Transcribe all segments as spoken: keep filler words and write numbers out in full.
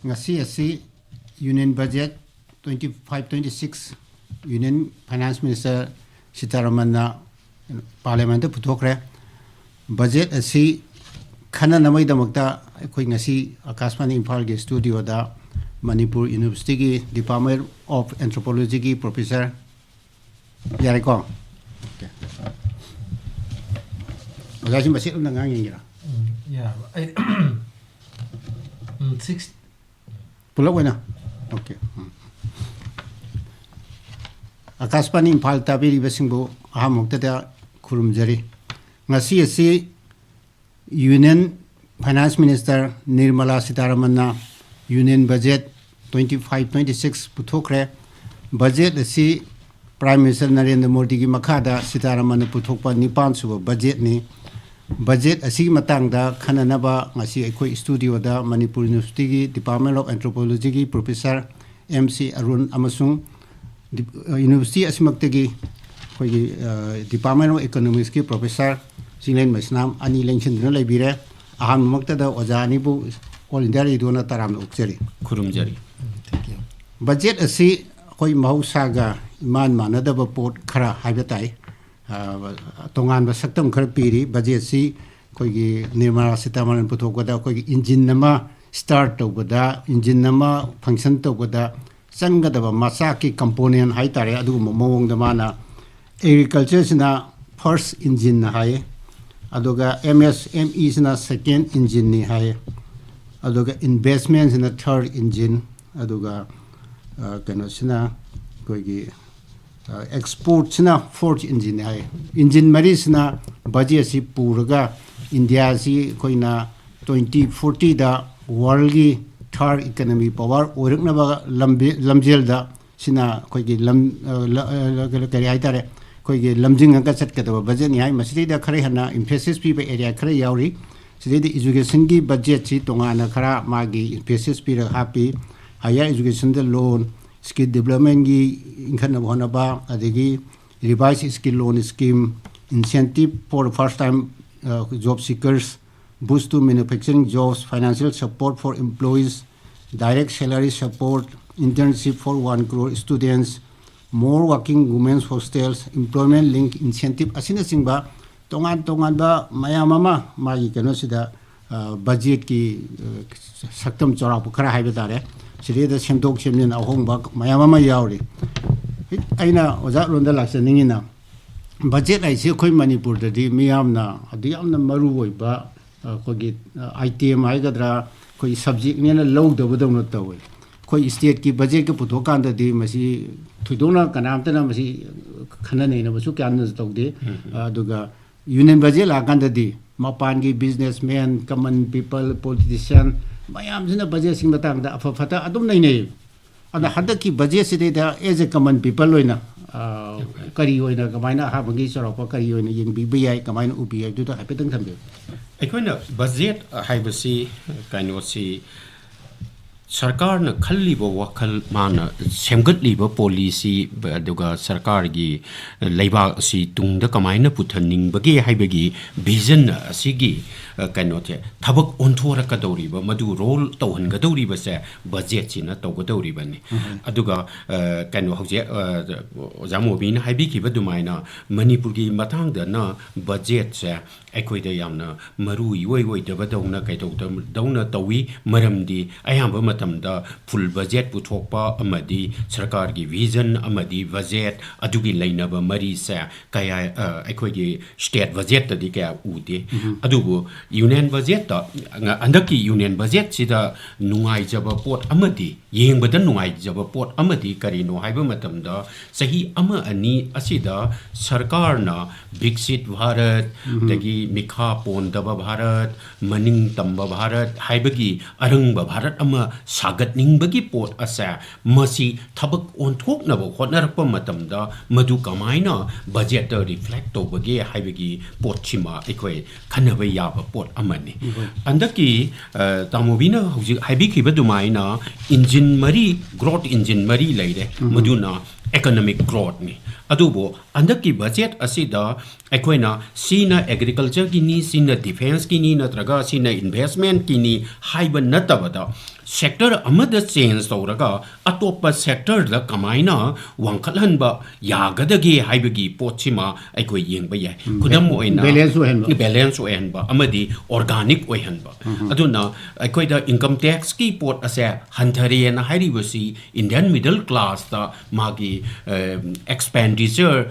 ꯉꯁꯤ ꯑꯁꯤ Union Budget twenty five twenty six Union Finance Minister ꯁꯤꯇꯥꯔꯥꯃꯟꯅ Parliamentꯇ ꯄꯨꯊꯣꯛꯈ꯭ꯔꯦ꯫ Budget ꯑꯁꯤ ꯈꯟꯅꯅꯕꯒꯤꯗꯃꯛꯇ ꯑꯩꯈꯣꯏ ꯉꯁꯤ ꯑꯀꯥꯁꯕꯥꯅꯤ ꯏꯝꯐꯥꯜꯒꯤ studioꯗ ꯃꯅꯤꯄꯨꯔ Universityꯒꯤ Department of Anthropologyꯒꯤ professor, ꯌꯥꯔꯦꯀꯣ? Okay. ꯑꯣꯖꯥꯁꯤ ꯃꯆꯦꯠ ꯑꯃ ꯉꯥꯡ ꯌꯦꯡꯒꯦꯔꯥ? ꯎꯝ, ꯌꯥꯕ꯫ ꯑꯩ, ꯎꯝ, six ꯄꯨꯂꯞ ꯑꯣꯏꯅ? Okay. ꯎꯝ꯫ ꯑꯀꯥꯁꯕꯥꯅꯤ ꯏꯝꯐꯥꯜ ꯇꯥꯕꯤꯔꯤꯕꯁꯤꯡꯕꯨ ꯑꯍꯥꯟꯕꯃꯛꯇꯗ ꯈꯨꯔꯨꯝꯖꯔꯤ꯫ ꯉꯁꯤ ꯑꯁꯤ Union Finance Minister Nirmala ꯁꯤꯇꯥꯔꯥꯃꯟꯅ Union Budget twenty five twenty six ꯄꯨꯊꯣꯛꯈ꯭ꯔꯦ꯫ Budget ꯑꯁꯤ Prime Minister ꯅꯔꯦꯟꯗ꯭ꯔ ꯃꯣꯗꯤꯒꯤ ꯃꯈꯥꯗ ꯁꯤꯇꯥꯔꯥꯃꯟꯅ ꯄꯨꯊꯣꯛꯄ ꯅꯤꯄꯥꯟ ꯁꯨꯕ budgetꯅꯤ꯫ Budget ꯑꯁꯤꯒꯤ ꯃꯇꯥꯡꯗ ꯈꯟꯅꯅꯕ ꯉꯁꯤ ꯑꯩꯈꯣꯏ studioꯗ Manipur Universityꯒꯤ Department of Anthropologyꯒꯤ professor M C Arun ꯑꯃꯁꯨꯡ ꯗꯤꯞ-, ꯑ, university ꯑꯁꯤꯃꯛꯇꯒꯤ ꯑꯩꯈꯣꯏꯒꯤ, ꯑ, Department of Economicsꯀꯤ professor ꯆꯤꯡꯂꯦꯟ ꯃꯩꯁꯅꯥꯝ ꯑꯅꯤ ꯂꯦꯡꯁꯤꯟꯗꯨꯅ ꯂꯩꯕꯤꯔꯦ꯫ ꯑꯍꯥꯟꯕꯃꯛꯇꯗ ꯑꯣꯖꯥ ꯑꯅꯤꯕꯨ All India Radioꯅ ꯇꯔꯥꯝꯅ ꯑꯣꯛꯆꯔꯤ꯫ ꯈꯨꯔꯨꯝꯖꯔꯤ꯫ Budget ꯑꯁꯤ ꯑꯩꯈꯣꯏ ꯃꯍꯧꯁꯥꯒ ꯏꯃꯥꯟ ꯃꯥꯟꯅꯗꯕ ꯄꯣꯠ ꯈꯔ ꯍꯥꯏꯕ ꯇꯥꯏ꯫ ꯑ, ꯇꯣꯉꯥꯟꯕ ꯁꯛꯇꯝ ꯈꯔ ꯄꯤꯔꯤ꯫ Budgetꯁꯤ ꯑꯩꯈꯣꯏꯒꯤ ꯅꯤꯔꯃꯂꯥ ꯁꯤꯇꯥꯔꯥꯃꯟ ꯄꯨꯊꯣꯛꯄꯗ ꯑꯩꯈꯣꯏꯒꯤ engine ꯑꯃ start ꯇꯧꯕꯗ, engine ꯑꯃ function ꯇꯧꯕꯗ ꯆꯪꯒꯗꯕ ꯃꯆꯥꯛꯀꯤ component ꯍꯥꯏꯇꯥꯔꯦ, ꯑꯗꯨꯒꯨꯝꯕ ꯃꯑꯣꯡꯗ ꯃꯥꯅ agricultureꯁꯤꯅ first engineꯅ ꯍꯥꯏ, ꯑꯗꯨꯒ M S M Eꯁꯤꯅ second engineꯅꯤ ꯍꯥꯏ, ꯑꯗꯨꯒ investmentꯁꯤꯅ third engine, ꯑꯗꯨꯒ, ꯑ, ꯀꯩꯅꯣꯁꯤꯅ ꯑꯩꯈꯣꯏꯒꯤ, ꯑ, exportꯁꯤꯅ fourth engineꯅꯤ ꯍꯥꯏ꯫ Engine ꯃꯔꯤꯁꯤꯅ budgetꯁꯤ ꯄꯨꯔꯒ Indiaꯁꯤ ꯑꯩꯈꯣꯏꯅ twenty fortyꯗ worldꯒꯤ third economy power ꯑꯣꯏꯔꯛꯅꯕ ꯂꯝꯕꯤ-, ꯂꯝꯖꯦꯜꯗ ꯁꯤꯅ ꯑꯩꯈꯣꯏꯒꯤ ꯂꯝ, ꯑ, ꯂ-, ꯑ, ꯀꯔꯤ ꯍꯥꯏꯇꯥꯔꯦ, ꯑꯩꯈꯣꯏꯒꯤ ꯂꯝꯖꯤꯡꯉꯒ ꯆꯠꯀꯗꯕ budgetꯅꯤ ꯍꯥꯏ꯫ ꯃꯁꯤꯗꯩꯗ ꯈꯔ ꯍꯦꯟꯅ emphasis ꯄꯤꯕ area ꯈꯔ ꯌꯥꯎꯔꯤ꯫ ꯁꯤꯗꯩꯗ educationꯒꯤ budgetꯁꯤ ꯇꯣꯉꯥꯟꯅ ꯈꯔ ꯃꯥꯒꯤ emphasis ꯄꯤꯔꯒ ꯍꯥꯞꯄꯤ꯫ Higher educationꯗ loan, skill developmentꯀꯤ ꯏꯟꯈꯠꯅꯕ ꯍꯣꯠꯅꯕ, ꯑꯗꯒꯤ revised skill loan scheme, incentive for first time, ꯑ, job seekers, boost to manufacturing jobs, financial support for employees, direct salary support, internship for one crore students, more working women's hostels, employment link incentive ꯑꯁꯤꯅꯆꯤꯡꯕ ꯇꯣꯉꯥꯟ ꯇꯣꯉꯥꯟꯕ ꯃꯌꯥꯝ ꯑꯃ ꯃꯥꯒꯤ ꯀꯩꯅꯣꯁꯤꯗ, ꯑ, ꯕꯖꯦꯠꯀꯤ, ꯑ, ꯁꯛꯇꯝ ꯆꯥꯎꯔꯥꯛꯄ ꯈꯔ ꯍꯥꯏꯕ ꯇꯥꯔꯦ, ꯁꯤꯗꯩꯗ ꯁꯦꯝꯗꯣꯛ ꯁꯦꯝꯖꯤꯟ ꯑꯍꯣꯡꯕ ꯃꯌꯥꯝ ꯑꯃ ꯌꯥꯎꯔꯤ꯫ ꯑꯩꯅ ꯑꯣꯖꯥ ꯔꯣꯟꯗ ꯂꯥꯛꯆꯅꯤꯡꯉꯤꯅ, ꯕꯖꯦꯠ ꯍꯥꯏꯁꯤ ꯑꯩꯈꯣꯏ ꯃꯅꯤꯄꯨꯔꯗꯗꯤ ꯃꯤꯌꯥꯝꯅ ꯑꯗꯨ ꯌꯥꯝꯅ ꯃꯔꯨ ꯑꯣꯏꯕ, ꯑ, ꯑꯩꯈꯣꯏꯒꯤ, ꯑ, ꯑꯥꯏꯇꯦꯝ ꯍꯥꯏꯒꯗ꯭ꯔꯥ, ꯑꯩꯈꯣꯏꯒꯤ ꯁꯕꯖꯦꯛꯅꯦꯅ ꯂꯧꯗꯕꯗꯧꯅ ꯇꯧꯋꯦ꯫ ꯑꯩꯈꯣꯏ ꯁ꯭ꯇꯦꯠꯀꯤ ꯕꯖꯦꯠꯀ ꯄꯨꯊꯣꯛꯀꯥꯟꯗꯗꯤ ꯃꯁꯤ ꯊꯣꯏꯗꯣꯛꯅ ꯀꯅꯥꯝꯇꯅ ꯃꯁꯤ ꯈꯟꯅ ꯅꯩꯅꯕꯁꯨ ꯀꯌꯥꯅꯁꯨ ꯇꯧꯗꯦ꯫ ꯑꯗꯨꯒ ꯌꯨꯅꯤꯌꯟ ꯕꯖꯦꯠ ꯂꯥꯛꯑꯀꯥꯟꯗꯗꯤ ꯃꯄꯥꯟꯒꯤ ꯕꯤꯖꯤꯅꯦꯁꯃꯦꯟ, ꯀꯃꯟ ꯄꯤꯄꯜ, ꯄꯣꯂꯤꯇꯤꯁꯤꯌꯥꯟ ꯃꯌꯥꯝꯁꯤꯅ ꯕꯖꯦꯠꯁꯤꯡ ꯃꯇꯥꯡꯗ ꯑꯐ ꯐꯠꯇ ꯑꯗꯨꯝ ꯅꯩꯅꯩ꯫ ꯑꯗ ꯍꯟꯗꯛꯀꯤ ꯕꯖꯦꯠꯁꯤꯗꯩꯗ as a common people ꯑꯣꯏꯅ, ꯑ, ꯀꯔꯤ ꯑꯣꯏꯅ, ꯀꯃꯥꯏꯅ ꯑꯍꯥꯟꯕꯒꯤ ꯆꯥꯎꯔꯥꯛꯄ ꯀꯔꯤ ꯑꯣꯏꯅ ꯌꯦꯡꯕꯤꯕ ꯌꯥꯏ, ꯀꯃꯥꯏꯅ ꯎꯕꯤ ꯍꯥꯏꯕꯗꯨꯗ ꯍꯥꯏꯐꯦꯠꯇꯪ ꯊꯝꯕꯤꯌꯨ꯫ ꯑꯩꯈꯣꯏꯅ ꯕꯖꯦꯠ ꯍꯥꯏꯕꯁꯤ ꯀꯩꯅꯣꯁꯤ ꯁꯔꯀꯥꯔꯅ ꯈꯜꯂꯤꯕ ꯋꯥꯈꯜ, ꯃꯥꯅ ꯁꯦꯝꯒꯠꯂꯤꯕ ꯄꯣꯂꯤꯁꯤ, ꯑꯗꯨꯒ ꯁꯔꯀꯥꯔꯒꯤ ꯂꯩꯕꯥꯛ ꯑꯁꯤ ꯇꯨꯡꯗ ꯀꯃꯥꯏꯅ ꯄꯨꯊꯅꯤꯡꯕꯒꯦ ꯍꯥꯏꯕꯒꯤ ꯚꯤꯖꯟ ꯑꯁꯤꯒꯤ, ꯑ, ꯀꯩꯅꯣꯁꯦ, ꯊꯕꯛ ꯑꯣꯟꯊꯣꯔꯛꯀꯗꯧꯔꯤꯕ, ꯃꯗꯨ ꯔꯣꯜ ꯇꯧꯍꯟꯒꯗꯧꯔꯤꯕꯁꯦ ꯕꯖꯦꯠꯁꯤꯅ ꯇꯧꯒꯗꯧꯔꯤꯕꯅꯤ꯫ ꯑꯗꯨꯒ, ꯑ, ꯀꯩꯅꯣ ꯍꯧꯖꯤꯛ, ꯑ, ꯑꯣꯖꯥ ꯃꯣꯕꯤꯅ ꯍꯥꯏꯕꯤꯈꯤꯕ ꯑꯗꯨꯃꯥꯏꯅ ꯃꯅꯤꯄꯨꯔꯒꯤ ꯃꯇꯥꯡꯗꯅ ꯕꯖꯦꯠꯁꯦ ꯑꯩꯈꯣꯏꯗ ꯌꯥꯝꯅ ꯃꯔꯨ ꯏꯑꯣꯏ ꯑꯣꯏꯗꯕꯗꯧꯅ ꯀꯩꯗꯧꯗꯧꯅ ꯇꯧꯏ꯫ ꯃꯔꯝꯗꯤ ꯑꯌꯥꯝꯕ ꯃꯇꯝꯗ ꯐꯨꯜ ꯕꯖꯦꯠ ꯄꯨꯊꯣꯛꯄ ꯑꯃꯗꯤ ꯁꯔꯀꯥꯔꯒꯤ ꯚꯤꯖꯟ ꯑꯃꯗꯤ ꯕꯖꯦꯠ ꯑꯗꯨꯒꯤ ꯂꯩꯅꯕ ꯃꯔꯤꯁꯦ ꯀꯌꯥ, ꯑ, ꯑꯩꯈꯣꯏꯒꯤ ꯁ꯭ꯇꯦꯠ ꯕꯖꯦꯠꯇꯗꯤ ꯀꯌꯥ ꯎꯗꯦ꯫ ꯑꯗꯨꯕꯨ ꯌꯨꯅꯤꯌꯟ ꯕꯖꯦꯠꯇ, ꯍꯟꯗꯛꯀꯤ ꯌꯨꯅꯤꯌꯟ ꯕꯖꯦꯠꯁꯤꯗ ꯅꯨꯡꯉꯥꯏꯖꯕ ꯄꯣꯠ ꯑꯃꯗꯤ ꯌꯦꯡꯕꯗ ꯅꯨꯡꯉꯥꯏꯖꯕ ꯄꯣꯠ ꯑꯃꯗꯤ ꯀꯔꯤꯅꯣ ꯍꯥꯏꯕ ꯃꯇꯝꯗ, ꯆꯍꯤ ꯑꯃ ꯑꯅꯤ ꯑꯁꯤꯗ ꯁꯔꯀꯥꯔꯅ ꯕꯤꯛꯁꯤꯠ ꯚꯥꯔꯠ, ꯑꯗꯒꯤ ꯃꯤꯈꯥ ꯄꯣꯟꯗꯕ ꯚꯥꯔꯠ, ꯃꯅꯤꯡ ꯇꯝꯕ ꯚꯥꯔꯠ ꯍꯥꯏꯕꯒꯤ ꯑꯔꯪꯕ ꯚꯥꯔꯠ ꯑꯃ ꯁꯥꯒꯠꯅꯤꯡꯕꯒꯤ ꯄꯣꯠ ꯑꯁꯦ, ꯃꯁꯤ ꯊꯕꯛ ꯑꯣꯟꯊꯣꯛꯅꯕ ꯍꯣꯠꯅꯔꯛꯄ ꯃꯇꯝꯗ ꯃꯗꯨ ꯀꯃꯥꯏꯅ ꯕꯖꯦꯠꯇ ꯔꯤꯐ꯭ꯂꯦꯛ ꯇꯧꯕꯒꯦ ꯍꯥꯏꯕꯒꯤ ꯄꯣꯠꯁꯤꯃ ꯑꯩꯈꯣꯏ ꯈꯟꯅꯕ ꯌꯥꯕ ꯄꯣꯠ ꯑꯃꯅꯤ꯫ ꯍꯟꯗꯛꯀꯤ, ꯑ, ꯇꯥꯃꯣꯕꯤꯅ ꯍꯧꯖꯤꯛ ꯍꯥꯏꯕꯤꯈꯤꯕ ꯑꯗꯨꯃꯥꯏꯅ ꯏꯟꯖꯤꯟ ꯃꯔꯤ, ꯒ꯭ꯔꯣꯠ ꯏꯟꯖꯤꯟ ꯃꯔꯤ ꯂꯩꯔꯦ, ꯃꯗꯨꯅ ꯏꯀꯣꯅꯣꯃꯤꯛ ꯒ꯭ꯔꯣꯠꯅꯤ꯫ ꯑꯗꯨꯕꯨ ꯍꯟꯗꯛꯀꯤ ꯕꯖꯦꯠ ꯑꯁꯤꯗ ꯑꯩꯈꯣꯏꯅ ꯁꯤꯅ ꯑꯦꯒ꯭ꯔꯤꯀꯜꯆꯔꯒꯤꯅꯤ, ꯁꯤꯅ ꯗꯤꯐꯦꯟꯁꯀꯤꯅꯤ, ꯅꯠꯇ꯭ꯔꯒ ꯁꯤꯅ ꯏꯟꯚꯦꯁꯃꯦꯟꯠꯀꯤꯅꯤ ꯍꯥꯏꯕ ꯅꯠꯇꯕꯗ, ꯁꯦꯛꯇꯔ ꯑꯃꯗ ꯆꯦꯟꯖ ꯇꯧꯔꯒ ꯑꯇꯣꯞꯄ ꯁꯦꯛꯇꯔꯗ ꯀꯃꯥꯏꯅ ꯋꯥꯡꯈꯠꯍꯟꯕ ꯌꯥꯒꯗꯒꯦ ꯍꯥꯏꯕꯒꯤ ꯄꯣꯠꯁꯤꯃ ꯑꯩꯈꯣꯏ ꯌꯦꯡꯕ ꯌꯥꯏ꯫ ꯈꯨꯗꯝ ꯑꯣꯏꯅ, ꯕꯦꯂꯦꯟꯁ ꯑꯣꯏꯍꯟꯕ꯫ ꯕꯦꯂꯦꯟꯁ ꯑꯣꯏꯍꯟꯕ ꯑꯃꯗꯤ ꯑꯣꯔꯒꯥꯅꯤꯛ ꯑꯣꯏꯍꯟꯕ꯫ ꯑꯗꯨꯅ ꯑꯩꯈꯣꯏꯗ ꯏꯟꯀꯝ ꯇꯦꯛꯁꯀꯤ ꯄꯣꯠ ꯑꯁꯦ ꯍꯟꯊꯔꯦꯅ ꯍꯥꯏꯔꯤꯕꯁꯤ ꯏꯟꯗꯤꯌꯟ ꯃꯤꯗꯜ ꯀ꯭ꯂꯥꯁꯇ ꯃꯥꯒꯤ ꯑꯦꯛꯁꯄꯦꯟꯗꯤꯆꯔ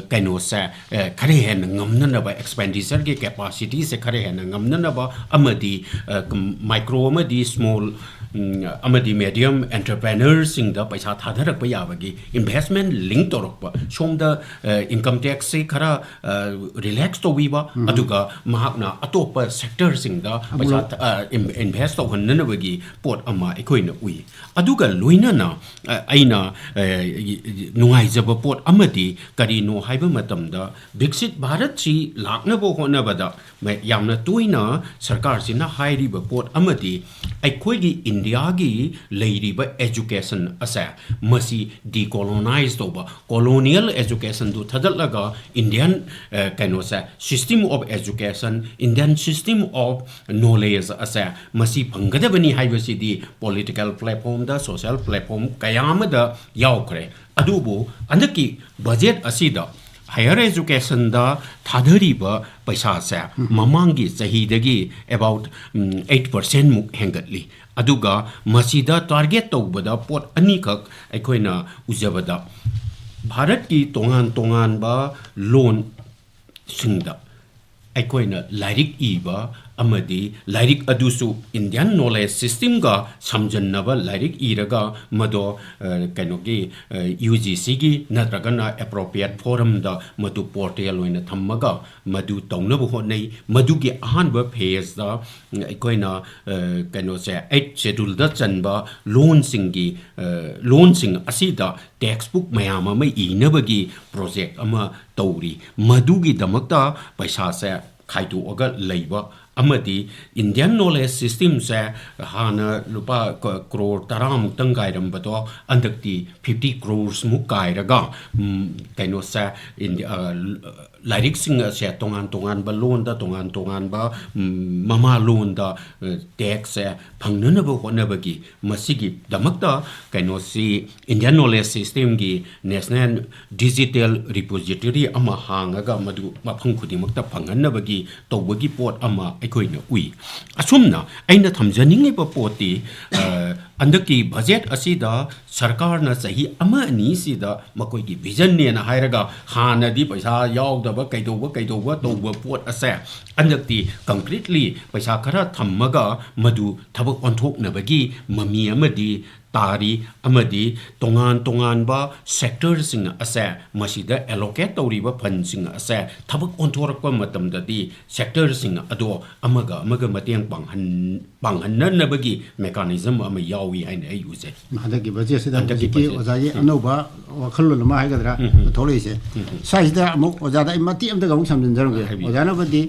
ꯀꯩꯅꯣꯁꯦ, ꯑ, ꯈꯔ ꯍꯦꯟꯅ ꯉꯝꯅꯅꯕ, ꯑꯦꯛꯁꯄꯦꯟꯗꯤꯆꯔꯒꯤ ꯀꯦꯄꯥꯁꯤꯇꯤꯁꯦ ꯈꯔ ꯍꯦꯟꯅ ꯉꯝꯅꯅꯕ ꯑꯃꯗꯤ, ꯑ, ꯀꯝ-, ꯃꯥꯏꯀ꯭ꯔꯣ ꯑꯃꯗꯤ ꯁ꯭ꯃꯣꯜ, ꯎꯝ, ꯑꯃꯗꯤ ꯃꯦꯗꯤꯌꯝ ꯑꯦꯟꯇꯔꯄ꯭ꯔꯦꯅꯔꯁꯤꯡꯗ ꯄꯩꯁꯥ ꯊꯥꯗꯔꯛꯄ ꯌꯥꯕꯒꯤ ꯏꯟꯚꯦꯁꯃꯦꯟ ꯂꯤꯡ ꯇꯧꯔꯛꯄ, ꯁꯣꯝꯗ, ꯑ, ꯏꯟꯀꯝ ꯇꯦꯛꯁꯁꯤ ꯈꯔ, ꯑ, ꯔꯤꯂꯦꯛꯁ ꯇꯧꯕꯤꯕ, ꯑꯗꯨꯒ ꯃꯍꯥꯛꯅ ꯑꯇꯣꯞꯄ ꯁꯦꯛꯇꯔꯁꯤꯡꯗ ꯄꯩꯁꯥ, ꯑꯃꯨꯛ ꯑ, ꯏꯟ-, ꯏꯟꯚꯦꯁ ꯇꯧꯍꯟꯅꯅꯕꯒꯤ ꯄꯣꯠ ꯑꯃ ꯑꯩꯈꯣꯏꯅ ꯎꯏ꯫ ꯑꯗꯨꯒ ꯂꯣꯏꯅꯅ, ꯑ, ꯑꯩꯅ, ꯑ, ꯅꯨꯡꯉꯥꯏꯖꯕ ꯄꯣꯠ ꯑꯃꯗꯤ ꯀꯔꯤꯅꯣ ꯍꯥꯏꯕ ꯃꯇꯝꯗ, ꯕꯤꯛꯁꯤꯠ ꯚꯥꯔꯠꯁꯤ ꯂꯥꯛꯅꯕ ꯍꯣꯠꯅꯕꯗ ꯃ-, ꯌꯥꯝꯅ ꯇꯣꯏꯅ ꯁꯔꯀꯥꯔꯁꯤꯅ ꯍꯥꯏꯔꯤꯕ ꯄꯣꯠ ꯑꯃꯗꯤ, ꯑꯩꯈꯣꯏꯒꯤ ꯏꯟꯗꯤꯌꯥꯒꯤ ꯂꯩꯔꯤꯕ ꯑꯦꯖꯨꯀꯦꯁꯟ ꯑꯁꯦ, ꯃꯁꯤ ꯗꯤꯀꯣꯂꯣꯅꯥꯏꯁ ꯇꯧꯕ, ꯀꯣꯂꯣꯅꯤꯌꯦꯜ ꯑꯦꯖꯨꯀꯦꯁꯟꯗꯨ ꯊꯥꯗꯠꯂꯒ ꯏꯟꯗꯤꯌꯟ, ꯑ, ꯀꯩꯅꯣꯁꯦ, system of education, Indian system of knowledge ꯑꯁꯦ ꯃꯁꯤ ꯐꯪꯒꯗꯕꯅꯤ ꯍꯥꯏꯕꯁꯤꯗꯤ ꯄꯣꯂꯤꯇꯤꯀꯦꯜ ꯄ꯭ꯂꯦꯠꯐꯣꯝꯗ, ꯁꯣꯁꯤꯌꯦꯜ ꯄ꯭ꯂꯦꯠꯐꯣꯝ ꯀꯌꯥ ꯑꯃꯗ ꯌꯥꯎꯈ꯭ꯔꯦ꯫ ꯑꯗꯨꯕꯨ ꯍꯟꯗꯛꯀꯤ ꯕꯖꯦꯠ ꯑꯁꯤꯗ ꯍꯥꯌꯔ ꯑꯦꯖꯨꯀꯦꯁꯟꯗ ꯊꯥꯗꯔꯤꯕ ꯄꯩꯁꯥꯁꯦ ꯃꯃꯥꯡꯒꯤ ꯆꯍꯤꯗꯒꯤ about, ꯎꯝ, eight percent ꯃꯨꯛ ꯍꯦꯟꯒꯠꯂꯤ꯫ ꯑꯗꯨꯒ ꯃꯁꯤꯗ ꯇꯥꯔꯒꯦꯠ ꯇꯧꯕꯗ ꯄꯣꯠ ꯑꯅꯤꯈꯛ ꯑꯩꯈꯣꯏꯅ ꯎꯖꯕꯗ, ꯚꯥꯔꯠꯀꯤ ꯇꯣꯉꯥꯟ ꯇꯣꯉꯥꯟꯕ ꯂꯣꯟꯁꯤꯡꯗ ꯑꯩꯈꯣꯏꯅ ꯂꯥꯏꯔꯤꯛ ꯏꯕ ꯑꯃꯗꯤ ꯂꯥꯏꯔꯤꯛ ꯑꯗꯨꯁꯨ ꯏꯟꯗꯤꯌꯟ ꯅꯣꯂꯦꯖ ꯁꯤꯁꯇꯦꯝꯒ ꯁꯝꯖꯟꯅꯕ ꯂꯥꯏꯔꯤꯛ ꯏꯔꯒ ꯃꯗꯣ, ꯑ, ꯀꯩꯅꯣꯒꯤ, ꯑ, ꯌꯨ ꯖꯤ ꯁꯤꯒꯤ ꯅꯠꯇ꯭ꯔꯒꯅ ꯑꯦꯄ꯭ꯔꯣꯄ꯭ꯔꯤꯌꯦꯠ ꯐꯣꯔꯝꯗ ꯃꯗꯨ ꯄꯣꯔꯇꯦꯜ ꯑꯣꯏꯅ ꯊꯝꯃꯒ ꯃꯗꯨ ꯇꯧꯅꯕ ꯍꯣꯠꯅꯩ꯫ ꯃꯗꯨꯒꯤ ꯑꯍꯥꯟꯕ ꯐꯦꯁꯇ ꯑꯩꯈꯣꯏꯅ, ꯑ, ꯀꯩꯅꯣꯁꯦ, ꯑꯩꯠ ꯁꯦꯗꯨꯜꯗ ꯆꯟꯕ ꯂꯣꯟꯁꯤꯡꯒꯤ, ꯑ, ꯂꯣꯟꯁꯤꯡ ꯑꯁꯤꯗ ꯇꯦꯛꯁ ꯕꯨꯛ ꯃꯌꯥꯝ ꯑꯃ ꯏꯅꯕꯒꯤ ꯄ꯭ꯔꯣꯖꯦꯛ ꯑꯃ ꯇꯧꯔꯤ꯫ ꯃꯗꯨꯒꯤꯗꯃꯛꯇ ꯄꯩꯁꯥꯁꯦ ꯈꯥꯏꯗꯣꯛꯑꯒ ꯂꯩꯕ ꯑꯃꯗꯤ Indian knowledge systemꯁꯦ ꯍꯥꯟꯅ ꯂꯨꯄꯥ ꯀ-, ꯀ꯭ꯔꯣꯔ ꯇꯔꯥꯃꯨꯛꯇꯪ ꯀꯥꯏꯔꯝꯕꯗꯣ ꯍꯟꯗꯛꯇꯤ fifty crores ꯃꯨꯛ ꯀꯥꯏꯔꯒ, ꯎꯝ, ꯀꯩꯅꯣꯁꯦ, ꯏꯟꯗꯤ-, ꯑ, ꯂꯥꯏꯔꯤꯛꯁꯤꯡ ꯑꯁꯦ ꯇꯣꯉꯥꯟ ꯇꯣꯉꯥꯟꯕ ꯂꯣꯟꯗ, ꯇꯣꯉꯥꯟ ꯇꯣꯉꯥꯟꯕ, ꯎꯝ, ꯃꯃꯥ ꯂꯣꯟꯗ, ꯑ, ꯇꯦꯛꯁꯁꯦ ꯐꯪꯅꯅꯕ ꯍꯣꯠꯅꯕꯒꯤ, ꯃꯁꯤꯒꯤꯗꯃꯛꯇ ꯀꯩꯅꯣꯁꯤ Indian knowledge systemꯒꯤ national digital repository ꯑꯃ ꯍꯥꯡꯉꯒ ꯃꯗꯨ ꯃꯐꯝ ꯈꯨꯗꯤꯡꯃꯛꯇ ꯐꯪꯍꯟꯅꯕꯒꯤ ꯇꯧꯕꯒꯤ ꯄꯣꯠ ꯑꯃ ꯑꯩꯈꯣꯏꯅ ꯎꯏ꯫ ꯑꯁꯨꯝꯅ ꯑꯩꯅ ꯊꯝꯖꯅꯤꯡꯉꯤꯕ ꯄꯣꯠꯇꯤ, ꯑ, ꯍꯟꯗꯛꯀꯤ ꯕꯖꯦꯠ ꯑꯁꯤꯗ ꯁꯔꯀꯥꯔꯅ ꯆꯍꯤ ꯑꯃ ꯑꯅꯤꯁꯤꯗ ꯃꯈꯣꯏꯒꯤ ꯚꯤꯖꯟꯅꯦꯅ ꯍꯥꯏꯔꯒ ꯍꯥꯟꯅꯗꯤ ꯄꯩꯁꯥ ꯌꯥꯎꯗꯕ ꯀꯩꯗꯧꯕ ꯀꯩꯗꯧꯕ ꯇꯧꯕ ꯄꯣꯠ ꯑꯁꯦ ꯍꯟꯗꯛꯇꯤ concretely ꯄꯩꯁꯥ ꯈꯔ ꯊꯝꯃꯒ ꯃꯗꯨ ꯊꯕꯛ ꯑꯣꯟꯊꯣꯛꯅꯕꯒꯤ ꯃꯃꯤ ꯑꯃꯗꯤ ꯇꯥꯔꯤ, ꯑꯃꯗꯤ ꯇꯣꯉꯥꯟ ꯇꯣꯉꯥꯟꯕ sectorꯁꯤꯡ ꯑꯁꯦ ꯃꯁꯤꯗ allocate ꯇꯧꯔꯤꯕ fundꯁꯤꯡ ꯑꯁꯦ ꯊꯕꯛ ꯑꯣꯟꯊꯣꯔꯛꯄ ꯃꯇꯝꯗꯗꯤ sectorꯁꯤꯡ ꯑꯗꯣ ꯑꯃꯒ ꯑꯃꯒ ꯃꯇꯦꯡ ꯄꯥꯡꯍꯟ-, ꯄꯥꯡꯍꯟꯅꯅꯕꯒꯤ mechanism ꯑꯃ ꯌꯥꯎꯏ ꯍꯥꯏꯅ ꯑꯩ ꯎꯖꯩ꯫ ꯍꯟꯗꯛꯀꯤ ꯕꯖꯦꯠꯁꯤꯗ ꯍꯟꯗꯛꯀꯤ ꯍꯧꯖꯤꯛꯀꯤ ꯕꯖꯦꯠ꯫ ꯑꯣꯖꯥꯒꯤ ꯎꯝ꯫ ꯑꯅꯧꯕ ꯋꯥꯈꯜꯂꯣꯟ ꯑꯃ ꯍꯥꯏꯒꯗ꯭ꯔꯥ ꯎꯝ, ꯎꯝ꯫ ꯄꯨꯊꯣꯛꯂꯛꯏꯁꯦ꯫ ꯎꯝ, ꯎꯝ꯫ ꯁ꯭ꯋꯥꯏꯁꯤꯗ ꯑꯃꯨꯛ ꯑꯣꯖꯥꯗ ꯑꯩ ꯃꯇꯦꯛ ꯑꯝꯇꯒ ꯑꯃꯨꯛ ꯁꯝꯖꯤꯟꯖꯔꯝꯒꯦ꯫ ꯍꯥꯏꯕꯤꯌꯨ꯫ ꯑꯣꯖꯥꯅꯕꯨꯗꯤ,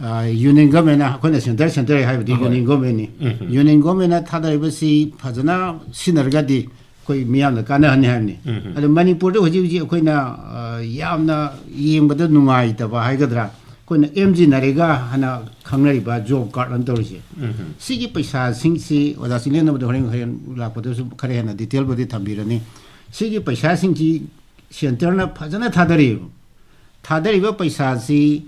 ꯑ, Union Governmentꯅ, ꯑꯩꯈꯣꯏꯅ centre, centre ꯍꯥꯏꯕꯗꯤ ꯍꯣꯏ꯫ Union Governmentꯅꯤ꯫ ꯎꯝ, ꯎꯝ꯫ Union Governmentꯅ ꯊꯥꯗꯔꯤꯕꯁꯤ ꯐꯖꯅ ꯁꯤꯖꯤꯟꯅꯔꯒꯗꯤ ꯑꯩꯈꯣꯏ ꯃꯤꯌꯥꯝꯅ ꯀꯥꯟꯅꯍꯟꯅꯤ ꯍꯥꯏꯕꯅꯤ꯫ ꯎꯝ, ꯎꯝ꯫ ꯑꯗꯣ ꯃꯅꯤꯄꯨꯔꯗ ꯍꯧꯖꯤꯛ ꯍꯧꯖꯤꯛ ꯑꯩꯈꯣꯏꯅ, ꯑ, ꯌꯥꯝꯅ ꯌꯦꯡꯕꯗ ꯅꯨꯡꯉꯥꯏꯇꯕ ꯍꯥꯏꯒꯗ꯭ꯔꯥ, ꯑꯩꯈꯣꯏꯅ MGNREGA ꯍꯥꯏꯅ ꯈꯪꯅꯔꯤꯕ job card ꯑꯃ ꯇꯧꯔꯤꯁꯦ꯫ ꯎꯝ, ꯎꯝ꯫ ꯁꯤꯒꯤ ꯄꯩꯁꯥꯁꯤꯡꯁꯤ ꯑꯣꯖꯥ ꯆꯤꯡꯂꯦꯟꯅꯕꯨꯗꯤ ꯍꯣꯔꯦꯟ, ꯍꯣꯔꯦꯟ ꯂꯥꯛꯄꯗꯁꯨ ꯈꯔ ꯍꯦꯟꯅ detailꯕꯨꯗꯤ ꯊꯝꯕꯤꯔꯅꯤ꯫ ꯁꯤꯒꯤ ꯄꯩꯁꯥꯁꯤꯡꯁꯤ centreꯅ ꯐꯖꯅ ꯊꯥꯗꯔꯤꯕ, ꯊꯥꯗꯔꯤꯕ ꯄꯩꯁꯥꯁꯤ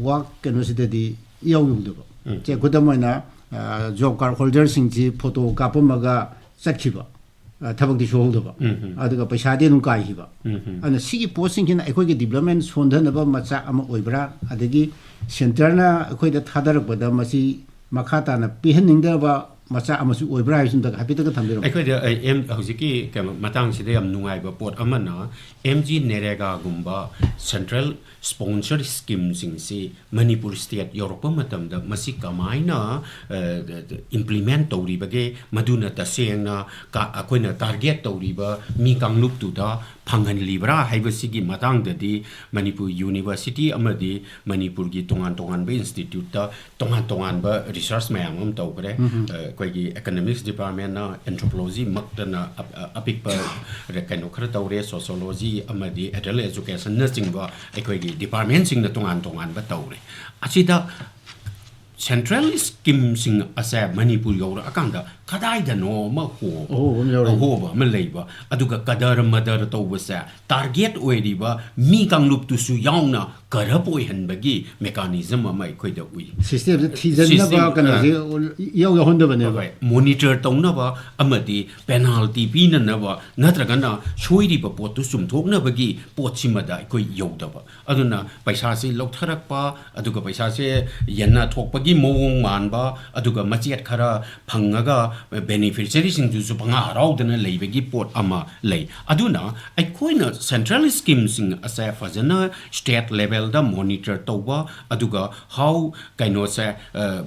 work ꯀꯩꯅꯣꯁꯤꯗꯗꯤ ꯏꯌꯧ ꯌꯧꯗꯕ꯫ ꯎꯝ꯫ ꯁꯦ, ꯈꯨꯗꯝ ꯑꯣꯏꯅ, ꯑ, job card holderꯁꯤꯡꯁꯤ photo ꯀꯥꯞꯄꯝꯃꯒ ꯆꯠꯈꯤꯕ, ꯑ, ꯊꯕꯛꯇꯤ ꯁꯨꯍꯧꯗꯕ, ꯎꯝ, ꯎꯝ꯫ ꯑꯗꯨꯒ ꯄꯩꯁꯥꯗꯤ ꯑꯗꯨꯝ ꯀꯥꯏꯈꯤꯕ꯫ ꯎꯝ, ꯎꯝ꯫ ꯑꯗꯨꯅ ꯁꯤꯒꯤ ꯄꯣꯠꯁꯤꯡꯁꯤꯅ ꯑꯩꯈꯣꯏꯒꯤ development ꯁꯣꯟꯊꯅꯕ ꯃꯆꯥꯛ ꯑꯃ ꯑꯣꯏꯕ꯭ꯔꯥ, ꯑꯗꯒꯤ centreꯅ ꯑꯩꯈꯣꯏꯗ ꯊꯥꯗꯔꯛꯄꯗ ꯃꯁꯤ ꯃꯈꯥ ꯇꯥꯅ ꯄꯤꯍꯟꯅꯤꯡꯗꯕ ꯃꯆꯥꯛ ꯑꯃꯁꯨ ꯑꯣꯏꯕ꯭ꯔꯥ ꯍꯥꯏꯕꯁꯤꯃꯇꯒ ꯍꯥꯏꯐꯦꯠꯇꯒ ꯊꯝꯕꯤꯔꯝꯃꯨ꯫ ꯑꯩꯈꯣꯏꯗ ꯑꯩ ꯑꯦꯝ ꯍꯧꯖꯤꯛꯀꯤ ꯀꯩꯅꯣ ꯃꯇꯥꯡꯁꯤꯗ ꯌꯥꯝ ꯅꯨꯡꯉꯥꯏꯕ ꯄꯣꯠ ꯑꯃꯅ, ꯑꯦꯝ ꯖꯤ ꯅꯦꯔꯦꯒꯥꯒꯨꯝꯕ ꯁꯦꯟꯇ꯭ꯔꯦꯜ ꯁ꯭ꯄꯣꯟꯁꯔ ꯁ꯭ꯀꯤꯝꯁꯤꯡꯁꯤ ꯃꯅꯤꯄꯨꯔ ꯁ꯭ꯇꯦꯠ ꯌꯧꯔꯛꯄ ꯃꯇꯝꯗ ꯃꯁꯤ ꯀꯃꯥꯏꯅ ꯏꯝꯄ꯭ꯂꯤꯃꯦꯟ ꯇꯧꯔꯤꯕꯒꯦ, ꯃꯗꯨꯅ ꯇꯁꯦꯡꯅ ꯀ- ꯑꯩꯈꯣꯏꯅ ꯇꯥꯔꯒꯦꯠ ꯇꯧꯔꯤꯕ ꯃꯤ ꯀꯥꯡꯂꯨꯞꯇꯨꯗ ꯐꯪꯍꯜꯂꯤꯕ꯭ꯔꯥ ꯍꯥꯏꯕꯁꯤꯒꯤ ꯃꯇꯥꯡꯗꯗꯤ ꯃꯅꯤꯄꯨꯔ ꯌꯨꯅꯤꯚꯔꯁꯤꯇꯤ ꯑꯃꯗꯤ ꯃꯅꯤꯄꯨꯔꯒꯤ ꯇꯣꯉꯥꯟ ꯇꯣꯉꯥꯟꯕ ꯏꯟꯁꯇꯤꯇ꯭ꯌꯨꯠꯇ ꯇꯣꯉꯥꯟ ꯇꯣꯉꯥꯟꯕ ꯔꯤꯁꯔꯁ ꯃꯌꯥꯝ ꯑꯃ ꯇꯧꯈ꯭ꯔꯦ꯫ ꯑ, ꯑꯩꯈꯣꯏꯒꯤ ꯏꯀꯅꯣꯃꯤꯛꯁ ꯗꯤꯄꯥꯔꯠꯃꯦꯟꯅ ꯑꯦꯟꯊ꯭ꯔꯣꯄꯣꯂꯣꯖꯤ ꯃꯛꯇꯅ ꯑꯞ- ꯑ- ꯑꯄꯤꯛꯄ ꯔ- ꯀꯩꯅꯣ ꯈꯔ ꯇꯧꯔꯦ, ꯁꯣꯁꯤꯌꯣꯂꯣꯖꯤ ꯑꯃꯗꯤ ꯑꯦꯗꯜ ꯑꯦꯖꯨꯀꯦꯁꯟꯅꯆꯤꯡꯕ ꯑꯩꯈꯣꯏꯒꯤ ꯗꯤꯄꯥꯔꯠꯃꯦꯟꯁꯤꯡꯅ ꯇꯣꯉꯥꯟ ꯇꯣꯉꯥꯟꯕ ꯇꯧꯔꯦ꯫ ꯑꯁꯤꯗ ꯁꯦꯟꯇ꯭ꯔꯦꯜ ꯁ꯭ꯀꯤꯝꯁꯤꯡ ꯑꯁꯦ ꯃꯅꯤꯄꯨꯔ ꯌꯧꯔꯛꯑꯀꯥꯟꯗ ꯀꯗꯥꯏꯗꯅꯣ ꯑꯃ ꯍꯣ- ꯑꯍꯣꯕ ꯑꯃ ꯌꯥꯎꯔꯦ꯫ ꯑꯍꯣꯕ ꯑꯃ ꯂꯩꯕ, ꯑꯗꯨꯒ ꯀꯗꯔ ꯃꯗꯔ ꯇꯧꯕꯁꯦ, ꯇꯥꯔꯒꯦꯠ ꯑꯣꯏꯔꯤꯕ ꯃꯤ ꯀꯥꯡꯂꯨꯞꯇꯨꯁꯨ ꯌꯥꯎꯅ ꯀꯔꯞ ꯑꯣꯏꯍꯟꯕꯒꯤ ꯃꯦꯀꯥꯅꯤꯖꯝ ꯑꯃ ꯑꯩꯈꯣꯏꯗ ꯎꯏ꯫ ꯁꯤꯁꯇꯦꯝꯁꯦ ꯊꯤꯖꯤꯟꯅꯕ ꯁꯤꯁꯇꯦꯝ, ꯀꯩꯅꯣꯁꯦ ꯑ, ꯏꯌꯥꯎ ꯌꯥꯎꯍꯟꯗꯕꯅꯦꯕ꯫ ꯍꯣꯏ, ꯃꯣꯅꯤꯇꯔ ꯇꯧꯅꯕ ꯑꯃꯗꯤ ꯄꯦꯅꯥꯜꯇꯤ ꯄꯤꯅꯅꯕ ꯅꯠꯇ꯭ꯔꯒꯅ ꯁꯣꯏꯔꯤꯕ ꯄꯣꯠꯇꯨ ꯆꯨꯝꯊꯣꯛꯅꯕꯒꯤ ꯄꯣꯠꯁꯤꯃꯗ ꯑꯩꯈꯣꯏ ꯌꯧꯗꯕ꯫ ꯑꯗꯨꯅ ꯄꯩꯁꯥꯁꯤ ꯂꯧꯊꯔꯛꯄ, ꯑꯗꯨꯒ ꯄꯩꯁꯥꯁꯦ ꯌꯦꯟꯅ ꯊꯣꯛꯄꯒꯤ ꯃꯑꯣꯡ ꯃꯥꯟꯕ, ꯑꯗꯨꯒ ꯃꯆꯦꯠ ꯈꯔ ꯐꯪꯉꯒ ꯕꯦꯅꯤꯐꯤꯁꯔꯤꯁꯤꯡꯗꯨꯁꯨ ꯄꯪꯍꯥ ꯍꯔꯥꯎꯗꯅ ꯂꯩꯕꯒꯤ ꯄꯣꯠ ꯑꯃ ꯂꯩ꯫ ꯑꯗꯨꯅ ꯑꯩꯈꯣꯏꯅ ꯁꯦꯟꯇ꯭ꯔꯦꯜ ꯁ꯭ꯀꯤꯝꯁꯤꯡ ꯑꯁꯦ ꯐꯖꯅ ꯁ꯭ꯇꯦꯠ ꯂꯦꯚꯦꯜꯗ ꯃꯣꯅꯤꯇꯔ ꯇꯧꯕ, ꯑꯗꯨꯒ ꯍꯥꯎ ꯀꯩꯅꯣꯁꯦ, ꯑ,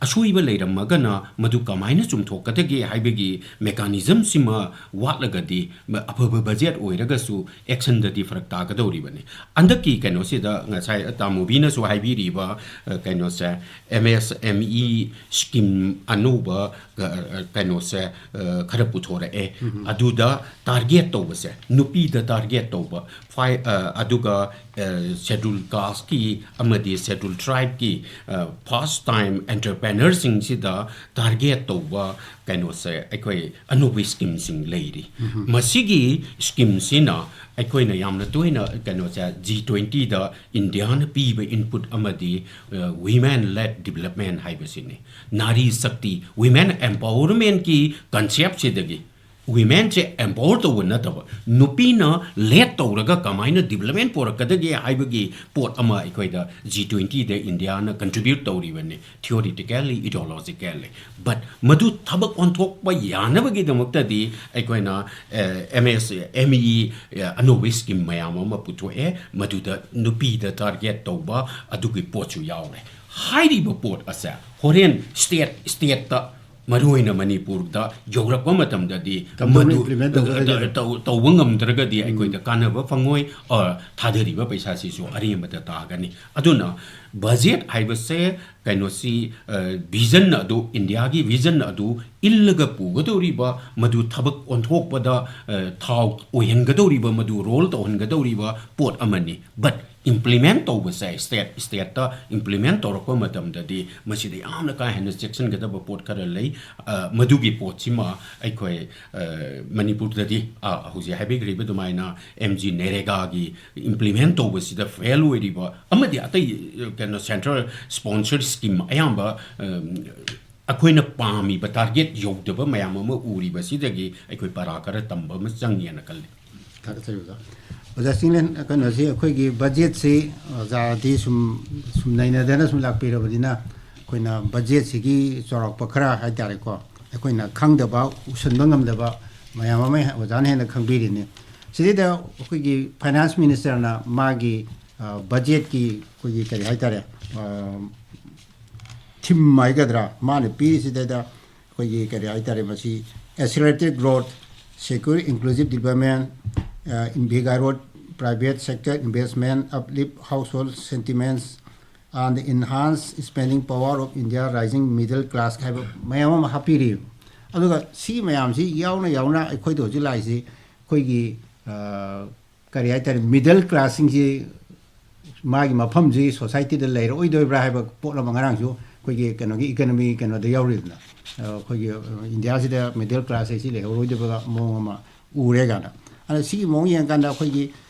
ꯑꯁꯣꯏꯕ ꯂꯩꯔꯝꯃꯒꯅ ꯃꯗꯨ ꯀꯃꯥꯏꯅ ꯆꯨꯝꯊꯣꯛꯀꯗꯒꯦ ꯍꯥꯏꯕꯒꯤ ꯃꯦꯀꯥꯅꯤꯖꯝꯁꯤꯃ ꯋꯥꯠꯂꯒꯗꯤ, ꯃ-, ꯑꯐꯕ ꯕꯖꯦꯠ ꯑꯣꯏꯔꯒꯁꯨ ꯑꯦꯛꯁꯟꯗꯗꯤ ꯐꯔꯛ ꯇꯥꯒꯗꯧꯔꯤꯕꯅꯤ꯫ ꯍꯟꯗꯛꯀꯤ ꯀꯩꯅꯣꯁꯤꯗ ꯉꯁꯥꯏ ꯇꯥꯃꯣꯕꯤꯅꯁꯨ ꯍꯥꯏꯕꯤꯔꯤꯕ, ꯑ, ꯀꯩꯅꯣꯁꯦ, ꯑꯦꯝ ꯑꯦꯁ ꯑꯦꯝ ꯏ ꯁ꯭ꯀꯤꯝ ꯑꯅꯧꯕ, ꯑ, ꯑ, ꯀꯩꯅꯣꯁꯦ, ꯑ, ꯈꯔ ꯄꯨꯊꯣꯔꯛꯑꯦ꯫ ꯑꯗꯨꯗ ꯇꯥꯔꯒꯦꯠ ꯇꯧꯕꯁꯦ, ꯅꯨꯄꯤꯗ ꯇꯥꯔꯒꯦꯠ ꯇꯧꯕ, ꯐꯥꯏ-, ꯑ, ꯑꯗꯨꯒ, ꯑ, ꯁꯦꯗꯨꯜ ꯀꯥꯁꯀꯤ ꯑꯃꯗꯤ ꯁꯦꯗꯨꯜ ꯇ꯭ꯔꯥꯏꯕꯀꯤ, ꯑ, ꯐꯥꯔꯁ ꯇꯥꯏꯝ ꯑꯦꯟꯇꯔꯄ꯭ꯔꯦꯅꯔꯁꯤꯡꯁꯤꯗ ꯇꯥꯔꯒꯦꯠ ꯇꯧꯕ ꯀꯩꯅꯣꯁꯦ ꯑꯩꯈꯣꯏ ꯑꯅꯧꯕ ꯁ꯭ꯀꯤꯝꯁꯤꯡ ꯂꯩꯔꯤ꯫ ꯃꯁꯤꯒꯤ ꯁ꯭ꯀꯤꯝꯁꯤꯅ ꯑꯩꯈꯣꯏꯅ ꯌꯥꯝꯅ ꯇꯣꯏꯅ ꯀꯩꯅꯣꯁꯦ ꯖꯤ ꯇ꯭ꯋꯦꯟꯇꯤꯗ ꯏꯟꯗꯤꯌꯥꯅ ꯄꯤꯕ ꯏꯟꯄꯨꯠ ꯑꯃꯗꯤ, ꯑ, ꯋꯤꯃꯦꯟ ꯂꯦꯠ ꯗꯤꯕꯂꯞꯃꯦꯟ ꯍꯥꯏꯕꯁꯤꯅꯤ꯫ ꯅꯥꯔꯤ ꯁꯛꯇꯤ, ꯋꯤꯃꯦꯟ ꯑꯦꯝꯄꯥꯋꯔꯃꯦꯟꯀꯤ ꯀꯟꯁꯦꯞꯁꯤꯗꯒꯤ ꯋꯤꯃꯦꯟꯁꯦ ꯑꯦꯝꯄꯥꯋꯔ ꯇꯧꯕ ꯅꯠꯇꯕ, ꯅꯨꯄꯤꯅ ꯂꯦꯠ ꯇꯧꯔꯒ ꯀꯃꯥꯏꯅ ꯗꯤꯕꯂꯞꯃꯦꯟ ꯄꯨꯔꯛꯀꯗꯒꯦ ꯍꯥꯏꯕꯒꯤ ꯄꯣꯠ ꯑꯃ ꯑꯩꯈꯣꯏꯗ ꯖꯤ ꯇ꯭ꯋꯦꯟꯇꯤꯗ ꯏꯟꯗꯤꯌꯥꯅ ꯀꯟꯇ꯭ꯔꯤꯕ꯭ꯌꯨꯠ ꯇꯧꯔꯤꯕꯅꯤ, ꯊꯤꯑꯣꯔꯤꯇꯤꯀꯦꯜꯂꯤ, ꯏꯗꯤꯑꯣꯂꯣꯖꯤꯀꯦꯜꯂꯤ꯫ ꯕꯠ ꯃꯗꯨ ꯊꯕꯛ ꯑꯣꯟꯊꯣꯛꯄ ꯌꯥꯅꯕꯒꯤꯗꯃꯛꯇꯗꯤ ꯑꯩꯈꯣꯏꯅ ꯑꯦꯝ ꯑꯦꯁ ꯑꯦꯝ ꯏ ꯑꯅꯧꯕ ꯁ꯭ꯀꯤꯝ ꯃꯌꯥꯝ ꯑꯃ ꯄꯨꯊꯣꯛꯑꯦ, ꯃꯗꯨꯗ ꯅꯨꯄꯤꯗ ꯇꯥꯔꯒꯦꯠ ꯇꯧꯕ ꯑꯗꯨꯒꯤ ꯄꯣꯠꯁꯨ ꯌꯥꯎꯔꯦ꯫ ꯍꯥꯏꯔꯤꯕ ꯄꯣꯠ ꯑꯁꯦ ꯍꯣꯔꯦꯟ ꯁ꯭ꯇꯦꯠ ꯁ꯭ꯇꯦꯠꯇ, ꯃꯔꯨꯑꯣꯏꯅ ꯃꯅꯤꯄꯨꯔꯗ ꯌꯧꯔꯛꯄ ꯃꯇꯝꯗꯗꯤ ꯀꯝꯗꯧꯅ ꯃꯗꯨ implement ꯇꯧꯒꯗꯒꯦ? ꯇꯧ-, ꯇꯧꯕ ꯉꯝꯗ꯭ꯔꯒꯗꯤ ꯑꯩꯈꯣꯏꯗ ꯀꯥꯟꯅꯕ ꯐꯪꯉꯣꯏ, ꯑ, ꯊꯥꯗꯔꯤꯕ ꯄꯩꯁꯥꯁꯤꯁꯨ ꯑꯔꯦꯝꯕꯗ ꯇꯥꯒꯅꯤ꯫ ꯑꯗꯨꯅ ꯕꯖꯦꯠ ꯍꯥꯏꯕꯁꯦ ꯀꯩꯅꯣꯁꯤ, ꯑ, ꯚꯤꯖꯟ ꯑꯗꯨ, ꯏꯟꯗꯤꯌꯥꯒꯤ ꯚꯤꯖꯟ ꯑꯗꯨ ꯏꯜꯂꯒ ꯄꯨꯒꯗꯧꯔꯤꯕ, ꯃꯗꯨ ꯊꯕꯛ ꯑꯣꯟꯊꯣꯛꯄꯗ, ꯑ, ꯊꯥꯎ ꯑꯣꯏꯍꯟꯒꯗꯧꯔꯤꯕ, ꯃꯗꯨ ꯔꯣꯜ ꯇꯧꯍꯟꯒꯗꯧꯔꯤꯕ ꯄꯣꯠ ꯑꯃꯅꯤ꯫ ꯕꯠ ꯏꯝꯄ꯭ꯂꯤꯃꯦꯟ ꯇꯧꯕꯁꯦ, ꯁ꯭ꯇꯦꯠ ꯁ꯭ꯇꯦꯠꯇ ꯏꯝꯄ꯭ꯂꯤꯃꯦꯟ ꯇꯧꯔꯛꯄ ꯃꯇꯝꯗꯗꯤ ꯃꯁꯤꯗ ꯌꯥꯝꯅ ꯀꯥ ꯍꯦꯟꯅ ꯆꯦꯛꯁꯤꯟꯒꯗꯕ ꯄꯣꯠ ꯈꯔ ꯂꯩ꯫ ꯑ, ꯃꯗꯨꯒꯤ ꯄꯣꯠꯁꯤꯃ ꯑꯩꯈꯣꯏ, ꯑ, ꯃꯅꯤꯄꯨꯔꯗꯗꯤ, ꯑ, ꯍꯧꯖꯤꯛ ꯍꯥꯏꯕꯤꯈ꯭ꯔꯤꯕ ꯑꯗꯨꯃꯥꯏꯅ ꯑꯦꯝ ꯖꯤ ꯅꯦꯔꯦꯒꯥꯒꯤ ꯏꯝꯄ꯭ꯂꯤꯃꯦꯟ ꯇꯧꯕꯁꯤꯗ ꯐꯦꯜ ꯑꯣꯏꯔꯤꯕ ꯑꯃꯗꯤ ꯑꯇꯩ, ꯑ, ꯀꯩꯅꯣ, ꯁꯦꯟꯇ꯭ꯔꯦꯜ ꯁ꯭ꯄꯣꯟꯁꯔ ꯁ꯭ꯀꯤꯝ ꯑꯌꯥꯝꯕ, ꯑ, ꯑꯩꯈꯣꯏꯅ ꯄꯥꯝꯃꯤꯕ ꯇꯥꯔꯒꯦꯠ ꯌꯧꯗꯕ ꯃꯌꯥꯝ ꯑꯃ ꯎꯔꯤꯕꯁꯤꯗꯒꯤ ꯑꯩꯈꯣꯏ ꯄꯔꯥ ꯈꯔ ꯇꯝꯕ ꯑꯃ ꯆꯪꯉꯦꯅ ꯈꯜꯂꯤ꯫ ꯊꯥꯒꯠꯆꯔꯤ ꯑꯣꯖꯥ꯫ ꯑꯣꯖꯥ ꯆꯤꯡꯂꯦꯟ, ꯀꯩꯅꯣꯁꯤ, ꯑꯩꯈꯣꯏꯒꯤ ꯕꯖꯦꯠꯁꯤ ꯑꯣꯖꯥꯗꯤ ꯁꯨꯝ, ꯁꯨꯝ ꯅꯩꯅꯗꯅ ꯁꯨꯝ ꯂꯥꯛꯄꯤꯔꯕꯅꯤꯅ, ꯑꯩꯈꯣꯏꯅ ꯕꯖꯦꯠꯁꯤꯒꯤ ꯆꯥꯎꯔꯥꯛꯄ ꯈꯔ ꯍꯥꯏꯇꯥꯔꯦꯀꯣ, ꯑꯩꯈꯣꯏꯅ ꯈꯪꯗꯕ, ꯎꯁꯟꯕ ꯉꯝꯗꯕ ꯃꯌꯥꯝ ꯑꯃ ꯑꯣꯖꯥꯅ ꯍꯦꯟꯅ ꯈꯪꯕꯤꯔꯤꯅꯤ꯫ ꯁꯤꯗꯩꯗ ꯑꯩꯈꯣꯏꯒꯤ ꯐꯥꯏꯅꯥꯟꯁ ꯃꯤꯅꯤꯁꯇꯔꯅ ꯃꯥꯒꯤ, ꯑ, ꯕꯖꯦꯠꯀꯤ ꯑꯩꯈꯣꯏꯒꯤ ꯀꯔꯤ ꯍꯥꯏꯇꯥꯔꯦ, ꯑ, ꯊꯤꯝ ꯍꯥꯏꯒꯗ꯭ꯔꯥ, ꯃꯥꯅ ꯄꯤꯔꯤꯁꯤꯗꯩꯗ ꯑꯩꯈꯣꯏꯒꯤ ꯀꯔꯤ ꯍꯥꯏꯇꯥꯔꯦ, ꯃꯁꯤ accelerated growth, secure inclusive development, ꯑ, invigorate private sector investment, uplift household sentiments, and enhance spending power of India rising middle class ꯍꯥꯏꯕ ꯃꯌꯥꯝ ꯑꯃ ꯍꯥꯞꯄꯤꯔꯤ꯫ ꯑꯗꯨꯒ ꯁꯤ ꯃꯌꯥꯝꯁꯤ ꯌꯥꯎꯅ ꯌꯥꯎꯅ ꯑꯩꯈꯣꯏꯗ ꯍꯧꯖꯤꯛ ꯂꯥꯛꯏꯁꯤ ꯑꯩꯈꯣꯏꯒꯤ, ꯑ, ꯀꯔꯤ ꯍꯥꯏꯇꯥꯔꯦ, ꯃꯤꯗꯜ ꯀ꯭ꯂꯥꯁꯁꯤꯡꯁꯤ ꯃꯥꯒꯤ ꯃꯐꯝꯁꯤ ꯁꯣꯁꯥꯏꯇꯤꯗ ꯂꯩꯔꯛꯑꯣꯏꯗꯣꯏꯕ꯭ꯔꯥ ꯍꯥꯏꯕ ꯄꯣꯠ ꯑꯃ ꯉꯔꯥꯡꯁꯨ ꯑꯩꯈꯣꯏꯒꯤ ꯀꯩꯅꯣꯒꯤ ꯏꯀꯅꯃꯤ ꯀꯩꯅꯣꯗ ꯌꯥꯎꯔꯤꯗꯅ, ꯑ, ꯑꯩꯈꯣꯏꯒꯤ, ꯑ, ꯏꯟꯗꯤꯌꯥꯁꯤꯗ ꯃꯤꯗꯜ ꯀ꯭ꯂꯥꯁ ꯍꯥꯏꯁꯤ ꯂꯩꯍꯧꯔꯣꯏꯗꯕ ꯃꯑꯣꯡ ꯑꯃ ꯎꯔꯦ ꯀꯥꯏꯅ꯫ ꯑꯗ ꯁꯤꯒꯤ ꯃꯑꯣꯡ ꯌꯦꯡꯉꯀꯥꯟꯗ ꯑꯩꯈꯣꯏꯒꯤ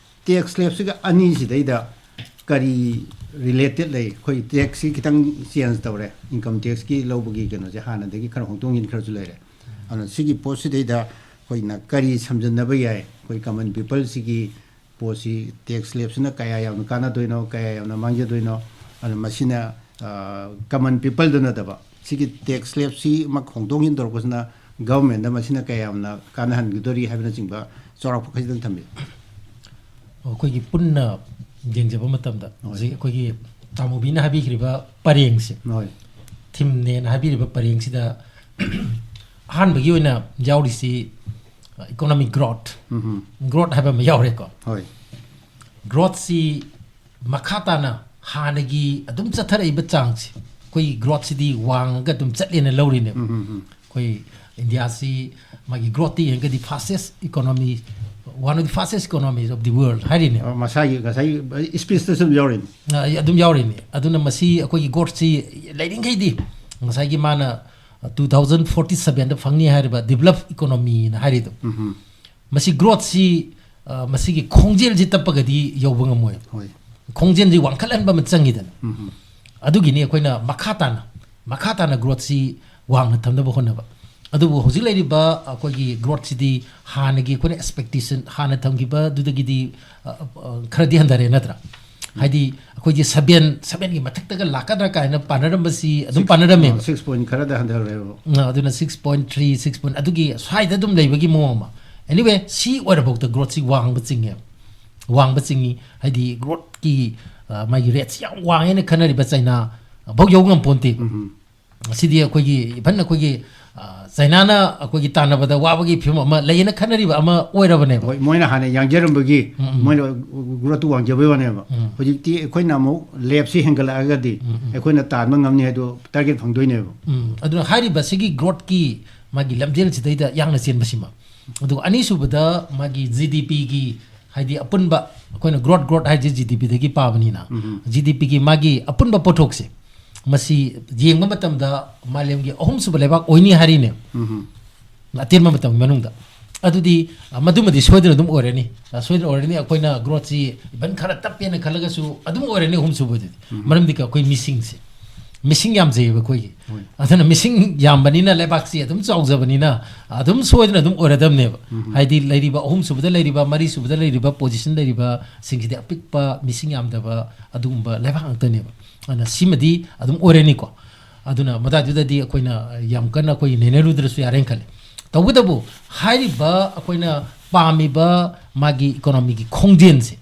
ꯇꯦꯛꯁ ꯁ꯭ꯂꯦꯕꯁꯤꯒ ꯑꯅꯤꯁꯤꯗꯩꯗ ꯀꯔꯤ ꯔꯤꯂꯦꯇꯦꯠ ꯂꯩ? ꯑꯩꯈꯣꯏ ꯇꯦꯛꯁꯁꯤ ꯈꯤꯇꯪ ꯆꯦꯟꯖ ꯇꯧꯔꯦ, ꯏꯟꯀꯝ ꯇꯦꯛꯁꯀꯤ ꯂꯧꯕꯒꯤ ꯀꯩꯅꯣꯁꯦ ꯍꯥꯟꯅꯗꯒꯤ ꯈꯔ ꯍꯣꯡꯗꯣꯛ ꯍꯣꯡꯖꯤꯟ ꯈꯔꯁꯨ ꯂꯩꯔꯦ꯫ ꯑꯗꯨꯅ ꯁꯤꯒꯤ ꯄꯣꯠꯁꯤꯗꯩꯗ ꯑꯩꯈꯣꯏꯅ ꯀꯔꯤ ꯁꯝꯖꯟꯅꯕ ꯌꯥꯏ? ꯑꯩꯈꯣꯏ ꯀꯃꯟ ꯄꯤꯄꯜꯁꯤꯒꯤ ꯄꯣꯠꯁꯤ ꯇꯦꯛꯁ ꯁ꯭ꯂꯦꯕꯁꯤꯅ ꯀꯌꯥ ꯌꯥꯝꯅ ꯀꯥꯟꯅꯗꯣꯏꯅꯣ, ꯀꯌꯥ ꯌꯥꯝꯅ ꯃꯥꯡꯖꯗꯣꯏꯅꯣ? ꯑꯗꯨꯅ ꯃꯁꯤꯅ ꯀꯃꯟ ꯄꯤꯄꯜꯗ ꯅꯠꯇꯕ, ꯁꯤꯒꯤ ꯇꯦꯛꯁ ꯁ꯭ꯂꯦꯕꯁꯤꯃꯛ ꯍꯣꯡꯗꯣꯛ ꯍꯣꯡꯖꯤꯟ ꯇꯧꯔꯛꯄꯁꯤꯅ ꯒꯚꯔꯟꯃꯦꯟꯗ ꯃꯁꯤꯅ ꯀꯌꯥ ꯌꯥꯝꯅ ꯀꯥꯟꯅꯍꯟꯒꯗꯣꯔꯤ ꯍꯥꯏꯕꯅꯆꯤꯡꯕ ꯆꯥꯎꯔꯥꯛꯄ ꯈꯖꯤꯛꯇꯪ ꯊꯝꯕꯤꯌꯨ꯫ ꯑꯩꯈꯣꯏꯒꯤ ꯄꯨꯟꯅ ꯌꯦꯡꯖꯕ ꯃꯇꯝꯗ, ꯍꯣꯏ꯫ ꯍꯧꯖꯤꯛ ꯑꯩꯈꯣꯏꯒꯤ ꯇꯥꯃꯣꯕꯤꯅ ꯍꯥꯏꯕꯤꯈ꯭ꯔꯤꯕ ꯄꯔꯦꯡꯁꯦ, ꯍꯣꯏ꯫ ꯊꯤꯝꯅꯦꯅ ꯍꯥꯏꯕꯤꯔꯤꯕ ꯄꯔꯦꯡꯁꯤꯗ ꯑꯍꯥꯟꯕꯒꯤ ꯑꯣꯏꯅ ꯌꯥꯎꯔꯤꯁꯤ ꯏꯀꯣꯅꯣꯃꯤꯛ ꯒ꯭ꯔꯣꯠ꯫ ꯎꯝ꯫ ꯒ꯭ꯔꯣꯠ ꯍꯥꯏꯕ ꯑꯃ ꯌꯥꯎꯔꯦꯀꯣ꯫ ꯍꯣꯏ꯫ ꯒ꯭ꯔꯣꯠꯁꯤ ꯃꯈꯥ ꯇꯥꯅ ꯍꯥꯟꯅꯒꯤ ꯑꯗꯨꯝ ꯆꯠꯊꯔꯛꯏꯕ ꯆꯥꯡꯁꯦ, ꯑꯩꯈꯣꯏꯒꯤ ꯒ꯭ꯔꯣꯠꯁꯤꯗꯤ ꯋꯥꯡꯉꯒ ꯑꯗꯨꯝ ꯆꯠꯂꯦꯅ ꯂꯧꯔꯤꯅꯦꯕ꯫ ꯎꯝ, ꯎꯝ, ꯎꯝ꯫ ꯑꯩꯈꯣꯏ ꯏꯟꯗꯤꯌꯥꯁꯤ ꯃꯥꯒꯤ ꯒ꯭ꯔꯣꯠꯇ ꯌꯦꯡꯉꯒꯗꯤ fastest economy, one of the fastest economies of the world ꯍꯥꯏꯔꯤꯅꯦ꯫ ꯑ, ꯃꯁꯥꯒꯤ ꯉꯁꯥꯏ ꯁ꯭ꯄꯤꯁꯇꯁꯨ ꯑꯗꯨꯝ ꯌꯥꯎꯔꯤꯅꯤ꯫ ꯑ, ꯑꯗꯨꯝ ꯌꯥꯎꯔꯤꯅꯤ꯫ ꯑꯗꯨꯅ ꯃꯁꯤ ꯑꯩꯈꯣꯏꯒꯤ ꯒ꯭ꯔꯣꯠꯁꯤ ꯂꯩꯔꯤꯉꯩꯗꯤ ꯉꯁꯥꯏꯒꯤ ꯃꯥꯅ two thousand forty sevenꯗ ꯐꯪꯅꯤ ꯍꯥꯏꯔꯤꯕ ꯗꯤꯕꯂꯞ ꯏꯀꯣꯅꯣꯃꯤꯅ ꯍꯥꯏꯔꯤꯗꯣ, ꯎꯝ, ꯎꯝ꯫ ꯃꯁꯤ ꯒ꯭ꯔꯣꯠꯁꯤ, ꯑ, ꯃꯁꯤꯒꯤ ꯈꯣꯡꯖꯦꯜꯁꯤ ꯇꯞꯄꯒꯗꯤ ꯌꯧꯕ ꯉꯝꯃꯣꯏ꯫ ꯍꯣꯏ꯫ ꯈꯣꯡꯖꯦꯜꯁꯤ ꯋꯥꯡꯈꯠꯍꯟꯕ ꯑꯃ ꯆꯪꯉꯤꯗꯅ꯫ ꯎꯝ, ꯎꯝ꯫ ꯑꯗꯨꯒꯤꯅꯤ ꯑꯩꯈꯣꯏꯅ ꯃꯈꯥ ꯇꯥꯅ, ꯃꯈꯥ ꯇꯥꯅ ꯒ꯭ꯔꯣꯠꯁꯤ ꯋꯥꯡꯅ ꯊꯝꯅꯕ ꯍꯣꯠꯅꯕ꯫ ꯑꯗꯨꯕꯨ ꯍꯧꯖꯤꯛ ꯂꯩꯔꯤꯕ ꯑꯩꯈꯣꯏꯒꯤ ꯒ꯭ꯔꯣꯠꯁꯤꯗꯤ ꯍꯥꯟꯅꯒꯤ ꯑꯩꯈꯣꯏꯅ ꯑꯦꯛꯁꯄꯦꯛꯇꯦꯁꯟ ꯍꯥꯟꯅ ꯊꯝꯈꯤꯕꯗꯨꯗꯒꯤꯗꯤ, ꯑ, ꯑ, ꯈꯔꯗꯤ ꯍꯟꯊꯔꯦ ꯅꯠꯇ꯭ꯔꯥ? ꯍꯥꯏꯗꯤ ꯑꯩꯈꯣꯏꯒꯤ seven, sevenꯒꯤ ꯃꯊꯛꯇꯒ ꯂꯥꯛꯀꯗ꯭ꯔꯥ ꯀꯥꯏꯅ ꯄꯥꯅꯔꯝꯕꯁꯤ ꯑꯗꯨꯝ ꯄꯥꯅꯔꯝꯃꯦꯕ꯫ Six point ꯈꯔꯗ ꯍꯟꯊꯈ꯭ꯔꯦꯕ꯫ ꯑ, ꯑꯗꯨꯅ six point three, six point, ꯑꯗꯨꯒꯤ ꯁ꯭ꯋꯥꯏꯗ ꯑꯗꯨꯝ ꯂꯩꯕꯒꯤ ꯃꯑꯣꯡ ꯑꯃ꯫ Anyway, ꯁꯤ ꯑꯣꯏꯔꯐꯥꯎꯗ ꯒ꯭ꯔꯣꯠꯁꯤ ꯋꯥꯡꯕ ꯆꯤꯡꯉꯦꯕ꯫ ꯋꯥꯡꯕ ꯆꯤꯡꯉꯤ꯫ ꯍꯥꯏꯗꯤ ꯒ꯭ꯔꯣꯠꯀꯤ, ꯑ, ꯃꯥꯒꯤ ꯔꯦꯠꯁꯤ ꯌꯥꯝ ꯋꯥꯡꯉꯦꯅ ꯈꯟꯅꯔꯤꯕ ꯆꯩꯅꯥ ꯐꯥꯎ ꯌꯧ ꯉꯝꯄꯣꯟꯇꯦ꯫ ꯎꯝ꯫ ꯁꯤꯗꯤ ꯑꯩꯈꯣꯏꯒꯤ, even ꯑꯩꯈꯣꯏꯒꯤ, ꯑ, ꯆꯩꯅꯥꯅ ꯑꯩꯈꯣꯏꯒꯤ ꯇꯥꯟꯅꯕꯗ ꯋꯥꯕꯒꯤ ꯐꯤꯕꯝ ꯑꯃ ꯂꯩꯌꯦꯅ ꯈꯟꯅꯔꯤꯕ ꯑꯃ ꯑꯣꯏꯔꯕꯅꯦꯕ꯫ ꯍꯣꯏ, ꯃꯣꯏꯅ ꯍꯥꯟꯅ ꯌꯥꯡꯖꯔꯝꯕꯒꯤ ꯎꯝ, ꯎꯝ꯫ ꯃꯣꯏꯅ ꯒ꯭ꯔꯣꯠꯇꯨ ꯋꯥꯡꯖꯕꯩ ꯋꯥꯅꯦꯕ꯫ ꯎꯝ꯫ ꯍꯧꯖꯤꯛꯇꯤ ꯑꯩꯈꯣꯏꯅ ꯑꯃꯨꯛ ꯂꯦꯞꯁꯤ ꯍꯦꯟꯒꯠꯂꯛꯑꯒꯗꯤ ꯎꯝ, ꯎꯝ꯫ ꯑꯩꯈꯣꯏꯅ ꯇꯥꯟꯕ ꯉꯝꯅꯤ ꯍꯥꯏꯗꯣ ꯇꯥꯔꯒꯦꯠ ꯐꯪꯗꯣꯏꯅꯦꯕ꯫ ꯎꯝ, ꯑꯗꯨꯅ ꯍꯥꯏꯔꯤꯕ ꯁꯤꯒꯤ ꯒ꯭ꯔꯣꯠꯀꯤ ꯃꯥꯒꯤ ꯂꯝꯖꯦꯜꯁꯤꯗꯩꯗ ꯌꯥꯡꯅ ꯆꯦꯟꯕꯁꯤꯃ꯫ ꯑꯗꯨꯒ ꯑꯅꯤꯁꯨꯕꯗ ꯃꯥꯒꯤ ꯖꯤ ꯗꯤ ꯄꯤꯒꯤ, ꯍꯥꯏꯗꯤ ꯑꯄꯨꯟꯕ ꯑꯩꯈꯣꯏꯅ ꯒ꯭ꯔꯣꯠ, ꯒ꯭ꯔꯣꯠ ꯍꯥꯏꯁꯦ ꯖꯤ ꯗꯤ ꯄꯤꯗꯒꯤ ꯄꯥꯕꯅꯤꯅ, ꯎꯝ꯫ ꯖꯤ ꯗꯤ ꯄꯤꯒꯤ ꯃꯥꯒꯤ ꯑꯄꯨꯟꯕ ꯄꯣꯠꯊꯣꯛꯁꯦ, ꯃꯁꯤ ꯌꯦꯡꯕ ꯃꯇꯝꯗ ꯃꯥꯂꯦꯝꯒꯤ ꯑꯍꯨꯝꯁꯨꯕ ꯂꯩꯕꯥꯛ ꯑꯣꯏꯅꯤ ꯍꯥꯏꯔꯤꯅꯦ꯫ ꯎꯝ꯫ ꯑꯇꯦꯟꯕ ꯃꯇꯝꯒꯤ ꯃꯅꯨꯡꯗ꯫ ꯑꯗꯨꯗꯤ, ꯑ, ꯃꯗꯨꯃꯗꯤ ꯁꯣꯏꯗꯅ ꯑꯗꯨꯝ ꯑꯣꯏꯔꯅꯤ꯫ ꯑ, ꯁꯣꯏꯗꯅ ꯑꯣꯏꯔꯅꯤ꯫ ꯑꯩꯈꯣꯏꯅ ꯒ꯭ꯔꯣꯠꯁꯤ even ꯈꯔ ꯇꯞꯄꯦꯅ ꯈꯜꯂꯒꯁꯨ ꯑꯗꯨꯝ ꯑꯣꯏꯔꯅꯤ ꯑꯍꯨꯝꯁꯨꯕꯗꯨꯗꯤ꯫ ꯃꯔꯝꯗꯤ ꯑꯩꯈꯣꯏ ꯃꯤꯁꯤꯡꯁꯦ, ꯃꯤꯁꯤꯡ ꯌꯥꯝꯖꯩꯌꯦꯕ ꯑꯩꯈꯣꯏꯒꯤ꯫ ꯍꯣꯏ꯫ ꯑꯗꯨꯅ ꯃꯤꯁꯤꯡ ꯌꯥꯝꯕꯅꯤꯅ ꯂꯩꯕꯥꯛꯁꯤ ꯑꯗꯨꯝ ꯆꯥꯎꯖꯕꯅꯤꯅ ꯑꯗꯨꯝ ꯁꯣꯏꯗꯅ ꯑꯗꯨꯝ ꯑꯣꯏꯔꯗꯕꯅꯦꯕ꯫ ꯎꯝ꯫ ꯍꯥꯏꯗꯤ ꯂꯩꯔꯤꯕ ꯑꯍꯨꯝ ꯁꯨꯕꯗ ꯂꯩꯔꯤꯕ, ꯃꯔꯤ ꯁꯨꯕꯗ ꯂꯩꯔꯤꯕ position ꯂꯩꯔꯤꯕꯁꯤꯡꯁꯤꯗꯤ ꯑꯄꯤꯛꯄ, ꯃꯤꯁꯤꯡ ꯌꯥꯝꯗꯕ ꯑꯗꯨꯒꯨꯝꯕ ꯂꯩꯕꯥꯛ ꯉꯥꯛꯇꯅꯦꯕ꯫ ꯑꯗꯨꯅ ꯁꯤꯃꯗꯤ ꯑꯗꯨꯝ ꯑꯣꯏꯔꯅꯤꯀꯣ꯫ ꯑꯗꯨꯅ ꯃꯗꯥꯏꯗꯨꯗꯗꯤ ꯑꯩꯈꯣꯏꯅ ꯌꯥꯝ ꯀꯟꯅ ꯑꯩꯈꯣꯏ ꯅꯩꯅꯔꯨꯗ꯭ꯔꯁꯨ ꯌꯥꯔꯦꯅ ꯈꯜꯂꯤ꯫ ꯇꯧꯕꯇꯕꯨ ꯍꯥꯏꯔꯤꯕ ꯑꯩꯈꯣꯏꯅ ꯄꯥꯝꯃꯤꯕ ꯃꯥꯒꯤ economyꯒꯤ ꯈꯣꯡꯖꯦꯜꯁꯦ,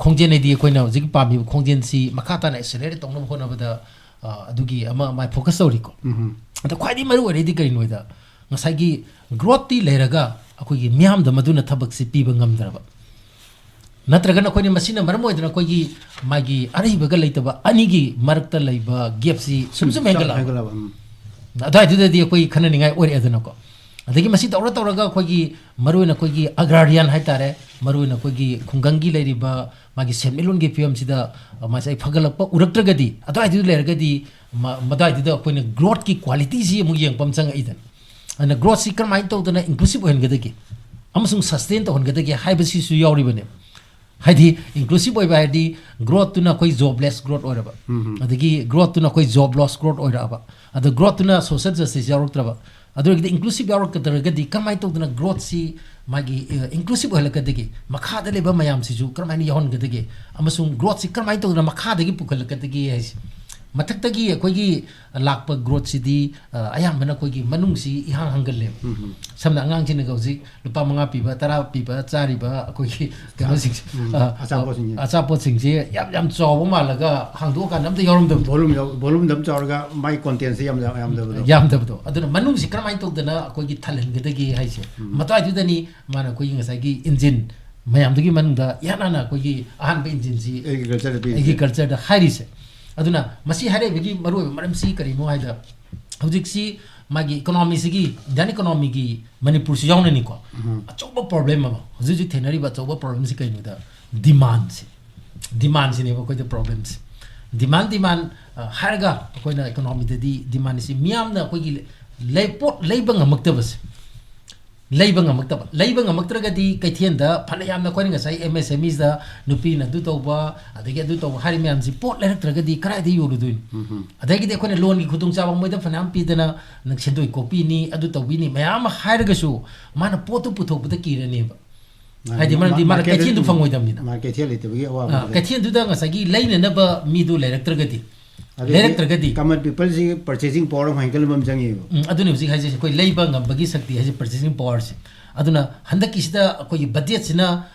ꯈꯣꯡꯖꯦꯜ ꯍꯥꯏꯗꯤ ꯑꯩꯈꯣꯏꯅ ꯍꯧꯖꯤꯛ ꯄꯥꯝꯃꯤꯕ ꯈꯣꯡꯖꯦꯜꯁꯤ ꯃꯈꯥ ꯇꯥꯅ accelerate ꯇꯧꯅꯕ ꯍꯣꯠꯅꯕꯗ, ꯑ, ꯑꯗꯨꯒꯤ ꯑꯃ ꯃꯥꯏ focus ꯇꯧꯔꯤꯀꯣ꯫ ꯎꯝ꯫ ꯑꯗ ꯈ꯭ꯋꯥꯏꯗꯒꯤ ꯃꯔꯨ ꯑꯣꯏꯔꯤꯗꯤ ꯀꯔꯤꯅꯣ ꯍꯥꯏꯗ, ꯉꯁꯥꯏꯒꯤ growthꯇꯤ ꯂꯩꯔꯒ ꯑꯩꯈꯣꯏꯒꯤ ꯃꯤꯌꯥꯝꯗ ꯃꯗꯨꯅ ꯊꯕꯛꯁꯤ ꯄꯤꯕ ꯉꯝꯗ꯭ꯔꯕ, ꯅꯠꯇ꯭ꯔꯒꯅ ꯑꯩꯈꯣꯏꯅ ꯃꯁꯤꯅ ꯃꯔꯝ ꯑꯣꯏꯗꯅ ꯑꯩꯈꯣꯏꯒꯤ ꯃꯥꯒꯤ ꯑꯔꯩꯕꯒ ꯂꯩꯇꯕ ꯑꯅꯤꯒꯤ ꯃꯔꯛꯇ ꯂꯩꯕ gapꯁꯤ ꯁꯨꯝ ꯁꯨꯝ ꯍꯦꯟꯒꯠꯂꯛꯑꯕ꯫ ꯍꯦꯟꯒꯠꯂꯛꯑꯕ, ꯎꯝ꯫ ꯑꯗꯨꯋꯥꯏꯗꯨꯗꯗꯤ ꯑꯩꯈꯣꯏ ꯈꯟꯅꯅꯤꯡꯉꯥꯏ ꯑꯣꯏꯔꯛꯑꯦꯗꯅꯀꯣ꯫ ꯑꯗꯒꯤ ꯃꯁꯤ ꯇꯧꯔ ꯇꯧꯔꯒ ꯑꯩꯈꯣꯏꯒꯤ ꯃꯔꯨꯑꯣꯏꯅ ꯑꯩꯈꯣꯏꯒꯤ agrarian ꯍꯥꯏꯇꯥꯔꯦ, ꯃꯔꯨꯑꯣꯏꯅ ꯑꯩꯈꯣꯏꯒꯤ ꯈꯨꯡꯒꯪꯒꯤ ꯂꯩꯔꯤꯕ ꯃꯥꯒꯤ ꯁꯦꯟꯃꯤꯠꯂꯣꯟꯒꯤ ꯐꯤꯕꯝꯁꯤꯗ, ꯑ, ꯃꯁꯤ ꯐꯒꯠꯂꯛꯄ ꯎꯔꯛꯇ꯭ꯔꯒꯗꯤ, ꯑꯗꯨꯋꯥꯏꯗꯨꯗ ꯂꯩꯔꯒꯗꯤ ꯃ-, ꯃꯗꯨꯋꯥꯏꯗꯨꯗ ꯑꯩꯈꯣꯏꯅ growthꯀꯤ qualityꯁꯤ ꯑꯃꯨꯛ ꯌꯦꯡꯕ ꯑꯃ ꯆꯪꯉꯛꯏꯗꯅ꯫ ꯑꯗꯨꯅ growthꯁꯤ ꯀꯔꯝꯍꯥꯏꯅ ꯇꯧꯗꯅ inclusive ꯑꯣꯏꯍꯟꯒꯗꯒꯦ ꯑꯃꯁꯨꯡ sustain ꯇꯧꯍꯟꯒꯗꯒꯦ ꯍꯥꯏꯕꯁꯤꯁꯨ ꯌꯥꯎꯔꯤꯕꯅꯦꯕ꯫ ꯍꯥꯏꯗꯤ inclusive ꯑꯣꯏꯕ ꯍꯥꯏꯔꯗꯤ growthꯇꯨꯅ ꯑꯩꯈꯣꯏ jobless growth ꯑꯣꯏꯔꯕ, ꯎꯝ꯫ ꯑꯗꯒꯤ growthꯇꯨꯅ ꯑꯩꯈꯣꯏ job loss growth ꯑꯣꯏꯔꯛꯑꯕ, ꯑꯗ growthꯇꯨꯅ social justice ꯌꯥꯎꯔꯛꯇ꯭ꯔꯕ, ꯑꯗꯨ ꯑꯣꯏꯔꯒꯗꯤ inclusive ꯌꯥꯎꯔꯛꯀꯗꯧꯔꯒꯗꯤ ꯀꯔꯝꯍꯥꯏꯅ ꯇꯧꯗꯅ growthꯁꯤ ꯃꯥꯒꯤ, ꯑ, inclusive ꯑꯣꯏꯍꯜꯂꯛꯀꯗꯒꯦ, ꯃꯈꯥꯗ ꯂꯩꯕ ꯃꯌꯥꯝꯁꯤꯁꯨ ꯀꯔꯝꯍꯥꯏꯅ ꯌꯥꯎꯍꯟꯒꯗꯒꯦ, ꯑꯃꯁꯨꯡ growthꯁꯤ ꯀꯔꯝꯍꯥꯏꯅ ꯇꯧꯗꯅ ꯃꯈꯥꯗꯒꯤ ꯄꯨꯈꯠꯂꯛꯀꯗꯒꯦ ꯍꯥꯏꯁꯦ꯫ ꯃꯊꯛꯇꯒꯤ ꯑꯩꯈꯣꯏꯒꯤ ꯂꯥꯛꯄ growthꯁꯤꯗꯤ, ꯑ, ꯑꯌꯥꯝꯕꯅ ꯑꯩꯈꯣꯏꯒꯤ ꯃꯅꯨꯡꯁꯤ ꯏꯍꯥꯡ ꯍꯥꯡꯒꯜꯂꯦꯕ꯫ ꯎꯝ꯫ ꯁꯝꯅ ꯑꯉꯥꯡꯁꯤꯡꯅꯒ ꯍꯧꯖꯤꯛ ꯂꯨꯄꯥ ꯃꯉꯥ ꯄꯤꯕ, ꯇꯔꯥ ꯄꯤꯕ ꯆꯥꯔꯤꯕ ꯑꯩꯈꯣꯏꯒꯤ ꯀꯩꯅꯣꯁꯤꯡꯁꯦ, ꯎꯝ, ꯑ, ꯑꯆꯥꯄꯣꯠꯁꯤꯡꯁꯦ꯫ ꯑꯆꯥꯄꯣꯠꯁꯤꯡꯁꯦ ꯌꯥꯝ, ꯌꯥꯝ ꯆꯥꯎꯕ ꯃꯥꯜꯂꯒ ꯍꯥꯡꯗꯣꯛꯑꯀꯥꯟꯗ ꯑꯝꯇ ꯌꯥꯎꯔꯝꯗꯕꯗꯣ꯫ Volume ꯌꯥꯎ-, volumeꯗ ꯑꯃ ꯆꯥꯎꯔꯒ ꯃꯥꯒꯤ contentꯁꯦ ꯌꯥꯝ, ꯌꯥꯝ ꯌꯥꯝꯗꯕꯗꯣ꯫ ꯌꯥꯝꯗꯕꯗꯣ꯫ ꯑꯗꯨꯅ ꯃꯅꯨꯡꯁꯤ ꯀꯔꯝꯍꯥꯏꯅ ꯇꯧꯗꯅ ꯑꯩꯈꯣꯏꯒꯤ ꯊꯜꯍꯟꯒꯗꯒꯦ ꯍꯥꯏꯁꯦ꯫ ꯎꯝ꯫ ꯃꯗꯨꯋꯥꯏꯗꯨꯗꯅꯤ ꯃꯥꯅ ꯑꯩꯈꯣꯏꯒꯤ ꯉꯁꯥꯏꯒꯤ engine ꯃꯌꯥꯝꯗꯨꯒꯤ ꯃꯅꯨꯡꯗ ꯏꯍꯥꯟ ꯍꯥꯟꯅ ꯑꯩꯈꯣꯏꯒꯤ ꯑꯍꯥꯟꯕ engineꯁꯤ Agricultureꯗ ꯄꯤꯔꯤꯁꯦ꯫ Agricultureꯗ ꯍꯥꯏꯔꯤꯁꯦ꯫ ꯑꯗꯨꯅ ꯃꯁꯤ ꯍꯥꯏꯔꯛꯏꯕꯒꯤ ꯃꯔꯨꯑꯣꯏꯕ ꯃꯔꯝꯁꯤ ꯀꯔꯤꯅꯣ ꯍꯥꯏꯗ, ꯍꯧꯖꯤꯛꯁꯤ ꯃꯥꯒꯤ economyꯁꯤꯒꯤ, Indian economyꯒꯤ ꯃꯅꯤꯄꯨꯔꯁꯨ ꯌꯥꯎꯅꯅꯤꯀꯣ꯫ ꯎꯝ꯫ ꯑꯆꯧꯕ problem ꯑꯃ, ꯍꯧꯖꯤꯛ ꯍꯧꯖꯤꯛ ꯊꯦꯡꯅꯔꯤꯕ ꯑꯆꯧꯕ problemꯁꯤ ꯀꯩꯅꯣꯗ, demandꯁꯤ꯫ Demandꯁꯤꯅꯦꯕ ꯑꯩꯈꯣꯏꯗ problemꯁꯤ꯫ Demand, demand, ꯑ, ꯍꯥꯏꯔꯒ ꯑꯩꯈꯣꯏꯅ economyꯗꯗꯤ demandꯁꯤ ꯃꯤꯌꯥꯝꯅ ꯑꯩꯈꯣꯏꯒꯤ ꯂꯩ-, ꯄꯣꯠ ꯂꯩꯕ ꯉꯝꯃꯛꯇꯕꯁꯦ꯫ ꯂꯩꯕ ꯉꯝꯃꯛꯇꯕ꯫ ꯂꯩꯕ ꯉꯝꯃꯛꯇ꯭ꯔꯒꯗꯤ ꯀꯩꯊꯦꯜꯗ ꯐꯅ ꯌꯥꯝꯅ ꯑꯩꯈꯣꯏꯅ ꯉꯁꯥꯏ M S M Eꯁꯗ ꯅꯨꯄꯤꯅ ꯑꯗꯨ ꯇꯧꯕ, ꯑꯗꯒꯤ ꯑꯗꯨ ꯇꯧꯕ ꯍꯥꯏꯔꯤ ꯃꯌꯥꯝꯁꯤ ꯄꯣꯠ ꯂꯩꯔꯛꯇ꯭ꯔꯒꯗꯤ ꯀꯗꯥꯏꯗ ꯌꯣꯜꯂꯨꯗꯣꯏꯅꯣ? ꯑꯗꯒꯤꯗꯤ ꯑꯩꯈꯣꯏꯅ ꯂꯣꯟꯒꯤ ꯈꯨꯗꯣꯡꯆꯥꯕ ꯃꯣꯏꯗ ꯐꯅꯌꯥꯝ ꯄꯤꯗꯅ ꯅꯪ ꯁꯦꯟꯗꯣꯏ ꯀꯣꯛꯄꯤꯅꯤ, ꯑꯗꯨ ꯇꯧꯕꯤꯅꯤ, ꯃꯌꯥꯝ ꯑꯃ ꯍꯥꯏꯔꯒꯁꯨ ꯃꯥꯅ ꯄꯣꯠꯇꯨ ꯄꯨꯊꯣꯛꯄꯗ ꯀꯤꯔꯅꯦꯕ꯫ ꯃꯥꯅꯦ, ꯍꯥꯏꯗꯤ ꯃꯔꯝꯗꯤ ꯃꯥ-, ꯃꯥꯅ market ꯀꯩꯊꯦꯜꯗꯨ ꯂꯩꯇꯕ-, ꯐꯪꯉꯣꯏꯗꯕꯅꯤꯅ꯫ ꯃꯥ ꯀꯩꯊꯦꯜ ꯂꯩꯇꯕꯒꯤ ꯑꯋꯥꯕ ꯑꯥ, ꯂꯩ꯫ ꯀꯩꯊꯦꯜꯗꯨꯗ ꯉꯁꯥꯏꯒꯤ ꯂꯩꯅꯅꯕ ꯃꯤꯗꯨ ꯂꯩꯔꯛꯇ꯭ꯔꯒꯗꯤ, ꯑꯗꯒꯤ ꯂꯩꯔꯛꯇ꯭ꯔꯒꯗꯤ common peopleꯁꯤ purchasing power ꯑꯃ ꯍꯦꯟꯒꯠꯍꯟꯕ ꯑꯃ ꯆꯪꯉꯦꯕ꯫ ꯎꯝ, ꯑꯗꯨꯅꯤ ꯍꯧꯖꯤꯛ ꯍꯥꯏꯖꯩꯁꯦ, ꯑꯩꯈꯣꯏ ꯂꯩꯕ ꯉꯝꯕꯒꯤ ꯁꯛꯇꯤ ꯍꯥꯏꯁꯦ, purchasing powerꯁꯦ꯫ ꯑꯗꯨꯅ ꯍꯟꯗꯛꯀꯤꯁꯤꯗ ꯑꯩꯈꯣꯏꯒꯤ budgetꯁꯤꯅ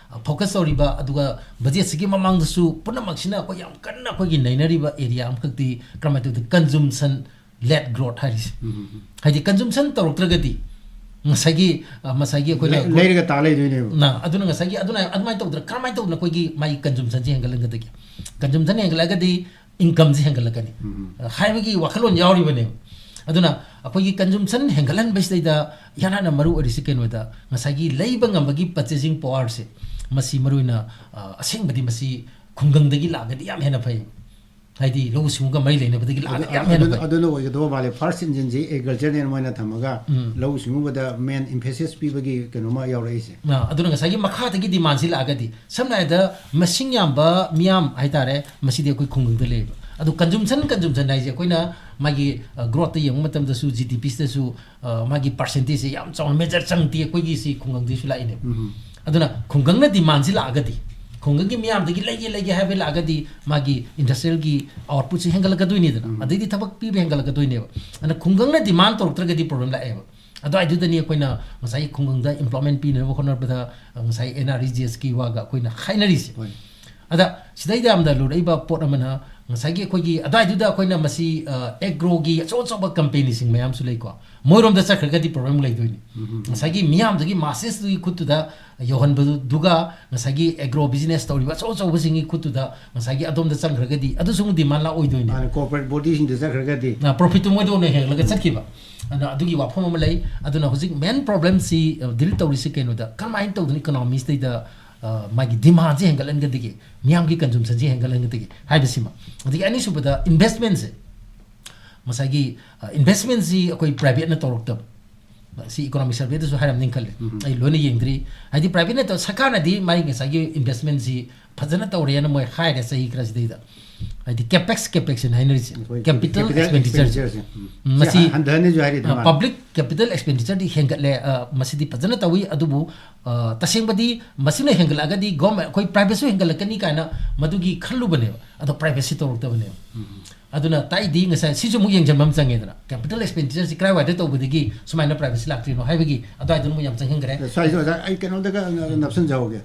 focus ꯇꯧꯔꯤꯕ, ꯑꯗꯨꯒ budgetꯁꯤꯒꯤ ꯃꯃꯥꯡꯗꯁꯨ ꯄꯨꯝꯅꯃꯛꯁꯤꯅ ꯑꯩꯈꯣꯏ ꯌꯥꯝ ꯀꯟꯅ ꯑꯩꯈꯣꯏꯒꯤ ꯅꯩꯅꯔꯤꯕ area ꯑꯃꯈꯛꯇꯤ ꯀꯔꯝꯍꯥꯏꯅ ꯇꯧꯗꯦ, consumption led growth ꯍꯥꯏꯔꯤꯁꯦ꯫ ꯎꯝ, ꯎꯝ, ꯎꯝ꯫ ꯍꯥꯏꯗꯤ consumption ꯇꯧꯔꯛꯇ꯭ꯔꯒꯗꯤ ꯉꯁꯥꯏꯒꯤ, ꯑ, ꯉꯁꯥꯏꯒꯤ ꯑꯩꯈꯣꯏꯅ ꯂꯩ-, ꯂꯩꯔꯒ ꯇꯥ ꯂꯩꯗꯣꯏꯅꯦꯕ꯫ ꯅ, ꯑꯗꯨꯅ ꯉꯁꯥꯏꯒꯤ, ꯑꯗꯨꯅ ꯑꯗꯨꯃꯥꯏꯅ ꯇꯧꯗꯅ, ꯀꯔꯝꯍꯥꯏꯅ ꯇꯧꯗꯅ ꯑꯩꯈꯣꯏꯒꯤ ꯃꯥꯒꯤ consumptionꯁꯦ ꯍꯦꯟꯒꯠꯍꯟꯒꯗꯒꯦ? Consumption ꯍꯦꯟꯒꯠꯂꯒꯗꯤ incomeꯁꯦ ꯍꯦꯟꯒꯠꯂꯛꯀꯅꯤ꯫ ꯎꯝ, ꯎꯝ꯫ ꯑ, ꯍꯥꯏꯕꯒꯤ ꯋꯥꯈꯜꯂꯣꯟ ꯌꯥꯎꯔꯤꯕꯅꯦꯕ꯫ ꯑꯗꯨꯅ ꯑꯩꯈꯣꯏꯒꯤ consumption ꯍꯦꯟꯒꯠꯍꯟꯕꯁꯤꯗꯩꯗ ꯏꯍꯥꯟ ꯍꯥꯟꯅ ꯃꯔꯨ ꯑꯣꯏꯔꯤꯁꯤ ꯀꯩꯅꯣꯗ, ꯉꯁꯥꯏꯒꯤ ꯂꯩꯕ ꯉꯝꯕꯒꯤ purchasing powerꯁꯦ, ꯃꯁꯤ ꯃꯔꯨ ꯑꯣꯏꯅ, ꯑ, ꯑꯁꯦꯡꯕꯗꯤ ꯃꯁꯤ ꯈꯨꯡꯒꯪꯗꯒꯤ ꯂꯥꯛꯑꯒꯗꯤ ꯌꯥꯝ ꯍꯦꯟꯅ ꯐꯩ꯫ ꯍꯥꯏꯗꯤ ꯂꯧꯎ ꯁꯤꯡꯎꯒ ꯃꯔꯤ ꯂꯩꯅꯕꯗꯒꯤ ꯂꯥꯛꯑꯒꯗꯤ ꯌꯥꯝ ꯍꯦꯟꯅ ꯑꯗꯨꯅ, ꯐꯩ꯫ ꯑꯗꯨꯅ ꯑꯣꯏꯒꯗꯧꯕ ꯃꯥꯜꯂꯦ꯫ First engineꯁꯤ agricultureꯅꯦꯅ ꯃꯣꯏꯅ ꯊꯝꯃꯒ ꯎꯝ꯫ ꯂꯧꯎ ꯁꯤꯡꯎꯕꯗ main emphasis ꯄꯤꯕꯒꯤ ꯀꯩꯅꯣꯃ ꯌꯥꯎꯔꯛꯏꯁꯦ꯫ ꯑ, ꯑꯗꯨꯅ ꯉꯁꯥꯏꯒꯤ ꯃꯈꯥꯗꯒꯤ demandꯁꯤ ꯂꯥꯛꯑꯒꯗꯤ, ꯁꯝꯅ ꯍꯥꯏꯔꯕꯗ ꯃꯁꯤꯡ ꯌꯥꯝꯕ ꯃꯤꯌꯥꯝ ꯍꯥꯏꯇꯥꯔꯦ, ꯃꯁꯤꯗꯤ ꯑꯩꯈꯣꯏ ꯈꯨꯡꯒꯪꯗ ꯂꯩꯌꯦꯕ꯫ ꯑꯗꯣ consumption, consumption ꯍꯥꯏꯁꯦ ꯑꯩꯈꯣꯏꯅ ꯃꯥꯒꯤ, ꯑ, growthꯇ ꯌꯦꯡꯕ ꯃꯇꯝꯗꯁꯨ GDPꯁꯤꯗꯁꯨ, ꯑ, ꯃꯥꯒꯤ percentageꯁꯦ ꯌꯥꯝ ꯆꯥꯎꯅ major ꯆꯪꯗꯦ ꯑꯩꯈꯣꯏꯒꯤ ꯁꯤ ꯈꯨꯡꯒꯪꯗꯒꯤꯁꯨ ꯂꯥꯛꯏꯅꯦꯕ꯫ ꯎꯝ꯫ ꯑꯗꯨꯅ ꯈꯨꯡꯒꯪꯅ demandꯁꯤ ꯂꯥꯛꯑꯒꯗꯤ, ꯈꯨꯡꯒꯪꯒꯤ ꯃꯤꯌꯥꯝꯗꯒꯤ ꯂꯩꯒꯦ ꯂꯩꯒꯦ ꯍꯥꯏꯕ ꯂꯥꯛꯑꯒꯗꯤ ꯃꯥꯒꯤ industrialꯒꯤ outputꯁꯤ ꯍꯦꯟꯒꯠꯂꯛꯀꯗꯣꯏꯅꯤꯗꯅ, ꯎꯝ꯫ ꯑꯗꯩꯗꯤ ꯊꯕꯛ ꯄꯤꯕ ꯍꯦꯟꯒꯠꯂꯛꯀꯗꯣꯏꯅꯦꯕ꯫ ꯑꯗꯨꯅ ꯈꯨꯡꯒꯪꯅ demand ꯇꯧꯔꯛꯇ꯭ꯔꯒꯗꯤ problem ꯂꯥꯛꯑꯦꯕ꯫ ꯑꯗꯨꯋꯥꯏꯗꯨꯗꯅꯤ ꯑꯩꯈꯣꯏꯅ ꯉꯁꯥꯏꯒꯤ ꯈꯨꯡꯒꯪꯗ employment ꯄꯤꯅꯕ ꯍꯣꯠꯅꯕꯗ, ꯑ, ꯉꯁꯥꯏ NREGSꯀꯤ ꯋꯥꯒ ꯑꯩꯈꯣꯏꯅ ꯍꯥꯏꯅꯔꯤꯁꯦ꯫ ꯍꯣꯏ꯫ ꯑꯗ ꯁꯤꯗꯩꯗ ꯌꯥꯝꯅ ꯂꯨꯔꯛꯏꯕ ꯄꯣꯠ ꯑꯃꯅ, ꯉꯁꯥꯏꯒꯤ ꯑꯩꯈꯣꯏꯒꯤ ꯑꯗꯨꯋꯥꯏꯗꯨꯗ ꯑꯩꯈꯣꯏꯅ ꯃꯁꯤ, ꯑ, agroꯒꯤ ꯑꯆꯧ ꯑꯆꯧꯕ companyꯁꯤꯡ ꯃꯌꯥꯝꯁꯨ ꯂꯩꯀꯣ, ꯃꯣꯏꯔꯣꯝꯗ ꯆꯠꯈ꯭ꯔꯒꯗꯤ problem ꯂꯩꯗꯣꯏꯅꯤ꯫ ꯎꯝ, ꯎꯝ, ꯎꯝ꯫ ꯉꯁꯥꯏꯒꯤ ꯃꯤꯌꯥꯝꯗꯨꯒꯤ massesꯇꯨꯒꯤ ꯈꯨꯠꯇꯨꯗ ꯌꯧꯍꯟꯕꯗꯨꯒ ꯉꯁꯥꯏꯒꯤ agro business ꯇꯧꯔꯤꯕ ꯑꯆꯧ ꯑꯆꯧꯕꯁꯤꯡꯒꯤ ꯈꯨꯠꯇꯨꯗ ꯉꯁꯥꯏꯒꯤ ꯑꯗꯣꯝꯗ ꯆꯪꯈ꯭ꯔꯒꯗꯤ ꯑꯗꯨꯁꯨ ꯑꯃꯨꯛ demand ꯂꯥꯛꯑꯣꯏꯗꯣꯏꯅꯤ꯫ ꯃꯥꯅꯦ, corporate bodyꯁꯤꯡꯗ ꯆꯠꯈ꯭ꯔꯒꯗꯤ꯫ ꯑ, profitꯇꯨ ꯃꯣꯏꯗ ꯑꯣꯏꯅ ꯍꯦꯜꯂꯒ ꯆꯠꯈꯤꯕ꯫ ꯑꯗꯨꯅ ꯑꯗꯨꯒꯤ ꯋꯥꯐꯝ ꯑꯃ ꯂꯩ꯫ ꯑꯗꯨꯅ ꯍꯧꯖꯤꯛ main problemꯁꯤ, ꯑ, deal ꯇꯧꯔꯤꯁꯤ ꯀꯩꯅꯣꯗ, ꯀꯔꯝꯍꯥꯏꯅ ꯇꯧꯗꯅ economyꯁꯤꯗꯩꯗ, ꯑ, ꯃꯥꯒꯤ demandꯁꯤ ꯍꯦꯟꯒꯠꯍꯟꯒꯗꯒꯦ, ꯃꯤꯌꯥꯝꯒꯤ consumptionꯁꯤ ꯍꯦꯟꯒꯠꯍꯟꯒꯗꯒꯦ ꯍꯥꯏꯕꯁꯤꯃ꯫ ꯑꯗꯒꯤ ꯑꯅꯤꯁꯨꯕꯗ investmentꯁꯦ, ꯉꯁꯥꯏꯒꯤ, ꯑ, investmentꯁꯤ ꯑꯩꯈꯣꯏ privateꯅ ꯇꯧꯔꯛꯇꯕ꯫ ꯁꯤ ꯏꯀꯣꯅꯣꯃꯤꯛ ꯁꯔꯚꯦꯗꯁꯨ ꯍꯥꯏꯔꯝꯅꯤ ꯈꯜꯂꯦ꯫ ꯑꯩ ꯂꯣꯏꯅ ꯌꯦꯡꯗ꯭ꯔꯤ꯫ ꯍꯥꯏꯗꯤ ꯄ꯭ꯔꯥꯏꯚꯦꯠꯅ ꯇꯧ-, ꯁꯔꯀꯥꯔꯅꯗꯤ ꯃꯥꯒꯤ ꯉꯁꯥꯏꯒꯤ ꯏꯟꯚꯦꯁꯃꯦꯟꯁꯤ ꯐꯖꯅ ꯇꯧꯔꯦꯅ ꯃꯣꯏ ꯍꯥꯏꯔꯦ ꯆꯍꯤ ꯈꯔꯁꯤꯗꯩꯗ꯫ ꯍꯥꯏꯗꯤ ꯀꯦꯄꯦꯛꯁ, ꯀꯦꯄꯦꯛꯁ ꯍꯥꯏꯅ ꯍꯥꯏꯅꯔꯤꯁꯦ꯫ ꯑꯩꯈꯣꯏ ꯀꯦꯄꯤꯇꯦꯜ ꯀꯦꯄꯤꯇꯦꯜ ꯑꯦꯛꯁꯄꯦꯟꯗꯤꯆꯔꯁꯦ꯫ ꯑꯦꯛꯁꯄꯦꯟꯗꯤꯆꯔꯁꯦ꯫ ꯎꯝ꯫ ꯁꯤ ꯃꯁꯤ, ꯍꯟ-, ꯍꯟꯊꯍꯟꯅꯤꯁꯨ ꯍꯥꯏꯔꯤ ꯑꯗꯨꯃꯥꯏꯅ꯫ ꯄꯕ꯭ꯂꯤꯛ ꯀꯦꯄꯤꯇꯦꯜ ꯑꯦꯛꯁꯄꯦꯟꯗꯤꯆꯔꯗꯤ ꯍꯦꯟꯒꯠꯂꯦ꯫ ꯑ, ꯃꯁꯤꯗꯤ ꯐꯖꯅ ꯇꯧꯏ꯫ ꯑꯗꯨꯕꯨ, ꯑ, ꯇꯁꯦꯡꯕꯗꯤ ꯃꯁꯤꯅ ꯍꯦꯟꯒꯠꯂꯛꯑꯒꯗꯤ ꯒꯣꯔꯃꯦꯟ, ꯑꯩꯈꯣꯏ ꯄ꯭ꯔꯥꯏꯚꯦꯠꯁꯨ ꯍꯦꯟꯒꯠꯂꯛꯀꯅꯤ ꯀꯥꯏꯅ ꯃꯗꯨꯒꯤ ꯈꯜꯂꯨꯕꯅꯦꯕ꯫ ꯑꯗꯣ ꯄ꯭ꯔꯥꯏꯚꯦꯠꯁꯤ ꯇꯧꯔꯛꯇꯕꯅꯦꯕ꯫ ꯑꯗꯨꯅ ꯇꯥꯛꯏꯗꯤ ꯉꯁꯥꯏ ꯁꯤꯁꯨ ꯑꯃꯨꯛ ꯌꯦꯡꯁꯤꯟꯕ ꯑꯃ ꯆꯪꯉꯦꯗꯅ, ꯀꯦꯄꯤꯇꯦꯜ ꯑꯦꯛꯁꯄꯦꯟꯗꯤꯆꯔꯁꯤ ꯀꯗꯥꯏꯋꯥꯏꯗ ꯇꯧꯕꯗꯒꯤ ꯁꯨꯃꯥꯏꯅ ꯄ꯭ꯔꯥꯏꯚꯦꯠꯁꯤ ꯂꯥꯛꯇ꯭ꯔꯤꯅꯣ ꯍꯥꯏꯕꯒꯤ ꯑꯗꯨꯋꯥꯏꯗ ꯑꯃꯨꯛ ꯌꯥꯝ ꯆꯪꯍꯟꯈ꯭ꯔꯦ꯫ ꯁ꯭ꯋꯥꯏꯁꯦ ꯑꯣꯖꯥ, ꯑꯩ ꯀꯩꯅꯣꯝꯇꯒ ꯅꯞꯁꯤꯟꯖꯍꯧꯒꯦ꯫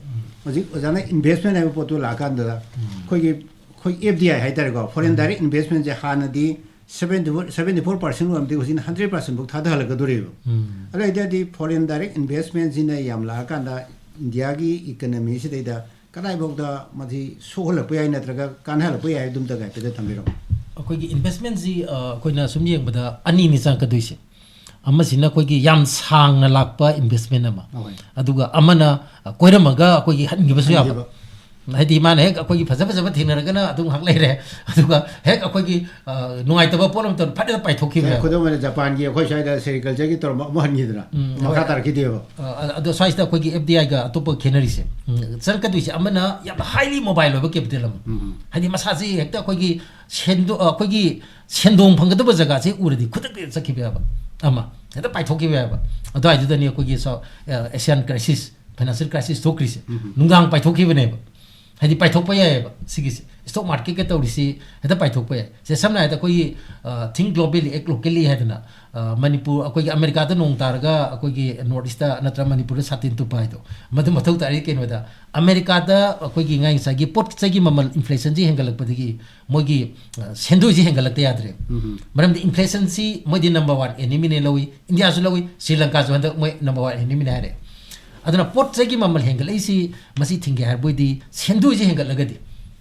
ꯍꯧꯖꯤꯛ ꯑꯣꯖꯥꯅ ꯏꯟꯚꯦꯁꯃꯦꯟ ꯍꯥꯏꯕ ꯄꯣꯠꯇꯨ ꯂꯥꯛꯑꯀꯥꯟꯗ, ꯑꯩꯈꯣꯏꯒꯤ, ꯑꯩꯈꯣꯏ ꯑꯦꯐ ꯗꯤ ꯑꯥꯏ ꯍꯥꯏꯇꯥꯔꯦꯀꯣ, ꯐꯣꯔꯦꯟ ꯗꯥꯏꯔꯦꯛ ꯏꯟꯚꯦꯁꯃꯦꯟꯁꯦ ꯍꯥꯟꯅꯗꯤ seventy four, seventy four percent ꯑꯣꯏꯔꯝꯗꯤ ꯍꯧꯖꯤꯛꯅ ꯍꯟꯗ꯭ꯔꯦꯠ ꯄꯥꯔꯁꯦꯟ ꯐꯥꯎ ꯊꯥꯗꯍꯜꯂꯛꯀꯗꯣꯔꯤꯕ꯫ ꯑꯗꯨ ꯑꯣꯏꯇꯥꯔꯗꯤ ꯐꯣꯔꯦꯟ ꯗꯥꯏꯔꯦꯛ ꯏꯟꯚꯦꯁꯃꯦꯟꯁꯤꯅ ꯌꯥꯝ ꯂꯥꯛꯑꯀꯥꯟꯗ ꯏꯟꯗꯤꯌꯥꯒꯤ ꯏꯀꯅꯃꯤꯁꯤꯗꯩꯗ ꯀꯗꯥꯏꯐꯥꯎꯗ ꯃꯁꯤ ꯁꯣꯛꯍꯜꯂꯛꯄ ꯌꯥꯏ ꯅꯠꯇ꯭ꯔꯒ ꯀꯥꯟꯅꯍꯜꯂꯛꯄ ꯌꯥꯏ ꯍꯥꯏꯕꯗꯨꯝꯇꯒ ꯍꯥꯏꯐꯦꯠꯇ ꯊꯝꯕꯤꯔꯝꯃꯨ꯫ ꯑꯩꯈꯣꯏꯒꯤ ꯏꯟꯚꯦꯁꯃꯦꯟꯁꯤ, ꯑ, ꯑꯩꯈꯣꯏꯅ ꯁꯨꯝ ꯌꯦꯡꯕꯗ ꯑꯅꯤꯅꯤ ꯆꯪꯉꯛꯀꯗꯣꯏꯁꯦ꯫ ꯑꯃꯁꯤꯅ ꯑꯩꯈꯣꯏꯒꯤ ꯌꯥꯝ ꯁꯥꯡꯅ ꯂꯥꯛꯄ ꯏꯟꯚꯦꯁꯃꯦꯟ ꯑꯃ, ꯍꯣꯏ꯫ ꯑꯗꯨꯒ ꯑꯃꯅ, ꯑ, ꯀꯣꯏꯔꯝꯃꯒ ꯑꯩꯈꯣꯏꯒꯤ ꯍꯟꯈꯤꯕꯁꯨ ꯌꯥꯕ꯫ ꯍꯟꯈꯤꯕ꯫ ꯍꯥꯏꯗꯤ ꯃꯥꯅ ꯍꯦꯛ ꯑꯩꯈꯣꯏꯒꯤ ꯐꯖ ꯐꯖꯕ ꯊꯦꯡꯅꯔꯒꯅ ꯑꯗꯨꯝ ꯉꯥꯏꯍꯥꯛ ꯂꯩꯔꯦ, ꯑꯗꯨꯒ ꯍꯦꯛ ꯑꯩꯈꯣꯏꯒꯤ, ꯑ, ꯅꯨꯡꯉꯥꯏꯇꯕ ꯄꯣꯠ ꯑꯃ ꯇꯧꯔ ꯐꯠ ꯍꯦꯛꯇ ꯄꯥꯏꯊꯣꯛꯈꯤꯕ ꯌꯥꯕ꯫ ꯈꯨꯗꯝ ꯑꯣꯏꯅ ꯖꯄꯥꯟꯒꯤ ꯑꯩꯈꯣꯏ ꯁ꯭ꯋꯥꯏꯗ ꯁꯦꯔꯤꯀꯜꯆꯔꯒꯤ ꯇꯧꯔꯝꯕ ꯑꯃꯨꯛ ꯍꯟꯈꯤꯗꯅ ꯎꯝ, ꯃꯈꯥ ꯍꯣꯏ꯫ ꯇꯥꯔꯛꯈꯤꯗꯦꯕ꯫ ꯑ, ꯑ, ꯑꯗꯣ ꯁ꯭ꯋꯥꯏꯁꯤꯗ ꯑꯩꯈꯣꯏꯒꯤ ꯑꯦꯐ ꯗꯤ ꯑꯥꯏꯒ ꯑꯇꯣꯞꯄ ꯈꯦꯠꯅꯔꯤꯁꯦ, ꯎꯝ, ꯆꯠꯀꯗꯣꯏꯁꯦ ꯑꯃꯅ ꯌꯥꯝꯅ ꯍꯥꯏꯂꯤ ꯃꯣꯕꯥꯏꯜ ꯑꯣꯏꯕ ꯀꯦꯄꯤꯇꯦꯜ ꯑꯃ꯫ ꯎꯝ, ꯎꯝ꯫ ꯍꯥꯏꯗꯤ ꯃꯁꯥꯁꯤ ꯍꯦꯛꯇ ꯑꯩꯈꯣꯏꯒꯤ ꯁꯦꯟꯗꯣ-, ꯑ, ꯑꯩꯈꯣꯏꯒꯤ ꯁꯦꯟꯗꯣꯡ ꯐꯪꯒꯗꯕ ꯖꯒꯥꯁꯤ ꯎꯔꯗꯤ ꯈꯨꯗꯛꯇ ꯆꯠꯈꯤꯕ ꯌꯥꯕ ꯑꯃ, ꯍꯦꯛꯇ ꯄꯥꯏꯊꯣꯛꯈꯤꯕ ꯌꯥꯕ꯫ ꯑꯗꯨꯋꯥꯏꯗꯨꯗꯅꯤ ꯑꯩꯈꯣꯏꯒꯤ ꯁ-, ꯑ, ꯑꯦꯁꯤꯌꯥꯟ ꯀ꯭ꯔꯥꯏꯁꯤꯁ, ꯐꯥꯏꯅꯥꯟꯁꯤꯌꯦꯜ ꯀ꯭ꯔꯥꯏꯁꯤꯁ ꯊꯣꯛꯈ꯭ꯔꯤꯁꯦ꯫ ꯎꯝ, ꯎꯝ꯫ ꯅꯨꯡꯗꯥꯡ ꯄꯥꯏꯊꯣꯛꯈꯤꯕꯅꯦꯕ꯫ ꯍꯥꯏꯗꯤ ꯄꯥꯏꯊꯣꯛꯄ ꯌꯥꯏꯑꯕ ꯁꯤꯒꯤꯁꯦ꯫ ꯁ꯭ꯇꯣꯛ ꯃꯥꯔꯀꯦꯠꯀ ꯇꯧꯔꯤꯁꯤ ꯍꯦꯛꯇ ꯄꯥꯏꯊꯣꯛꯄ ꯌꯥꯏ꯫ ꯁꯦ, ꯁꯝꯅ ꯍꯥꯏꯔꯕꯗ ꯑꯩꯈꯣꯏꯒꯤ, ꯑ, think globally, act locally ꯍꯥꯏꯗꯅ, ꯑ, ꯃꯅꯤꯄꯨꯔ, ꯑꯩꯈꯣꯏꯒꯤ ꯑꯃꯦꯔꯤꯀꯥꯗ ꯅꯣꯡ ꯇꯥꯔꯒ ꯑꯩꯈꯣꯏꯒꯤ ꯅꯣꯔꯠ ꯏꯁꯇ ꯅꯠꯇ꯭ꯔꯒ ꯃꯅꯤꯄꯨꯔꯗ ꯁꯥꯇꯤꯟ ꯇꯨꯞꯄ ꯍꯥꯏꯗꯣ, ꯃꯗꯨ ꯃꯊꯧ ꯇꯥꯔꯤ ꯀꯩꯅꯣꯗ, ꯑꯃꯦꯔꯤꯀꯥꯗ ꯑꯩꯈꯣꯏꯒꯤ ꯉꯥꯏ ꯉꯁꯥꯏꯒꯤ ꯄꯣꯠ ꯆꯩꯒꯤ ꯃꯃꯜ ꯏꯟꯐ꯭ꯂꯦꯁꯟꯁꯤ ꯍꯦꯟꯒꯠꯂꯛꯄꯗꯒꯤ ꯃꯣꯏꯒꯤ, ꯑ, ꯁꯦꯟꯗꯣꯏꯁꯤ ꯍꯦꯟꯒꯠꯂꯛꯇ ꯌꯥꯗ꯭ꯔꯦ꯫ ꯎꯝ, ꯎꯝ꯫ ꯃꯔꯝꯗꯤ ꯏꯟꯐ꯭ꯂꯦꯁꯟꯁꯤ ꯃꯣꯏꯗꯤ ꯅꯝꯕꯔ ꯋꯥꯟ ꯑꯦꯅꯤꯃꯤꯅꯦ ꯂꯧꯏ, ꯏꯟꯗꯤꯌꯥꯁꯨ ꯂꯧꯏ, ꯁ꯭ꯔꯤ ꯂꯪꯀꯥꯁꯨ ꯍꯟꯗꯛ ꯃꯣꯏ ꯅꯝꯕꯔ ꯋꯥꯟ ꯑꯦꯅꯤꯃꯤꯅꯦ ꯍꯥꯏꯔꯦ꯫ ꯑꯗꯨꯅ ꯄꯣꯠ ꯆꯩꯒꯤ ꯃꯃꯜ ꯍꯦꯟꯒꯠꯂꯛꯏꯁꯤ ꯃꯁꯤ ꯊꯤꯡꯒꯦ ꯍꯥꯏꯔꯕꯣꯏꯗꯤ ꯁꯦꯟꯗꯣꯏꯁꯤ ꯍꯦꯟꯒꯠꯂꯒꯗꯤ,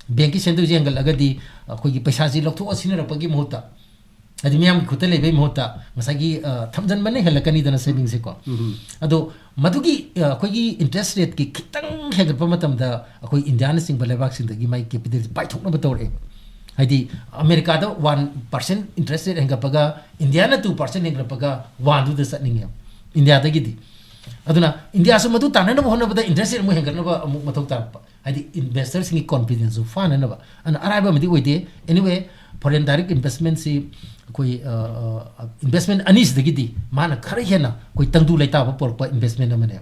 ꯕꯦꯡꯀꯤ ꯁꯦꯟꯗꯣꯏꯁꯤ ꯍꯦꯟꯒꯠꯂꯒꯗꯤ ꯑꯩꯈꯣꯏꯒꯤ ꯄꯩꯁꯥꯁꯤ ꯂꯧꯊꯣꯛꯑ ꯁꯤꯖꯤꯟꯅꯔꯛꯄꯒꯤ ꯃꯍꯨꯠꯇ, ꯍꯥꯏꯗꯤ ꯃꯤꯌꯥꯝꯒꯤ ꯈꯨꯠꯇ ꯂꯩꯕꯩ ꯃꯍꯨꯠꯇ ꯉꯁꯥꯏꯒꯤ, ꯑ, ꯊꯝꯖꯤꯟꯕꯅ ꯍꯦꯜꯂꯛꯀꯅꯤꯗꯅ ꯁꯦꯚꯤꯡꯁꯦꯀꯣ꯫ ꯎꯝ꯫ ꯑꯗꯣ ꯃꯗꯨꯒꯤ, ꯑ, ꯑꯩꯈꯣꯏꯒꯤ ꯏꯟꯇꯔꯦꯁ ꯔꯦꯠꯀꯤ ꯈꯤꯇꯪ ꯍꯦꯟꯒꯠꯄ ꯃꯇꯝꯗ ꯑꯩꯈꯣꯏ ꯏꯟꯗꯤꯌꯥꯅꯆꯤꯡꯕ ꯂꯩꯕꯥꯛꯁꯤꯡꯗꯒꯤ ꯃꯥꯒꯤ ꯀꯦꯄꯤꯇꯦꯜꯁꯤ ꯄꯥꯏꯊꯣꯛꯅꯕ ꯇꯧꯔꯛꯑꯦꯕ꯫ ꯍꯥꯏꯗꯤ ꯑꯃꯦꯔꯤꯀꯥꯗ ꯋꯥꯟ ꯄꯥꯔꯁꯦꯟ ꯏꯟꯇꯔꯦꯁ ꯔꯦꯠ ꯍꯦꯟꯒꯠꯄꯒ ꯏꯟꯗꯤꯌꯥꯅ ꯇꯨ ꯄꯥꯔꯁꯦꯟ ꯍꯦꯟꯒꯠꯂꯛꯄꯒ ꯋꯥꯟꯗꯨꯗ ꯆꯠꯅꯤꯡꯉꯦꯕ꯫ ꯏꯟꯗꯤꯌꯥꯗꯒꯤꯗꯤ꯫ ꯑꯗꯨꯅ ꯏꯟꯗꯤꯌꯥꯁꯨ ꯃꯗꯨ ꯇꯥꯟꯅꯅꯕ ꯍꯣꯠꯅꯕꯗ interest rate ꯑꯃꯨꯛ ꯍꯦꯟꯒꯠꯅꯕ ꯑꯃꯨꯛ ꯃꯊꯧ ꯇꯥꯔꯛꯄ, ꯍꯥꯏꯗꯤ investorꯁꯤꯡꯒꯤ confidenceꯁꯨ ꯐꯥꯅꯅꯕ꯫ ꯑꯗꯨꯅ ꯑꯔꯥꯏꯕ ꯑꯃꯗꯤ ꯑꯣꯏꯗꯦ꯫ Anyway, foreign direct investmentꯁꯤ ꯑꯩꯈꯣꯏ, ꯑ, ꯑ, investment ꯑꯅꯤꯁꯤꯗꯒꯤꯗꯤ ꯃꯥꯅ ꯈꯔ ꯍꯦꯟꯅ ꯑꯩꯈꯣꯏ ꯇꯪꯗꯨ ꯂꯩꯇꯥꯕ ꯄꯣꯔꯛꯄ investment ꯑꯃꯅꯦ꯫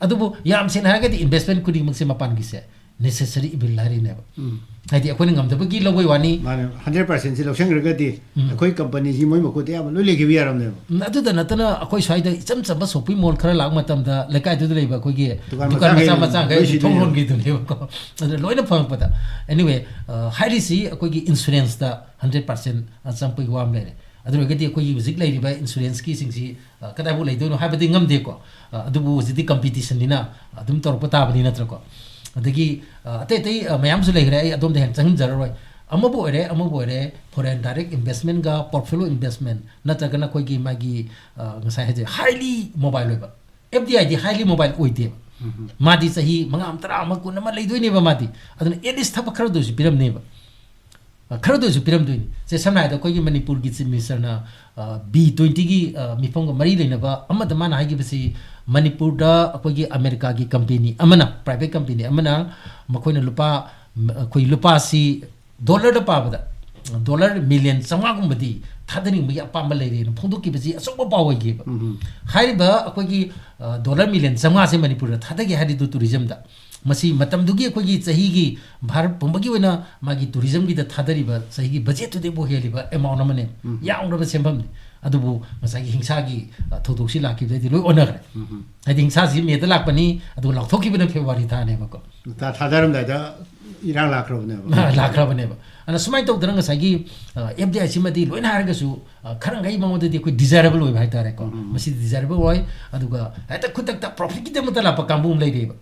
ꯑꯗꯨꯕꯨ ꯌꯥꯝ ꯁꯦꯡꯅ ꯍꯥꯏꯔꯒꯗꯤ investment ꯈꯨꯗꯤꯡꯃꯛꯁꯦ ꯃꯄꯥꯟꯒꯤꯁꯦ necessary evil ꯍꯥꯏꯔꯤꯅꯦꯕ꯫ ꯎꯝ꯫ ꯍꯥꯏꯗꯤ ꯑꯩꯈꯣꯏꯅ ꯉꯝꯗꯕꯒꯤ ꯂꯧꯕꯩ ꯋꯥꯅꯤ꯫ ꯃꯥꯅꯦ, hundred percentꯁꯤ ꯂꯧꯁꯟꯈ꯭ꯔꯒꯗꯤ ꯎꯝ꯫ ꯑꯩꯈꯣꯏ companyꯁꯤ ꯃꯣꯏ ꯃꯈꯨꯠꯇ ꯑꯌꯥꯝꯕ ꯂꯣꯏ ꯂꯩꯈꯤꯕ ꯌꯥꯔꯝꯅꯦꯕ꯫ ꯎꯝ, ꯑꯗꯨꯗ ꯅꯠꯇꯅ ꯑꯩꯈꯣꯏ ꯁ꯭ꯋꯥꯏꯗ ꯏꯆꯝ ꯆꯝꯕ shopping mall ꯈꯔ ꯂꯥꯛꯄ ꯃꯇꯝꯗ ꯂꯩꯀꯥꯏꯗꯨꯗ ꯂꯩꯕ ꯑꯩꯈꯣꯏꯒꯤ ꯗꯨꯀꯥꯟ ꯗꯨꯀꯥꯟ ꯃꯆꯥ ꯃꯆꯥ ꯃꯆꯥ ꯃꯆꯥꯈꯩ ꯃꯈꯩ ꯂꯣꯏ ꯊꯣꯡ ꯁꯤꯗꯣꯏꯅꯦꯕ꯫ ꯂꯣꯟꯈꯤꯗꯨꯅꯦꯕꯀꯣ꯫ ꯑꯗꯨꯅ ꯂꯣꯏꯅ ꯐꯪꯉꯛꯄꯗ꯫ Anyway, ꯑ, ꯍꯥꯏꯔꯤꯁꯤ ꯑꯩꯈꯣꯏꯒꯤ insuranceꯇ hundred percent ꯆꯪꯕꯒꯤ ꯋꯥ ꯑꯃ ꯂꯩꯔꯦ꯫ ꯑꯗꯨ ꯑꯣꯏꯔꯒꯗꯤ ꯑꯩꯈꯣꯏꯒꯤ ꯍꯧꯖꯤꯛ ꯂꯩꯔꯤꯕ insuranceꯀꯤꯁꯤꯡꯁꯤ, ꯑ, ꯀꯗꯥꯏꯐꯥꯎ ꯂꯩꯗꯣꯏꯅꯣ ꯍꯥꯏꯕꯗꯤ ꯉꯝꯗꯦꯀꯣ꯫ ꯑ, ꯑꯗꯨꯕꯨ ꯍꯧꯖꯤꯛꯇꯤ competitionꯅꯤꯅ ꯑꯗꯨꯝ ꯇꯧꯔꯛꯄ ꯇꯥꯕꯅꯤ ꯅꯠꯇ꯭ꯔꯀꯣ? ꯑꯗꯒꯤ, ꯑ, ꯑꯇꯩ ꯑꯇꯩ, ꯑ, ꯃꯌꯥꯝꯁꯨ ꯂꯩꯈ꯭ꯔꯦ, ꯑꯩ ꯑꯗꯣꯝꯗ ꯍꯦꯟꯅ ꯆꯪꯁꯤꯟꯖꯔꯔꯣꯏ꯫ ꯑꯃꯕꯨ ꯑꯣꯏꯔꯦ, ꯑꯃꯕꯨ ꯑꯣꯏꯔꯦ, foreign direct investmentꯒ portfolio investment ꯅꯠꯇ꯭ꯔꯒꯅ ꯑꯩꯈꯣꯏꯒꯤ ꯃꯥꯒꯤ, ꯑ, ꯉꯁꯥꯏ ꯍꯥꯏꯖꯩ highly mobile ꯑꯣꯏꯕ꯫ FDIꯗꯤ highly mobile ꯑꯣꯏꯗꯦꯕ꯫ ꯎꯝ꯫ ꯃꯥꯗꯤ ꯆꯍꯤ ꯃꯉꯥ ꯑꯃ, ꯇꯔꯥ ꯑꯃ, ꯀꯨꯟ ꯑꯃ ꯂꯩꯗꯣꯏꯅꯦꯕ ꯃꯥꯗꯤ꯫ ꯑꯗꯨꯅ at least ꯊꯕꯛ ꯈꯔꯗ ꯑꯣꯏꯔꯁꯨ ꯄꯤꯔꯝꯅꯦꯕ꯫ ꯑ, ꯈꯔꯗ ꯑꯣꯏꯔꯁꯨ ꯄꯤꯔꯝꯗꯣꯏꯅꯤ꯫ ꯁꯦ, ꯁꯝꯅ ꯍꯥꯏꯔꯕꯗ ꯑꯩꯈꯣꯏꯒꯤ ꯃꯅꯤꯄꯨꯔꯒꯤ Chief Ministerꯅ, ꯑ, B twentyꯒꯤ, ꯑ, ꯃꯤꯐꯝꯒ ꯃꯔꯤ ꯂꯩꯅꯕ ꯑꯃꯗ ꯃꯥꯅ ꯍꯥꯏꯈꯤꯕꯁꯤ, ꯃꯅꯤꯄꯨꯔꯗ ꯑꯩꯈꯣꯏꯒꯤ ꯑꯃꯦꯔꯤꯀꯥꯒꯤ company ꯑꯃꯅ, private company ꯑꯃꯅ ꯃꯈꯣꯏꯅ ꯂꯨꯄꯥ, ꯃ-, ꯑꯩꯈꯣꯏ ꯂꯨꯄꯥꯁꯤ dollarꯗ ꯄꯥꯕꯗ dollar million ꯆꯥꯝꯃꯉꯥꯒꯨꯝꯕꯗꯤ ꯊꯥꯗꯅꯤꯡꯕꯒꯤ ꯑꯄꯥꯝꯕ ꯂꯩꯔꯦꯅ ꯐꯣꯡꯗꯣꯛꯈꯤꯕꯁꯤ ꯑꯆꯧꯕ ꯄꯥꯎ ꯑꯣꯏꯈꯤꯕ꯫ ꯎꯝ꯫ ꯍꯥꯏꯔꯤꯕ ꯑꯩꯈꯣꯏꯒꯤ, ꯑ, dollar million ꯆꯥꯝꯃꯉꯥꯁꯦ ꯃꯅꯤꯄꯨꯔꯗ ꯊꯥꯗꯒꯦ ꯍꯥꯏꯔꯤꯗꯨ tourismꯗ꯫ ꯃꯁꯤ ꯃꯇꯝꯗꯨꯒꯤ ꯑꯩꯈꯣꯏꯒꯤ ꯆꯍꯤꯒꯤ ꯚꯥꯔꯠ ꯄꯨꯝꯕꯒꯤ ꯑꯣꯏꯅ ꯃꯥꯒꯤ tourismꯒꯤꯗ ꯊꯥꯗꯔꯤꯕ ꯆꯍꯤꯒꯤ budgetꯇꯨꯗꯒꯤꯕꯨ ꯍꯦꯜꯂꯤꯕ amount ꯑꯃꯅꯦ꯫ ꯎꯝ꯫ ꯌꯥꯝꯈ꯭ꯔꯕ ꯁꯦꯟꯐꯝꯅꯤ꯫ ꯑꯗꯨꯕꯨ ꯉꯁꯥꯏꯒꯤ ꯍꯤꯡꯁꯥꯒꯤ, ꯑ, ꯊꯧꯗꯣꯛꯁꯤ ꯂꯥꯛꯈꯤꯕꯗꯩꯗꯤ ꯂꯣꯏ ꯑꯣꯟꯅꯈ꯭ꯔꯦ꯫ ꯎꯝ꯫ ꯍꯥꯏꯗꯤ ꯍꯤꯡꯁꯥꯁꯤ Mayꯗ ꯂꯥꯛꯄꯅꯤ, ꯑꯗꯨꯒ ꯂꯥꯎꯊꯣꯛꯈꯤꯕꯅ February ꯊꯥꯅꯦꯕꯀꯣ꯫ ꯊꯥ-, ꯊꯥꯗꯔꯝꯗꯥꯏꯗ ꯏꯔꯥꯡ ꯂꯥꯛꯈ꯭ꯔꯕꯅꯦꯕ꯫ ꯂꯥꯛꯈ꯭ꯔꯕꯅꯦꯕ꯫ ꯑꯗꯨꯅ ꯁꯨꯃꯥꯏꯅ ꯇꯧꯗꯅ ꯉꯁꯥꯏꯒꯤ, ꯑ, FDIꯁꯤꯃꯗꯤ ꯂꯣꯏꯅ ꯍꯥꯏꯔꯒꯁꯨ, ꯑ, ꯈꯔ ꯃꯈꯩ ꯃꯉꯣꯟꯗꯗꯤ ꯑꯩꯈꯣꯏ desirable ꯑꯣꯏꯕ ꯍꯥꯏꯇꯥꯔꯦꯀꯣ꯫ ꯎꯝ꯫ ꯃꯁꯤ desirable ꯑꯣꯏ, ꯑꯗꯨꯒ ꯍꯦꯛꯇ ꯈꯨꯗꯛꯇ profitꯀꯤꯗꯃꯛꯇ ꯂꯥꯛꯄ ꯀꯥꯡꯕꯨ ꯑꯃ ꯂꯩꯔꯤꯕ꯫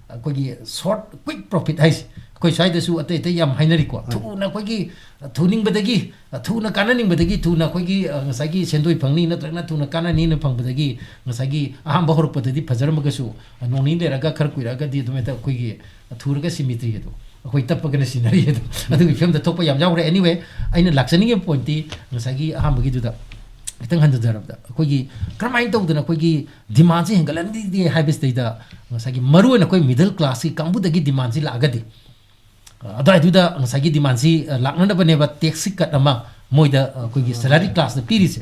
ꯑꯩꯈꯣꯏꯒꯤ short, quick profit ꯍꯥꯏꯁꯦ ꯑꯩꯈꯣꯏ ꯁ꯭ꯋꯥꯏꯗꯁꯨ ꯑꯇꯩ ꯑꯇꯩ ꯌꯥꯝ ꯍꯥꯏꯅꯔꯤꯀꯣ꯫ ꯍꯣꯏ꯫ ꯊꯨꯅ ꯑꯩꯈꯣꯏꯒꯤ ꯊꯨꯅ ꯀꯥꯟꯅꯅꯤꯡꯕꯗꯒꯤ ꯊꯨꯅ ꯑꯩꯈꯣꯏꯒꯤ, ꯑ, ꯉꯁꯥꯏꯒꯤ ꯁꯦꯟꯗꯣꯏ ꯐꯪꯅꯤ ꯅꯠꯇ꯭ꯔꯒꯅ ꯊꯨꯅ ꯀꯥꯟꯅꯅꯤꯅ ꯐꯪꯕꯗꯒꯤ ꯉꯁꯥꯏꯒꯤ ꯑꯍꯥꯟꯕ ꯍꯧꯔꯛꯄꯗꯗꯤ ꯐꯖꯔꯝꯃꯒꯁꯨ, ꯑ, ꯅꯣꯡ ꯅꯤꯅꯤ ꯂꯩꯔꯒ ꯈꯔ ꯀꯨꯏꯔꯛꯑꯒꯗꯤ ꯑꯗꯨꯝ ꯍꯦꯛꯇ ꯑꯩꯈꯣꯏꯒꯤ ꯊꯨꯔꯒ ꯁꯤꯃꯤꯇ꯭ꯔꯤ ꯑꯗꯣ ꯑꯩꯈꯣꯏ ꯇꯞꯄꯒꯅ ꯁꯤꯅꯔꯤ ꯑꯗꯣ ꯑꯗꯨꯒꯤ ꯐꯤꯕꯝꯗ ꯊꯣꯛꯄ ꯌꯥꯝ ꯌꯥꯎꯈ꯭ꯔꯦ꯫ Anyway, ꯑꯩꯅ ꯂꯥꯛꯆꯅꯤꯡꯉꯤꯕ pointꯇꯤ ꯉꯁꯥꯏꯒꯤ ꯑꯍꯥꯟꯕꯒꯤꯗꯨꯗ ꯈꯤꯇꯪ ꯍꯟꯊꯖꯔꯕꯗ ꯑꯩꯈꯣꯏꯒꯤ ꯀꯔꯝꯍꯥꯏꯅ ꯇꯧꯗꯅ ꯑꯩꯈꯣꯏꯒꯤ ꯗꯤꯃꯥꯟꯁꯤ ꯍꯦꯟꯒꯠꯍꯟꯒꯦ ꯍꯥꯏꯕꯁꯤꯗꯩꯗ ꯉꯁꯥꯏꯒꯤ ꯃꯔꯨꯑꯣꯏꯅ ꯑꯩꯈꯣꯏ ꯃꯤꯗꯜ ꯀ꯭ꯂꯥꯁꯀꯤ ꯀꯥꯡꯕꯨꯗꯒꯤ ꯗꯤꯃꯥꯟꯁꯤ ꯂꯥꯛꯑꯒꯗꯤ, ꯑ, ꯑꯗꯨꯋꯥꯏꯗꯨꯗ ꯉꯁꯥꯏꯒꯤ ꯗꯤꯃꯥꯟꯁꯤ, ꯑ, ꯂꯥꯛꯅꯅꯕꯅꯦꯕ ꯇꯦꯛꯁꯁꯤ ꯀꯠ ꯑꯃ ꯃꯣꯏꯗ, ꯑ, ꯑꯩꯈꯣꯏꯒꯤ ꯁꯦꯂꯔꯤ ꯀ꯭ꯂꯥꯁꯇ ꯄꯤꯔꯤꯁꯦ꯫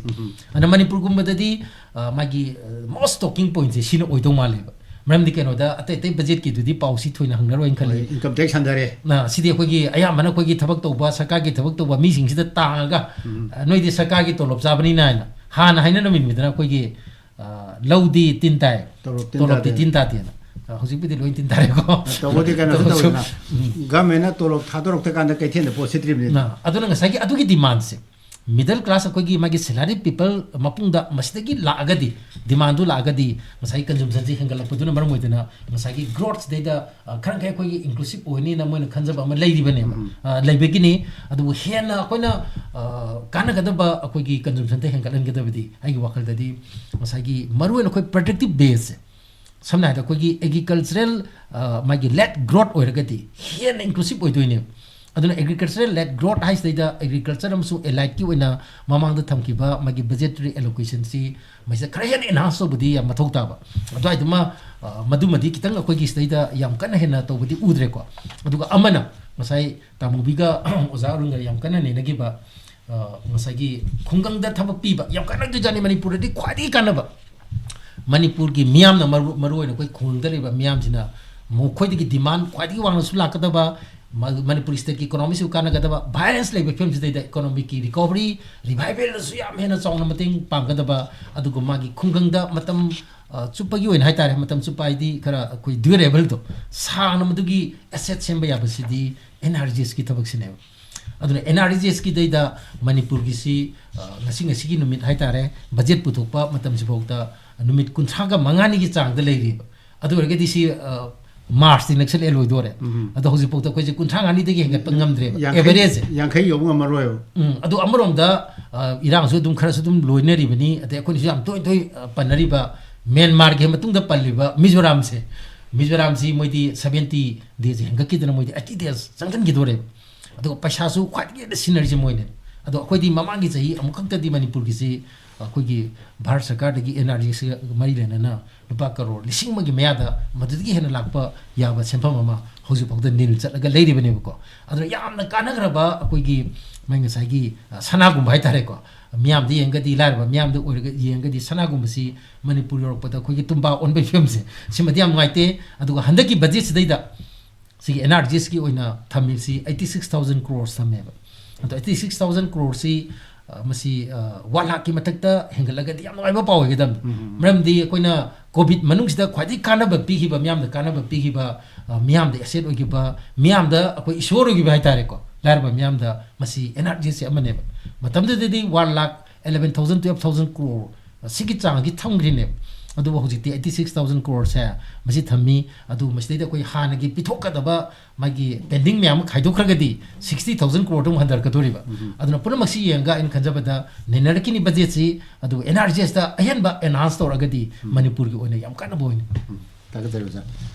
ꯑꯗꯨꯅ ꯃꯅꯤꯄꯨꯔꯒꯨꯝꯕꯗꯗꯤ, ꯑ, ꯃꯥꯒꯤ, ꯑ, ꯃꯣꯁ ꯇꯣꯀꯤꯡ ꯄꯣꯏꯟꯁꯦ ꯁꯤꯅ ꯑꯣꯏꯗꯧ ꯃꯥꯜꯂꯦꯕ꯫ ꯃꯔꯝꯗꯤ ꯀꯩꯅꯣꯗ ꯑꯇꯩ ꯑꯇꯩ ꯕꯖꯦꯠꯀꯤꯗꯨꯗꯤ ꯄꯥꯎꯁꯤ ꯊꯣꯏꯅ ꯍꯪꯅꯔꯣꯏꯅ ꯈꯜꯂꯤ꯫ ꯍꯣꯏ, income tax ꯍꯟꯊꯔꯦ꯫ ꯑ, ꯁꯤꯗꯤ ꯑꯩꯈꯣꯏꯒꯤ ꯑꯌꯥꯝꯕꯅ ꯑꯩꯈꯣꯏꯒꯤ ꯊꯕꯛ ꯇꯧꯕ, ꯁꯔꯀꯥꯔꯒꯤ ꯊꯕꯛ ꯇꯧꯕ ꯃꯤꯁꯤꯡꯁꯤꯗ ꯇꯥꯡꯉꯒ, "ꯑ, ꯅꯣꯏꯗꯤ ꯁꯔꯀꯥꯔꯒꯤ ꯇꯣꯂꯣꯞ ꯆꯥꯕꯅꯤꯅ" ꯍꯥꯏꯅ ꯍꯥꯟꯅ ꯍꯥꯏꯅꯔꯝꯃꯤꯗꯅ ꯑꯩꯈꯣꯏꯒꯤ, ꯑ, "ꯂꯧꯗꯤ ꯇꯤꯟ ꯇꯥꯏ, ꯇꯣꯂꯣꯞ ꯇꯤꯟ ꯇꯣꯂꯣꯞꯇꯤ ꯇꯥꯗꯦ꯫ ꯇꯤꯟ ꯇꯥꯗꯦꯅ"꯫ ꯑ, ꯍꯧꯖꯤꯛꯄꯨꯗꯤ ꯂꯣꯏ ꯇꯤꯟ ꯇꯥꯔꯦꯀꯣ꯫ ꯇꯧꯕꯗꯤ ꯀꯩꯅꯣꯁꯨ ꯇꯧꯕꯁꯨ, ꯇꯧꯋꯤꯗꯅ, ꯎꯝ꯫ ꯒꯚꯔꯟꯃꯦꯟꯠꯅ ꯇꯣꯂꯣꯞ ꯊꯥꯗꯣꯔꯛꯇ꯭ꯔꯀꯥꯟꯗ ꯀꯩꯊꯦꯜꯗ ꯄꯣꯠ ꯁꯤꯠꯇ꯭ꯔꯤꯕꯅꯤ꯫ ꯑ, ꯑꯗꯨꯅ ꯉꯁꯥꯏꯒꯤ ꯑꯗꯨꯒꯤ ꯗꯤꯃꯥꯟꯁꯦ, ꯃꯤꯗꯜ ꯀ꯭ꯂꯥꯁ ꯑꯩꯈꯣꯏꯒꯤ ꯃꯥꯒꯤ ꯁꯦꯂꯔꯤ ꯄꯤꯄꯜ ꯃꯄꯨꯡꯗ ꯃꯁꯤꯗꯒꯤ ꯂꯥꯛꯑꯒꯗꯤ, ꯗꯤꯃꯥꯟꯗꯨ ꯂꯥꯛꯑꯒꯗꯤ, ꯉꯁꯥꯏꯒꯤ ꯀꯟꯖꯨꯝꯁꯟꯁꯤ ꯍꯦꯟꯒꯠꯂꯛꯄꯗꯨꯅ ꯃꯔꯝ ꯑꯣꯏꯗꯅ ꯉꯁꯥꯏꯒꯤ ꯒ꯭ꯔꯣꯠꯁꯤꯗꯩꯗ, ꯑ, ꯈꯔ ꯃꯈꯩ ꯑꯩꯈꯣꯏꯒꯤ ꯏꯟꯀ꯭ꯂꯨꯁꯤꯞ ꯑꯣꯏꯅꯤꯅ ꯃꯣꯏꯅ ꯈꯟꯖꯕ ꯑꯃ ꯂꯩꯔꯤꯕꯅꯦꯕ꯫ ꯎꯝ꯫ ꯑ, ꯂꯩꯕꯒꯤꯅꯤ꯫ ꯑꯗꯨꯕꯨ ꯍꯦꯟꯅ ꯑꯩꯈꯣꯏꯅ, ꯑ, ꯀꯥꯟꯅꯒꯗꯕ ꯑꯩꯈꯣꯏꯒꯤ ꯀꯟꯖꯨꯝꯁꯟꯗ ꯍꯦꯟꯒꯠꯍꯟꯒꯗꯕꯗꯤ ꯑꯩꯒꯤ ꯋꯥꯈꯜꯗꯗꯤ ꯉꯁꯥꯏꯒꯤ ꯃꯔꯨꯑꯣꯏꯅ ꯑꯩꯈꯣꯏ ꯄ꯭ꯔꯗꯛꯇꯤꯞ ꯕꯦꯁꯁꯦ, ꯁꯝꯅ ꯍꯥꯏꯔꯕꯗ ꯑꯩꯈꯣꯏꯒꯤ ꯑꯦꯒ꯭ꯔꯤꯀꯜꯆꯔꯦꯜ, ꯑ, ꯃꯥꯒꯤ ꯂꯦꯠ ꯒ꯭ꯔꯣꯠ ꯑꯣꯏꯔꯒꯗꯤ ꯍꯦꯟꯅ ꯏꯟꯀ꯭ꯂꯨꯁꯤꯞ ꯑꯣꯏꯗꯣꯏꯅꯦꯕ꯫ ꯑꯗꯨꯅ ꯑꯦꯒ꯭ꯔꯤꯀꯜꯆꯔꯦꯜ ꯂꯦꯠ ꯒ꯭ꯔꯣꯠ ꯍꯥꯏꯁꯤꯗꯩꯗ ꯑꯦꯒ꯭ꯔꯤꯀꯜꯆꯔ ꯑꯃꯁꯨꯡ ꯑꯦꯂꯥꯏꯠꯀꯤ ꯑꯣꯏꯅ ꯃꯃꯥꯡꯗ ꯊꯝꯈꯤꯕ ꯃꯥꯒꯤ ꯕꯖꯦꯇꯔꯤ ꯑꯦꯂꯣꯀꯦꯁꯟꯁꯤ ꯃꯁꯤꯗ ꯈꯔ ꯍꯦꯟꯅ ꯑꯦꯟꯍꯥꯟꯁ ꯇꯧꯕꯗꯤ ꯌꯥꯝ ꯃꯊꯧ ꯇꯥꯕ꯫ ꯑꯗꯨꯋꯥꯏꯗꯨꯃ, ꯑ, ꯃꯗꯨꯃꯗꯤ ꯈꯤꯇꯪ ꯑꯩꯈꯣꯏꯒꯤ ꯁꯤꯗꯩꯗ ꯌꯥꯝ ꯀꯟꯅ ꯍꯦꯟꯅ ꯇꯧꯕꯗꯤ ꯎꯗ꯭ꯔꯦꯀꯣ꯫ ꯑꯗꯨꯒ ꯑꯃꯅ ꯉꯁꯥꯏ ꯇꯥꯃꯣꯕꯤꯒ ꯑꯣꯖꯥ ꯑꯔꯨꯟꯒ ꯌꯥꯝ ꯀꯟꯅ ꯅꯩꯅꯈꯤꯕ, ꯑ, ꯉꯁꯥꯏꯒꯤ ꯈꯨꯡꯒꯪꯗ ꯊꯕꯛ ꯄꯤꯕ ꯌꯥꯝ ꯀꯥꯟꯅꯗꯣꯏꯖꯥꯠꯅꯤ꯫ ꯃꯅꯤꯄꯨꯔꯗꯗꯤ ꯈ꯭ꯋꯥꯏꯗꯒꯤ ꯀꯥꯟꯅꯕ ꯃꯅꯤꯄꯨꯔꯒꯤ ꯃꯤꯌꯥꯝꯅ ꯃꯔꯨ-, ꯃꯔꯨꯑꯣꯏꯅ ꯑꯩꯈꯣꯏ ꯈꯨꯡꯒꯪꯗ ꯂꯩꯕ ꯃꯤꯌꯥꯝꯁꯤꯅ ꯃꯈꯣꯏꯗꯒꯤ ꯗꯤꯃꯥꯟ ꯈ꯭ꯋꯥꯏꯗꯒꯤ ꯋꯥꯡꯅꯁꯨ ꯂꯥꯛꯀꯗꯕ, ꯃ-, ꯃꯅꯤꯄꯨꯔ ꯁ꯭ꯇꯦꯠꯀꯤ ꯏꯀꯣꯅꯣꯃꯤꯁꯨ ꯀꯥꯟꯅꯒꯗꯕ, ꯚꯥꯏꯂꯦꯟꯁ ꯂꯩꯕ ꯐꯤꯕꯝꯁꯤꯗꯩꯗ ꯏꯀꯣꯅꯣꯃꯤꯛꯀꯤ ꯔꯤꯀꯣꯚꯔꯤ, ꯔꯤꯚꯥꯏꯚꯦꯜꯗꯁꯨ ꯌꯥꯝ ꯍꯦꯟꯅ ꯆꯥꯎꯅ ꯃꯇꯦꯡ ꯄꯥꯡꯒꯗꯕ, ꯑꯗꯨꯒ ꯃꯥꯒꯤ ꯈꯨꯡꯒꯪꯗ ꯃꯇꯝ, ꯑ, ꯆꯨꯞꯄꯒꯤ ꯑꯣꯏꯅ ꯍꯥꯏꯇꯥꯔꯦ, ꯃꯇꯝ ꯆꯨꯞꯄ ꯍꯥꯏꯗꯤ ꯈꯔ ꯑꯩꯈꯣꯏ ꯗ꯭ꯌꯨꯔꯦꯕꯜꯗꯣ, ꯁꯥꯡꯅ ꯃꯗꯨꯒꯤ ꯑꯦꯁꯦꯠ ꯁꯦꯝꯕ ꯌꯥꯕꯁꯤꯗꯤ ꯑꯦꯟ ꯑꯥꯔ ꯖꯤ ꯑꯦꯁꯀꯤ ꯊꯕꯛꯁꯤꯅꯦꯕ꯫ ꯑꯗꯨꯅ ꯑꯦꯟ ꯑꯥꯔ ꯖꯤ ꯑꯦꯁꯀꯤꯗꯩꯗ ꯃꯅꯤꯄꯨꯔꯒꯤꯁꯤ, ꯑ, ꯉꯁꯤ, ꯉꯁꯤꯒꯤ ꯅꯨꯃꯤꯠ ꯍꯥꯏꯇꯥꯔꯦ, ꯕꯖꯦꯠ ꯄꯨꯊꯣꯛꯄ ꯃꯇꯝꯁꯤꯐꯥꯎꯗ ꯅꯨꯃꯤꯠ ꯀꯨꯟꯊ꯭ꯔꯥꯒ ꯃꯉꯥꯅꯤꯒꯤ ꯆꯥꯡꯗ ꯂꯩꯔꯤꯕ꯫ ꯑꯗꯨ ꯑꯣꯏꯔꯒꯗꯤ ꯁꯤ, ꯑ, ꯃꯥꯔꯁꯇꯤ ꯅꯛꯁꯜꯂꯛꯑꯦ ꯂꯣꯏꯗꯣꯔꯦ꯫ ꯎꯝ꯫ ꯑꯗꯣ ꯍꯧꯖꯤꯛꯐꯥꯎꯗ ꯑꯩꯈꯣꯏꯁꯦ ꯀꯨꯟꯊ꯭ꯔꯥ ꯃꯉꯥꯅꯤꯗꯒꯤ ꯍꯦꯟꯒꯠꯄ ꯉꯝꯗ꯭ꯔꯦꯕ, ꯌꯥꯡꯈꯩ, ꯑꯦꯚꯔꯦꯖꯁꯦ꯫ ꯌꯥꯡꯈꯩ ꯌꯧꯕ ꯉꯝꯃꯔꯣꯏꯕ꯫ ꯎꯝ, ꯑꯗꯣ ꯑꯃꯔꯣꯝꯗ, ꯑ, ꯏꯔꯥꯡꯁꯨ ꯑꯗꯨꯝ ꯈꯔꯁꯨ ꯑꯗꯨꯝ ꯂꯣꯏꯅꯔꯤꯕꯅꯤ, ꯑꯗꯩ ꯑꯩꯈꯣꯏꯅꯁꯨ ꯌꯥꯝ ꯇꯣꯏ ꯇꯣꯏ, ꯑ, ꯄꯟꯅꯔꯤꯕ ꯃ꯭ꯌꯥꯟꯃꯥꯔꯒꯤ ꯃꯇꯨꯡꯗ ꯄꯜꯂꯤꯕ ꯃꯤꯖꯣꯔꯥꯝꯁꯦ, ꯃꯤꯖꯣꯔꯥꯝꯁꯤ ꯃꯣꯏꯗꯤ ꯁꯕꯦꯟꯇꯤ ꯗꯦꯁ ꯍꯦꯟꯒꯠꯈꯤꯗꯅ ꯃꯣꯏꯗꯤ ꯑꯩꯠꯇꯤ ꯗꯦꯁ ꯆꯪꯁꯤꯟꯈꯤꯗꯣꯔꯦꯕ꯫ ꯑꯗꯨꯒ ꯄꯩꯁꯥꯁꯨ ꯈ꯭ꯋꯥꯏꯗꯒꯤ ꯍꯦꯟꯅ ꯁꯤꯖꯤꯟꯅꯔꯤꯁꯦ ꯃꯣꯏꯅꯦ꯫ ꯑꯗꯣ ꯑꯩꯈꯣꯏꯗꯤ ꯃꯃꯥꯡꯒꯤ ꯆꯍꯤ ꯑꯃꯨꯛꯈꯛꯇꯗꯤ ꯃꯅꯤꯄꯨꯔꯒꯤꯁꯤ, ꯑꯩꯈꯣꯏꯒꯤ ꯚꯥꯔꯠ ꯁꯔꯀꯥꯔꯗꯒꯤ ꯑꯦꯟ ꯑꯥꯔ ꯖꯤ ꯑꯦꯁꯀ ꯃꯔꯤ ꯂꯩꯅꯅ ꯂꯨꯄꯥ ꯀꯔꯣꯔ ꯂꯤꯁꯤꯡ ꯑꯃꯒꯤ ꯃꯌꯥꯗ, ꯃꯗꯨꯗꯒꯤ ꯍꯦꯟꯅ ꯂꯥꯛꯄ ꯌꯥꯕ ꯁꯦꯟꯐꯝ ꯑꯃ ꯍꯧꯖꯤꯛ ꯐꯥꯎꯗ ꯅꯤꯜ ꯆꯠꯂꯒ ꯂꯩꯔꯤꯕꯅꯦꯕꯀꯣ꯫ ꯑꯗꯨꯅ ꯌꯥꯝꯅ ꯀꯥꯟꯅꯈ꯭ꯔꯕ ꯑꯩꯈꯣꯏꯒꯤ ꯃꯥꯏ ꯉꯁꯥꯏꯒꯤ, ꯑ, ꯁꯅꯥꯒꯨꯝꯕ ꯍꯥꯏꯇꯥꯔꯦꯀꯣ꯫ ꯃꯤꯌꯥꯝꯗ ꯌꯦꯡꯉꯒꯗꯤ, ꯂꯥꯏꯔꯕ ꯃꯤꯌꯥꯝꯗ ꯑꯣꯏꯔꯒ ꯌꯦꯡꯉꯒꯗꯤ ꯁꯅꯥꯒꯨꯝꯕꯁꯤ ꯃꯅꯤꯄꯨꯔ ꯌꯧꯔꯛꯄꯗ ꯑꯩꯈꯣꯏꯒꯤ ꯇꯨꯝꯕꯥ ꯑꯣꯟꯕꯒꯤ ꯐꯤꯕꯝꯁꯦ, ꯁꯤꯃꯗꯤ ꯌꯥꯝ ꯅꯨꯡꯉꯥꯏꯇꯦ꯫ ꯑꯗꯨꯒ ꯍꯟꯗꯛꯀꯤ ꯕꯖꯦꯠꯁꯤꯗꯩꯗ ꯁꯤꯒꯤ ꯑꯦꯟ ꯑꯥꯔ ꯖꯤ ꯑꯦꯁꯀꯤ ꯑꯣꯏꯅ ꯊꯝꯃꯤꯕꯁꯤ eighty six thousand crores ꯊꯝꯃꯦꯕ꯫ ꯑꯗꯣ eighty six thousand crores ꯁꯤ, ꯑ, ꯃꯁꯤ, ꯑ, one lakh ꯀꯤ ꯃꯊꯛꯇ ꯍꯦꯟꯒꯠꯂꯒꯗꯤ ꯌꯥꯝ ꯅꯨꯡꯉꯥꯏꯕ ꯄꯥꯎ ꯑꯣꯏꯒꯗꯕꯅꯤ꯫ ꯎꯝ, ꯎꯝ, ꯎꯝ꯫ ꯃꯔꯝꯗꯤ ꯑꯩꯈꯣꯏꯅ ꯀꯣꯚꯤꯗ ꯃꯅꯨꯡꯁꯤꯗ ꯈ꯭ꯋꯥꯏꯗꯒꯤ ꯀꯥꯟꯅꯕ ꯄꯤꯈꯤꯕ, ꯃꯤꯌꯥꯝꯗ ꯀꯥꯟꯅꯕ ꯄꯤꯈꯤꯕ, ꯑ, ꯃꯤꯌꯥꯝꯗ ꯑꯦꯁꯦꯠ ꯑꯣꯏꯈꯤꯕ, ꯃꯤꯌꯥꯝꯗ ꯑꯩꯈꯣꯏ ꯏꯁꯣꯔ ꯑꯣꯏꯈꯤꯕ ꯍꯥꯏꯇꯥꯔꯦꯀꯣ, ꯂꯥꯏꯔꯕ ꯃꯤꯌꯥꯝꯗ, ꯃꯁꯤ ꯑꯦꯟ ꯑꯥꯔ ꯖꯤ ꯑꯦꯁꯁꯤ ꯑꯃꯅꯦꯕ꯫ ꯃꯇꯝꯗꯨꯗꯗꯤ one lakh eleven thousand, twelve thousand crore ꯁꯤꯒꯤ ꯆꯥꯡꯒꯤ ꯊꯝꯈ꯭ꯔꯤꯅꯦꯕ꯫ ꯑꯗꯨꯕꯨ ꯍꯧꯖꯤꯛꯇꯤ eighty six thousand crores ꯁꯦ ꯃꯁꯤ ꯊꯝꯃꯤ꯫ ꯑꯗꯨ ꯃꯁꯤꯗꯩꯗ ꯑꯩꯈꯣꯏ ꯍꯥꯟꯅꯒꯤ ꯄꯤꯊꯣꯛꯀꯗꯕ ꯃꯥꯒꯤ pending ꯃꯌꯥꯝ ꯑꯃ ꯈꯥꯏꯗꯣꯛꯈ꯭ꯔꯒꯗꯤ sixty thousand crore ꯑꯃꯨꯛ ꯍꯟꯊꯔꯛꯀꯗꯣꯔꯤꯕ꯫ ꯎꯝ꯫ ꯑꯗꯨꯅ ꯄꯨꯝꯅꯃꯛꯁꯤ ꯌꯦꯡꯉꯒ ꯑꯩꯅ ꯈꯟꯖꯕꯗ ꯅꯩꯅꯔꯛꯈꯤꯅꯤ ꯕꯖꯦꯠꯁꯤ꯫ ꯑꯗꯨ ꯑꯦꯟ ꯑꯥꯔ ꯖꯤ ꯑꯦꯁꯇ ꯑꯍꯦꯟꯕ enhance ꯇꯧꯔꯒꯗꯤ ꯎꯝ꯫ ꯃꯅꯤꯄꯨꯔꯒꯤ ꯑꯣꯏꯅ ꯌꯥꯝ ꯀꯥꯟꯅꯕ ꯑꯣꯏꯅꯤ꯫ ꯎꯝ꯫ ꯊꯥꯒꯠꯆꯔꯤ ꯑꯣꯖꯥ꯫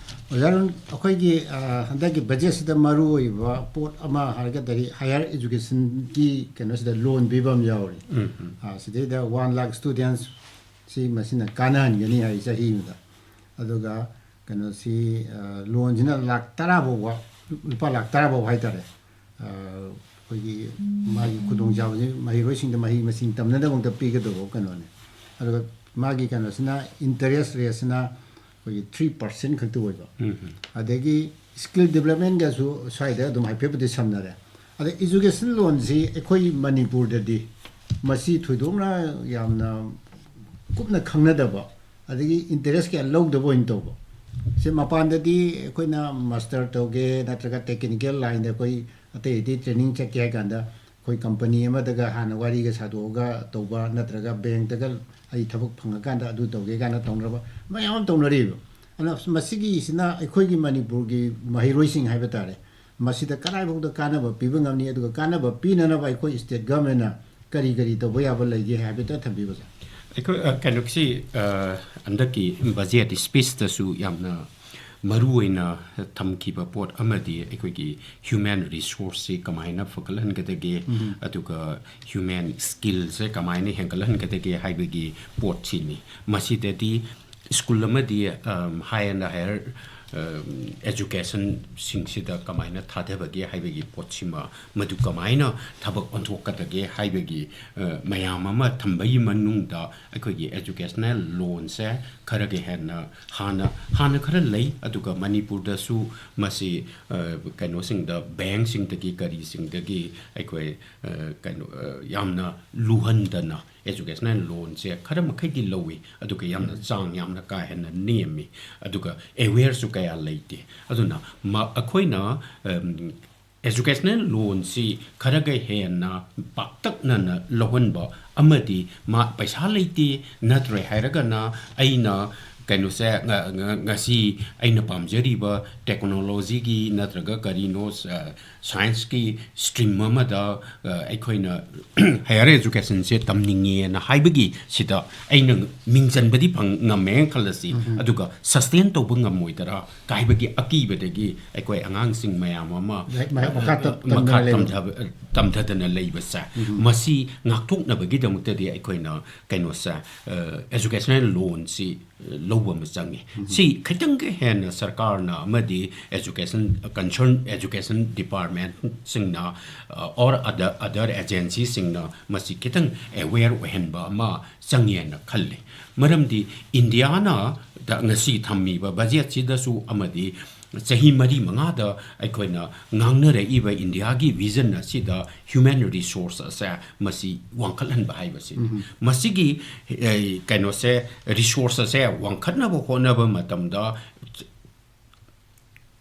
ꯑꯣꯖꯥ ꯑꯔꯨꯟ, ꯑꯩꯈꯣꯏꯒꯤ, ꯑ, ꯍꯟꯗꯛꯀꯤ ꯕꯖꯦꯠꯁꯤꯗ ꯃꯔꯨ ꯑꯣꯏꯕ ꯄꯣꯠ ꯑꯃ ꯍꯥꯏꯔꯒꯗꯤ higher educationꯒꯤ ꯀꯩꯅꯣꯁꯤꯗ loan ꯄꯤꯕ ꯑꯃ ꯌꯥꯎꯔꯤ꯫ ꯎꯝ, ꯎꯝ꯫ ꯑ, ꯁꯤꯗꯩꯗ one lakh students ꯁꯤ ꯃꯁꯤꯅ ꯀꯥꯟꯅꯍꯟꯒꯅꯤ ꯍꯥꯏ ꯆꯍꯤ ꯑꯃꯗ꯫ ꯑꯗꯨꯒ ꯀꯩꯅꯣꯁꯤ, ꯑ, loanꯁꯤꯅ ꯂꯥꯈ ꯇꯔꯥ ꯐꯥꯎꯕ, ꯂꯨꯄꯥ ꯂꯥꯈ ꯇꯔꯥ ꯐꯥꯎꯕ ꯍꯥꯏꯇꯥꯔꯦ꯫ ꯑ, ꯑꯩꯈꯣꯏꯒꯤ ꯃꯥꯒꯤ ꯈꯨꯗꯣꯡꯆꯥꯕꯁꯤ ꯃꯍꯩꯔꯣꯏꯁꯤꯡꯗ ꯃꯍꯩ ꯃꯁꯤꯡ ꯇꯝꯅꯅꯕꯗ ꯄꯤꯒꯗꯧꯕ ꯀꯩꯅꯣꯅꯤ꯫ ꯑꯗꯨꯒ ꯃꯥꯒꯤ ꯀꯩꯅꯣꯁꯤꯅ, interest rateꯁꯤꯅ ꯑꯩꯈꯣꯏꯒꯤ three percent ꯈꯛꯇ ꯑꯣꯏꯕ꯫ ꯎꯝ, ꯎꯝ꯫ ꯑꯗꯒꯤ skill developmentꯒꯁꯨ ꯁ꯭ꯋꯥꯏꯗ ꯑꯗꯨꯝ ꯍꯥꯏꯐꯦꯠꯄꯨꯗꯤ ꯁꯝꯅꯔꯦ꯫ ꯑꯗ education loanꯁꯤ ꯑꯩꯈꯣꯏ ꯃꯅꯤꯄꯨꯔꯗꯗꯤ ꯃꯁꯤ ꯊꯣꯏꯗꯣꯛꯅ ꯌꯥꯝꯅ ꯀꯨꯞꯅ ꯈꯪꯅꯗꯕ, ꯑꯗꯒꯤ interest ꯀꯌꯥ ꯂꯧꯗꯕ ꯑꯣꯏꯅ ꯇꯧꯕ꯫ ꯁꯤ ꯃꯄꯥꯟꯗꯗꯤ ꯑꯩꯈꯣꯏꯅ master ꯇꯧꯒꯦ ꯅꯠꯇ꯭ꯔꯒ technical lineꯗ ꯑꯩꯈꯣꯏ ꯑꯇꯩ ꯑꯇꯩ training ꯆꯠꯀꯦ ꯍꯥꯏ ꯀꯥꯟꯗ ꯑꯩꯈꯣꯏ company ꯑꯃꯗꯒ ꯍꯥꯟꯅ ꯋꯥꯔꯤꯒ ꯁꯥꯗꯣꯛꯑꯒ ꯇꯧꯕ, ꯅꯠꯇ꯭ꯔꯒ bankꯇꯒ ꯑꯩ ꯊꯕꯛ ꯐꯪꯉꯀꯥꯟꯗ ꯑꯗꯨ ꯇꯧꯒꯦ ꯀꯥꯏꯅ ꯇꯧꯅꯕ ꯃꯌꯥꯝ ꯑꯃ ꯇꯧꯅꯔꯤꯕ꯫ ꯑꯗꯨꯅ ꯃꯁꯤꯒꯤꯁꯤꯅ ꯑꯩꯈꯣꯏꯒꯤ ꯃꯅꯤꯄꯨꯔꯒꯤ ꯃꯍꯩꯔꯣꯏꯁꯤꯡ ꯍꯥꯏꯕ ꯇꯥꯔꯦ, ꯃꯁꯤꯗ ꯀꯗꯥꯏꯐꯥꯎꯗ ꯀꯥꯟꯅꯕ ꯄꯤꯕ ꯉꯝꯅꯤ, ꯑꯗꯨꯒ ꯀꯥꯟꯅꯕ ꯄꯤꯅꯅꯕ ꯑꯩꯈꯣꯏ state governmentꯅ ꯀꯔꯤ ꯀꯔꯤ ꯇꯧꯕ ꯌꯥꯕ ꯂꯩꯒꯦ ꯍꯥꯏꯐꯦꯠꯇ ꯊꯝꯕꯤꯌꯨ, ꯁꯥꯔ꯫ ꯑꯩꯈꯣꯏ, ꯑ, ꯀꯩꯅꯣꯁꯤ, ꯑ, ꯍꯟꯗꯛꯀꯤ budget speechꯇꯁꯨ ꯌꯥꯝꯅ ꯃꯔꯨ ꯑꯣꯏꯅ ꯊꯝꯈꯤꯕ ꯄꯣꯠ ꯑꯃꯗꯤ ꯑꯩꯈꯣꯏꯒꯤ human resource ꯁꯤ ꯀꯃꯥꯏꯅ ꯐꯒꯠꯍꯟꯒꯗꯒꯦ, ꯑꯗꯨꯒ human skill ꯁꯦ ꯀꯃꯥꯏꯅ ꯍꯦꯟꯒꯠꯍꯟꯒꯗꯒꯦ ꯍꯥꯏꯕꯒꯤ ꯄꯣꯠꯁꯤꯅꯤ꯫ ꯃꯁꯤꯗꯗꯤ school ꯑꯃꯗꯤ, ꯑꯝ, high and higher, ꯑꯝ, education ꯁꯤꯡꯁꯤꯗ ꯀꯃꯥꯏꯅ ꯊꯥꯗꯕꯒꯦ ꯍꯥꯏꯕꯒꯤ ꯄꯣꯠꯁꯤꯃ ꯃꯗꯨ ꯀꯃꯥꯏꯅ ꯊꯕꯛ ꯑꯣꯟꯊꯣꯛꯀꯗꯒꯦ ꯍꯥꯏꯕꯒꯤ, ꯑ, ꯃꯌꯥꯝ ꯑꯃ ꯊꯝꯕꯒꯤ ꯃꯅꯨꯡꯗ ꯑꯩꯈꯣꯏꯒꯤ educational loan ꯁꯦ ꯈꯔꯒ ꯍꯦꯟꯅ ꯍꯥꯟꯅ, ꯍꯥꯟꯅ ꯈꯔ ꯂꯩ, ꯑꯗꯨꯒ ꯃꯅꯤꯄꯨꯔꯗꯁꯨ ꯃꯁꯤ, ꯑ, ꯀꯩꯅꯣꯁꯤꯡꯗ, bank ꯁꯤꯡꯗꯒꯤ ꯀꯔꯤꯁꯤꯡꯗꯒꯤ ꯑꯩꯈꯣꯏ, ꯑ, ꯀꯩꯅꯣ, ꯑ, ꯌꯥꯝꯅ ꯂꯨꯍꯟꯗꯅ educational loan ꯁꯦ ꯈꯔ ꯃꯈꯩꯗꯤ ꯂꯧꯏ, ꯑꯗꯨꯒ ꯌꯥꯝꯅ ꯆꯥꯡ ꯌꯥꯝꯅ ꯀꯥ ꯍꯦꯟꯅ ꯅꯦꯝꯃꯤ, ꯑꯗꯨꯒ aware ꯁꯨ ꯀꯌꯥ ꯂꯩꯇꯦ꯫ ꯑꯗꯨꯅ ꯃ-, ꯑꯩꯈꯣꯏꯅ, ꯑꯝ, educational loan ꯁꯤ ꯈꯔꯒ ꯍꯦꯟꯅ ꯄꯥꯛꯇꯛꯅꯅ ꯂꯧꯍꯟꯕ ꯑꯃꯗꯤ ꯃꯥ ꯄꯩꯁꯥ ꯂꯩꯇꯦ, ꯅꯠꯇ꯭ꯔꯦ ꯍꯥꯏꯔꯒꯅ ꯑꯩꯅ ꯀꯩꯅꯣꯁꯦ, ꯉ-, ꯉ-, ꯉꯁꯤ ꯑꯩꯅ ꯄꯥꯝꯖꯔꯤꯕ technology ꯒꯤ ꯅꯠꯇ꯭ꯔꯒ ꯀꯔꯤꯅꯣ, ꯑ, science ꯀꯤ stream ꯑꯃꯗ, ꯑ, ꯑꯩꯈꯣꯏꯅ higher education ꯁꯦ ꯇꯝꯅꯤꯡꯉꯦꯅ ꯍꯥꯏꯕꯒꯤ ꯁꯤꯗ ꯑꯩꯅ ꯃꯤꯡ ꯆꯟꯕꯗꯤ ꯐꯪ-, ꯉꯝꯃꯦꯅ ꯈꯜꯂꯁꯤ, ꯑꯗꯨꯒ sustain ꯇꯧꯕ ꯉꯝꯃꯣꯏꯗꯔꯥ ꯀꯥꯏꯕꯒꯤ ꯑꯀꯤꯕꯗꯒꯤ ꯑꯩꯈꯣꯏ ꯑꯉꯥꯡꯁꯤꯡ ꯃꯌꯥꯝ ꯑꯃ, ꯂꯥꯏꯔꯤꯛ ꯃꯈꯥ ꯇꯝ-, ꯃꯈꯥ ꯇꯝꯗꯅ ꯂꯩꯕ꯫ ꯇꯝꯊꯕ-, ꯇꯝꯊꯗꯅ ꯂꯩꯕꯁꯦ, ꯃꯁꯤ ꯉꯥꯛꯊꯣꯛꯅꯕꯒꯤꯗꯃꯛꯇꯗꯤ ꯑꯩꯈꯣꯏꯅ ꯀꯩꯅꯣꯁꯦ, ꯑ, educational loan ꯁꯤ ꯂꯧꯕ ꯑꯃ ꯆꯪꯉꯤ꯫ ꯁꯤ ꯈꯤꯇꯪꯒ ꯍꯦꯟꯅ ꯁꯔꯀꯥꯔꯅ ꯑꯃꯗꯤ education, concern education department ꯁꯤꯡꯅ, ꯑ, or other, other agency ꯁꯤꯡꯅ ꯃꯁꯤ ꯈꯤꯇꯪ aware ꯑꯣꯏꯍꯟꯕ ꯑꯃ ꯆꯪꯉꯦꯅ ꯈꯜꯂꯤ꯫ ꯃꯔꯝꯗꯤ ꯏꯟꯗꯤꯌꯥꯅ ꯗ-, ꯉꯁꯤ ꯊꯝꯃꯤꯕ budget ꯁꯤꯗꯁꯨ ꯑꯃꯗꯤ ꯆꯍꯤ ꯃꯔꯤ ꯃꯉꯥꯗ ꯑꯩꯈꯣꯏꯅ ꯉꯥꯡꯅꯔꯛꯏꯕ ꯏꯟꯗꯤꯌꯥꯒꯤ vision ꯑꯁꯤꯗ human resource ꯑꯁꯦ ꯃꯁꯤ ꯋꯥꯡꯈꯠꯍꯟꯕ ꯍꯥꯏꯕꯁꯤꯅꯤ꯫ ꯃꯁꯤꯒꯤ, ꯑꯦ, ꯀꯩꯅꯣꯁꯦ, resource ꯑꯁꯦ ꯋꯥꯡꯈꯠꯅꯕ ꯍꯣꯠꯅꯕ ꯃꯇꯝꯗ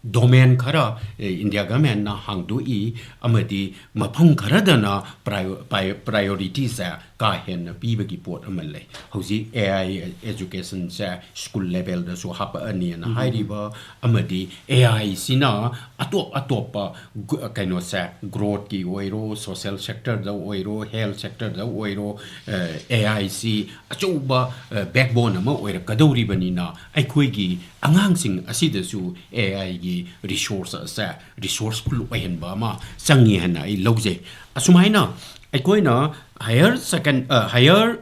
ꯗꯣꯃꯦꯟ ꯈꯔ, ꯑꯦ, ꯏꯟꯗꯤꯌꯥ ꯒꯃꯦꯟꯅ ꯍꯥꯡꯗꯣꯛꯏ, ꯑꯃꯗꯤ ꯃꯐꯝ ꯈꯔꯗꯅ ꯄ꯭ꯔꯥꯏꯑꯣ-, ꯄ꯭ꯔꯥꯏ-, ꯄ꯭ꯔꯥꯏꯑꯣꯔꯤꯇꯤꯁꯦ ꯀꯥ ꯍꯦꯟꯅ ꯄꯤꯕꯒꯤ ꯄꯣꯠ ꯑꯃ ꯂꯩ꯫ ꯍꯧꯖꯤꯛ ꯑꯦ ꯑꯥꯏ ꯑꯦꯖꯨꯀꯦꯁꯟꯁꯦ ꯁ꯭ꯀꯨꯜ ꯂꯦꯚꯦꯜꯗꯁꯨ ꯍꯥꯞꯄꯛꯑꯅꯤꯅ ꯎꯝ꯫ ꯍꯥꯏꯔꯤꯕ, ꯑꯃꯗꯤ ꯑꯦ ꯑꯥꯏꯁꯤꯅ ꯑꯇꯣꯞ ꯑꯇꯣꯞꯄ ꯒ-, ꯀꯩꯅꯣꯁꯦ, ꯒ꯭ꯔꯣꯠꯀꯤ ꯑꯣꯏꯔꯣ, ꯁꯣꯁꯦꯜ ꯁꯦꯛꯇꯔꯗ ꯑꯣꯏꯔꯣ, ꯍꯦꯜꯊ ꯁꯦꯛꯇꯔꯗ ꯑꯣꯏꯔꯣ, ꯑꯦ ꯑꯥꯏꯁꯤ ꯑꯆꯧꯕ, ꯑ, ꯕꯦꯛꯕꯣꯟ ꯑꯃ ꯑꯣꯏꯔꯛꯀꯗꯧꯔꯤꯕꯅꯤꯅ, ꯑꯩꯈꯣꯏꯒꯤ ꯑꯉꯥꯡꯁꯤꯡ ꯑꯁꯤꯗꯁꯨ ꯑꯦ ꯑꯥꯏꯒꯤ ꯔꯤꯁꯣꯔꯁ ꯑꯁꯦ ꯔꯤꯁꯣꯔꯁꯐꯨꯜ ꯑꯣꯏꯍꯟꯕ ꯑꯃ ꯆꯪꯉꯤ ꯍꯥꯏꯅ ꯑꯩ ꯂꯧꯖꯩ꯫ ꯑꯁꯨꯃꯥꯏꯅ ꯑꯩꯈꯣꯏꯅ ꯍꯥꯌꯔ ꯁꯦꯀꯦꯟ-, ꯑ, ꯍꯥꯌꯔ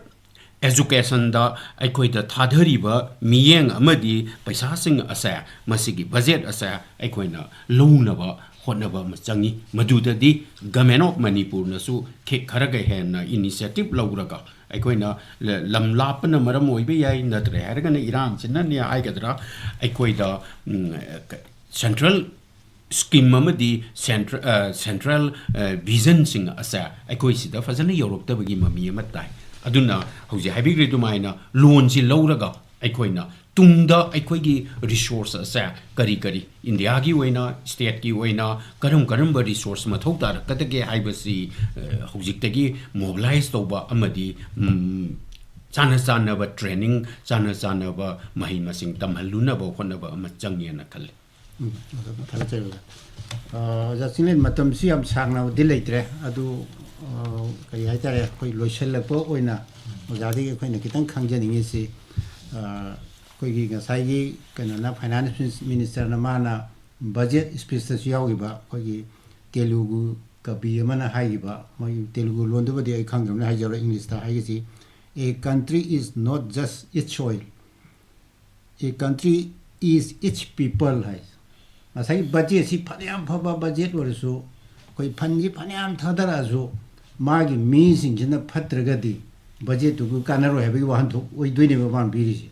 ꯑꯦꯖꯨꯀꯦꯁꯟꯗ ꯑꯩꯈꯣꯏꯗ ꯊꯥꯗꯔꯤꯕ ꯃꯤꯠꯌꯦꯡ ꯑꯃꯗꯤ ꯄꯩꯁꯥꯁꯤꯡ ꯑꯁꯦ, ꯃꯁꯤꯒꯤ ꯕꯖꯦꯠ ꯑꯁꯦ ꯑꯩꯈꯣꯏꯅ ꯂꯧꯅꯕ ꯍꯣꯠꯅꯕ ꯑꯃ ꯆꯪꯉꯤ꯫ ꯃꯗꯨꯗꯗꯤ ꯒꯃꯦꯟ ꯑꯣꯐ ꯃꯅꯤꯄꯨꯔꯅꯁꯨ ꯈꯦ-, ꯈꯔꯒ ꯍꯦꯟꯅ ꯏꯅꯤꯁꯤꯌꯦꯇꯤꯚ ꯂꯧꯔꯒ, ꯑꯩꯈꯣꯏꯅ ꯂ-, ꯂꯝ ꯂꯥꯞꯄꯅ ꯃꯔꯝ ꯑꯣꯏꯕ ꯌꯥꯏ, ꯅꯠꯇ꯭ꯔꯦ ꯍꯥꯏꯔꯒꯅ ꯏꯔꯥꯡꯁꯤꯅꯅꯦ ꯍꯥꯏꯒꯗ꯭ꯔꯥ, ꯑꯩꯈꯣꯏꯗ, ꯎꯝ, ꯀ-, ꯁꯦꯟꯇ꯭ꯔꯦꯜ ꯁ꯭ꯀꯤꯝ ꯑꯃꯗꯤ ꯁꯦꯟꯇ꯭ꯔ-, ꯑ, ꯁꯦꯟꯇ꯭ꯔꯦꯜ, ꯑ, ꯚꯤꯖꯟꯁꯤꯡ ꯑꯁꯦ ꯑꯩꯈꯣꯏ ꯁꯤꯗ ꯐꯖꯅ ꯌꯧꯔꯛꯇꯕꯒꯤ ꯃꯃꯤ ꯑꯃ ꯇꯥꯏ꯫ ꯑꯗꯨꯅ ꯍꯧꯖꯤꯛ ꯍꯥꯏꯕꯤꯈ꯭ꯔꯦ ꯑꯗꯨꯃꯥꯏꯅ ꯂꯣꯟꯁꯤ ꯂꯧꯔꯒ ꯑꯩꯈꯣꯏꯅ ꯇꯨꯡꯗ ꯑꯩꯈꯣꯏꯒꯤ ꯔꯤꯁꯣꯔꯁ ꯑꯁꯦ ꯀꯔꯤ ꯀꯔꯤ ꯏꯟꯗꯤꯌꯥꯒꯤ ꯑꯣꯏꯅ, ꯁ꯭ꯇꯦꯠꯀꯤ ꯑꯣꯏꯅ ꯀꯔꯝ ꯀꯔꯝꯕ ꯔꯤꯁꯣꯔꯁ ꯃꯊꯧ ꯇꯥꯔꯛꯀꯗꯒꯦ ꯍꯥꯏꯕꯁꯤ, ꯑ, ꯍꯧꯖꯤꯛꯇꯒꯤ ꯃꯣꯕꯤꯂꯥꯏꯁ ꯇꯧꯕ ꯑꯃꯗꯤ, ꯎꯝ, ꯆꯥꯟꯅ ꯆꯥꯟꯅꯕ ꯇ꯭ꯔꯦꯅꯤꯡ, ꯆꯥꯟꯅ ꯆꯥꯟꯅꯕ ꯃꯍꯩ ꯃꯁꯤꯡ ꯇꯝꯍꯜꯂꯨꯅꯕ ꯍꯣꯠꯅꯕ ꯑꯃ ꯆꯪꯉꯦꯅ ꯈꯜꯂꯤ꯫ ꯎꯝ, ꯑꯗꯨ ꯊꯥꯒꯠꯆꯔꯤ ꯑꯣꯖꯥ꯫ ꯑ, ꯑꯣꯖꯥ ꯆꯤꯡꯂꯦꯟ, ꯃꯇꯝꯁꯤ ꯌꯥꯝ ꯁꯥꯡꯅꯗꯤ ꯂꯩꯇ꯭ꯔꯦ꯫ ꯑꯗꯨ, ꯑ, ꯀꯔꯤ ꯍꯥꯏꯇꯥꯔꯦ, ꯑꯩꯈꯣꯏ ꯂꯣꯏꯁꯤꯜꯂꯛꯄ ꯑꯣꯏꯅ ꯑꯣꯖꯥꯗꯒꯤ ꯑꯩꯈꯣꯏꯅ ꯈꯤꯇꯪ ꯈꯪꯖꯅꯤꯡꯉꯤꯁꯤ, ꯑ, ꯑꯩꯈꯣꯏꯒꯤ ꯉꯁꯥꯏꯒꯤ ꯀꯩꯅꯣꯅ, ꯐꯥꯏꯅꯥꯟꯁ ꯃꯤꯅꯤꯁꯇꯔꯅ ꯃꯥꯅ ꯕꯖꯦꯠ ꯁ꯭ꯄꯤꯆꯇꯁꯨ ꯌꯥꯎꯈꯤꯕ ꯑꯩꯈꯣꯏꯒꯤ ꯇꯦꯂꯨꯒꯨ ꯀꯕꯤ ꯑꯃꯅ ꯍꯥꯏꯈꯤꯕ, ꯃꯣꯏ ꯇꯦꯂꯨꯒꯨ ꯂꯣꯟꯗꯨꯕꯨꯗꯤ ꯑꯩ ꯈꯪꯗ꯭ꯔꯕꯅꯤꯅ ꯍꯥꯏꯖꯔꯣꯏ, ꯏꯪꯂꯤꯁꯇ ꯍꯥꯏꯒꯤꯁꯤ, "A country is not just its soil, a country is its people" ꯍꯥꯏ꯫ ꯉꯁꯥꯏꯒꯤ ꯕꯖꯦꯠꯁꯤ ꯐꯅꯌꯥꯝ ꯐꯕ ꯕꯖꯦꯠ ꯑꯣꯏꯔꯁꯨ, ꯑꯩꯈꯣꯏ ꯐꯟꯁꯤ ꯐꯅꯌꯥꯝ ꯊꯥꯗꯔꯛꯑꯁꯨ, ꯃꯥꯒꯤ ꯃꯤꯁꯤꯡꯁꯤꯅ ꯐꯠꯇ꯭ꯔꯒꯗꯤ ꯕꯖꯦꯠꯇꯨꯒ ꯀꯥꯟꯅꯔꯣꯏ ꯍꯥꯏꯕꯒꯤ ꯋꯥꯍꯟꯊꯣꯛ ꯑꯣꯏꯗꯣꯏꯅꯦꯕ ꯃꯥꯅ ꯄꯤꯔꯤꯁꯦ꯫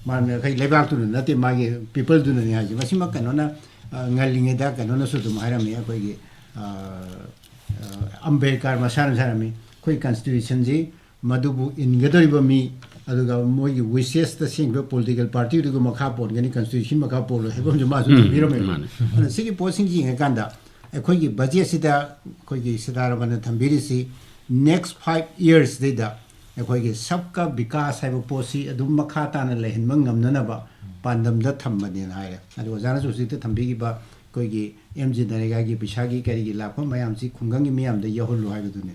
ꯃꯥꯅ ꯑꯩꯈꯣꯏ ꯂꯩꯕꯥꯛꯇꯨꯅ ꯅꯠꯇꯦ, ꯃꯥꯒꯤ ꯄꯤꯄꯜꯗꯨꯅꯅꯤ ꯍꯥꯏꯁꯦ꯫ ꯃꯁꯤꯃꯛ ꯀꯩꯅꯣꯅ, ꯑ, ꯉꯜꯂꯤꯉꯩꯗ ꯀꯩꯅꯣꯅꯁꯨ ꯑꯗꯨꯝ ꯍꯥꯏꯔꯝꯃꯤ, ꯑꯩꯈꯣꯏꯒꯤ, ꯑ, ꯑ, ꯑꯝꯕꯦꯗꯀꯔ ꯃꯁꯥꯅꯁꯨ ꯍꯥꯏꯔꯝꯃꯤ, ꯑꯩꯈꯣꯏ ꯀꯟꯁꯇꯤꯇ꯭ꯌꯨꯁꯟꯁꯤ ꯃꯗꯨꯕꯨ ꯏꯟꯒꯗꯧꯔꯤꯕ ꯃꯤ ꯑꯗꯨꯒ ꯃꯣꯏꯒꯤ ꯋꯤꯁꯦꯁꯇ ꯁꯦꯝꯈꯤꯕ ꯄꯣꯂꯤꯇꯤꯀꯦꯜ ꯄꯥꯔꯇꯤꯗꯨꯒꯤ ꯃꯈꯥ ꯄꯣꯟꯒꯅꯤ, ꯀꯟꯁꯇꯤꯇ꯭ꯌꯨꯁꯟ ꯃꯈꯥ ꯄꯣꯜꯂꯣꯏ ꯍꯥꯏꯕ ꯑꯃꯁꯨ ꯃꯥꯁꯨ ꯎꯝ, ꯊꯝꯕꯤꯔꯝꯃꯦꯕ꯫ ꯃꯥꯅꯦ꯫ ꯑꯗꯨꯅ ꯁꯤꯒꯤ ꯄꯣꯠꯁꯤꯡꯁꯤ ꯌꯦꯡꯉꯀꯥꯟꯗ ꯑꯩꯈꯣꯏꯒꯤ ꯕꯖꯦꯠꯁꯤꯗ ꯑꯩꯈꯣꯏꯒꯤ ꯁꯤꯇꯥꯔꯥꯃꯟꯅ ꯊꯝꯕꯤꯔꯤꯁꯤ next five yearsꯁꯤꯗꯩꯗ ꯑꯩꯈꯣꯏꯒꯤ ꯁꯕꯀꯥ ꯕꯤꯀꯥꯁ ꯍꯥꯏꯕ ꯄꯣꯠꯁꯤ ꯑꯗꯨꯝ ꯃꯈꯥ ꯇꯥꯅ ꯂꯩꯍꯟꯕ ꯉꯝꯅꯅꯕ ꯄꯥꯟꯗꯝꯗ ꯊꯝꯕꯅꯦꯅ ꯍꯥꯏꯔꯦ꯫ ꯑꯗꯨ ꯑꯣꯖꯥꯅꯁꯨ ꯍꯧꯖꯤꯛꯇ ꯊꯝꯕꯤꯈꯤꯕ ꯑꯩꯈꯣꯏꯒꯤ ꯑꯦꯝ ꯖꯤ ꯅꯔꯦꯒꯥꯒꯤ ꯄꯩꯁꯥꯒꯤ ꯀꯔꯤꯒꯤ ꯂꯥꯛꯄ ꯃꯌꯥꯝꯁꯤ ꯈꯨꯡꯒꯪꯒꯤ ꯃꯤꯌꯥꯝꯗ ꯌꯧꯍꯜꯂꯨ ꯍꯥꯏꯕꯗꯨꯅꯤ꯫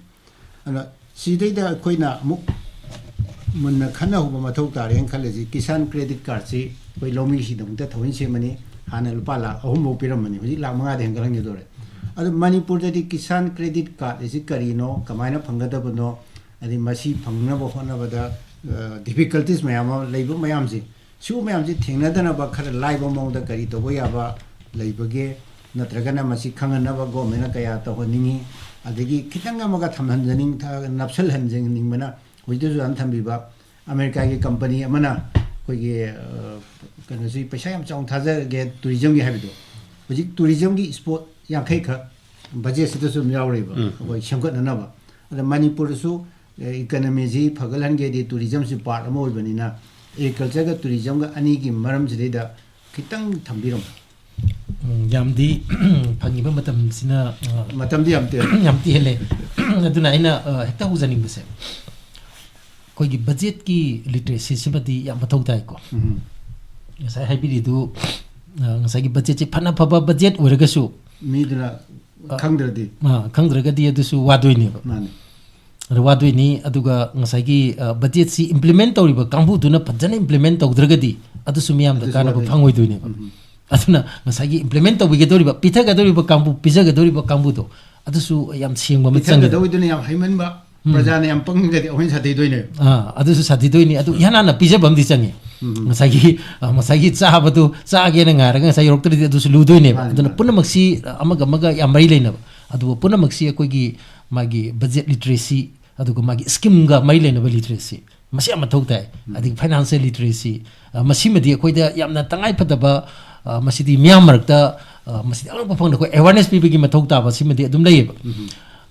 ꯑꯗꯨꯅ ꯁꯤꯗꯩꯗ ꯑꯩꯈꯣꯏꯅ ꯑꯃꯨꯛ ꯃꯨꯟꯅ ꯈꯟꯅꯍꯧꯕ ꯃꯊꯧ ꯇꯥꯔꯦꯅ ꯈꯜꯂꯤꯁꯤ, ꯀꯤꯁꯥꯟ ꯀ꯭ꯔꯦꯗꯤꯠ ꯀꯥꯔꯗꯁꯤ ꯑꯩꯈꯣꯏ ꯂꯧꯃꯤꯁꯤꯡꯒꯤꯗꯃꯛꯇ ꯊꯑꯣꯏꯅ ꯁꯦꯝꯃꯅꯤ꯫ ꯍꯥꯟꯅ ꯂꯨꯄꯥ ꯂꯥꯈ ꯑꯍꯨꯝ ꯐꯥꯎ ꯄꯤꯔꯝꯕꯅꯤ, ꯍꯧꯖꯤꯛ ꯂꯥꯈ ꯃꯉꯥꯗ ꯍꯦꯟꯒꯠꯍꯟꯒꯗꯧꯔꯦ꯫ ꯑꯗꯨ ꯃꯅꯤꯄꯨꯔꯗꯗꯤ ꯀꯤꯁꯥꯟ ꯀ꯭ꯔꯦꯗꯤꯠ ꯀꯥꯔꯗ ꯑꯁꯤ ꯀꯔꯤꯅꯣ, ꯀꯃꯥꯏꯅ ꯐꯪꯒꯗꯕꯅꯣ, ꯑꯗꯩ ꯃꯁꯤ ꯐꯪꯅꯕ ꯍꯣꯠꯅꯕꯗ ꯗꯤꯐꯤꯀꯜꯇꯤꯁ ꯃꯌꯥꯝ ꯑꯃ ꯂꯩꯕ ꯃꯌꯥꯝꯁꯤ, ꯁꯤꯒꯨꯝꯕ ꯃꯌꯥꯝꯁꯤ ꯊꯦꯡꯅꯗꯅꯕ ꯈꯔ ꯂꯥꯏꯕ ꯃꯑꯣꯡꯗ ꯀꯔꯤ ꯇꯧꯕ ꯌꯥꯕ ꯂꯩꯕꯒꯦ, ꯅꯠꯇ꯭ꯔꯒꯅ ꯃꯁꯤ ꯈꯪꯍꯟꯅꯕ ꯒꯣꯔꯃꯦꯟꯅ ꯀꯌꯥ ꯇꯧꯍꯟꯅꯤꯡꯉꯤ, ꯑꯗꯒꯤ ꯈꯤꯇꯪ ꯑꯃꯒ ꯊꯝꯍꯟꯖꯅꯤꯡ ꯅꯞꯁꯜꯍꯟꯖꯅꯤꯡꯕꯅ ꯍꯧꯖꯤꯛꯇꯁꯨ ꯑꯗꯨꯝ ꯊꯝꯕꯤꯕ ꯑꯃꯦꯔꯤꯀꯥꯒꯤ ꯀꯝꯄꯅꯤ ꯑꯃꯅ ꯑꯩꯈꯣꯏꯒꯤ ꯑ, ꯀꯩꯅꯣꯁꯤ ꯄꯩꯁꯥ ꯌꯥꯝ ꯆꯥꯎꯅ ꯊꯥꯖꯔꯒꯦ ꯇꯨꯔꯤꯖꯝꯒꯤ ꯍꯥꯏꯕꯗꯣ, ꯍꯧꯖꯤꯛ ꯇꯨꯔꯤꯖꯝꯒꯤ ꯏꯁꯄꯣꯠ ꯌꯥꯡꯈꯩ ꯈꯛ ꯕꯖꯦꯠꯁꯤꯗꯁꯨ ꯑꯗꯨꯝ ꯌꯥꯎꯔꯤꯕ, ꯎꯝ꯫ ꯑꯩꯈꯣꯏ ꯁꯦꯝꯒꯠꯅꯅꯕ꯫ ꯑꯗ ꯃꯅꯤꯄꯨꯔꯗꯁꯨ ꯏꯀꯅꯃꯤꯁꯤ ꯐꯒꯠꯍꯟꯒꯦꯗꯤ ꯇꯨꯔꯤꯖꯝꯁꯤ ꯄꯥꯔꯠ ꯑꯃ ꯑꯣꯏꯕꯅꯤꯅ, ꯑꯦꯒ꯭ꯔꯤꯀꯜꯆꯔꯒ ꯇꯨꯔꯤꯖꯝꯒ ꯑꯅꯤꯒꯤ ꯃꯔꯝꯁꯤꯗꯩꯗ ꯈꯤꯇꯪ ꯊꯝꯕꯤꯔꯝꯃꯣ꯫ ꯎꯝ, ꯌꯥꯝꯗꯤ ꯐꯪꯉꯤꯕ ꯃꯇꯝꯁꯤꯅ ꯑ, ꯃꯇꯝꯗꯤ ꯌꯥꯝ ꯇꯦꯜꯂꯦ꯫ ꯌꯥꯝ ꯇꯦꯜꯂꯦ꯫ ꯑꯗꯨꯅ ꯑꯩꯅ ꯑ, ꯍꯦꯛꯇ ꯍꯧꯖꯅꯤꯡꯕꯁꯦ, ꯑꯩꯈꯣꯏꯒꯤ ꯕꯖꯦꯠꯀꯤ ꯂꯤꯇꯔꯦꯁꯤꯁꯤꯃꯗꯤ ꯌꯥꯝ ꯃꯊꯧ ꯇꯥꯏꯀꯣ꯫ ꯎꯝ꯫ ꯉꯁꯥꯏ ꯍꯥꯏꯕꯤꯔꯤꯗꯨ, ꯑ, ꯉꯁꯥꯏꯒꯤ ꯕꯖꯦꯠꯁꯤ ꯐꯅ ꯐꯕ ꯕꯖꯦꯠ ꯑꯣꯏꯔꯒꯁꯨ, ꯃꯤꯗꯨꯅ ꯑ, ꯈꯪꯗ꯭ꯔꯗꯤ꯫ ꯑ, ꯈꯪꯗ꯭ꯔꯒꯗꯤ ꯑꯗꯨꯁꯨ ꯋꯥꯗꯣꯏꯅꯦꯕ꯫ ꯃꯥꯅꯦ꯫ ꯑꯗꯨ ꯋꯥꯗꯣꯏꯅꯤ꯫ ꯑꯗꯨꯒ ꯉꯁꯥꯏꯒꯤ, ꯑ, ꯕꯖꯦꯠꯁꯤ ꯏꯝꯄ꯭ꯂꯤꯃꯦꯟ ꯇꯧꯔꯤꯕ ꯀꯥꯡꯕꯨꯗꯨꯅ ꯐꯖꯅ ꯏꯝꯄ꯭ꯂꯤꯃꯦꯟ ꯇꯧꯗ꯭ꯔꯒꯗꯤ ꯑꯗꯨꯁꯨ ꯃꯤꯌꯥꯝꯗ ꯑꯗꯨꯁꯨ ꯀꯥꯟꯅꯕ ꯋꯥꯗꯣꯏꯅꯤ꯫ ꯐꯪꯉꯣꯏꯗꯣꯏꯅꯦꯕ꯫ ꯎꯝ꯫ ꯑꯗꯨꯅ ꯉꯁꯥꯏꯒꯤ ꯏꯝꯄ꯭ꯂꯤꯃꯦꯟ ꯇꯧꯕꯤꯒꯗꯧꯔꯤꯕ, ꯄꯤꯊꯒꯗꯧꯔꯤꯕ ꯀꯥꯡꯕꯨ, ꯄꯤꯖꯒꯗꯧꯔꯤꯕ ꯀꯥꯡꯕꯨꯗꯣ ꯑꯗꯨꯁꯨ ꯌꯥꯝ ꯁꯦꯡꯕ ꯑꯃ ꯆꯪꯉꯤ꯫ ꯄꯤꯊꯒꯗꯧꯔꯤꯗꯨꯅ ꯌꯥꯝ ꯍꯩꯃꯟꯕ, ꯎꯝ꯫ ꯄ꯭ꯔꯖꯥꯅ ꯌꯥꯝ ꯄꯪꯉꯒꯗꯤ ꯑꯩꯈꯣꯏꯅ ꯁꯥꯊꯤꯗꯣꯏꯅꯦ꯫ ꯑꯥ, ꯑꯗꯨꯁꯨ ꯁꯥꯊꯤꯗꯣꯏꯅꯤ꯫ ꯑꯗꯨ ꯏꯍꯥꯟ ꯍꯥꯟꯅ ꯄꯤꯖꯕ ꯑꯃꯗꯤ ꯆꯪꯉꯤ꯫ ꯎꯝ꯫ ꯉꯁꯥꯏꯒꯤ, ꯑ, ꯉꯁꯥꯏꯒꯤ ꯆꯥꯕꯗꯨ ꯆꯥꯒꯦꯅ ꯉꯥꯏꯔꯒ ꯉꯁꯥꯏ ꯌꯧꯔꯛꯇ꯭ꯔꯗꯤ ꯑꯗꯨꯁꯨ ꯂꯨꯗꯣꯏꯅꯦꯕ꯫ ꯃꯥꯅꯤ, ꯑꯗꯨꯅ ꯃꯥꯅꯤ꯫ ꯄꯨꯝꯅꯃꯛꯁꯤ, ꯑ, ꯑꯃꯒ ꯑꯃꯒ ꯌꯥꯝ ꯃꯔꯤ ꯂꯩꯅꯕ꯫ ꯑꯗꯨꯕꯨ ꯄꯨꯝꯅꯃꯛꯁꯤ ꯑꯩꯈꯣꯏꯒꯤ ꯃꯥꯒꯤ ꯕꯖꯦꯠ ꯂꯤꯇꯔꯦꯁꯤ, ꯑꯗꯨꯒ ꯃꯥꯒꯤ ꯁ꯭ꯀꯤꯝꯒ ꯃꯔꯤ ꯂꯩꯅꯕ ꯂꯤꯇꯔꯦꯁꯤ, ꯃꯁꯤ ꯌꯥꯝ ꯃꯊꯧ ꯇꯥꯏ꯫ ꯑꯗꯒꯤ ꯐꯥꯏꯅꯥꯟꯁꯤꯌꯦꯜ ꯂꯤꯇꯔꯦꯁꯤ, ꯑ, ꯃꯁꯤꯃꯗꯤ ꯑꯩꯈꯣꯏꯗ ꯌꯥꯝꯅ ꯇꯉꯥꯏ ꯐꯗꯕ, ꯑ, ꯃꯁꯤꯗꯤ ꯃꯤꯌꯥꯝ ꯃꯔꯛꯇ, ꯑ, ꯃꯁꯤꯗꯤ ꯑꯉꯛꯄ ꯐꯪꯗ ꯑꯩꯈꯣꯏ ꯑꯦꯋꯥꯔꯅꯦꯁ ꯄꯤꯕꯒꯤ ꯃꯊꯧ ꯇꯥꯕ ꯁꯤꯃꯗꯤ ꯑꯗꯨꯝ ꯂꯩꯌꯦꯕ꯫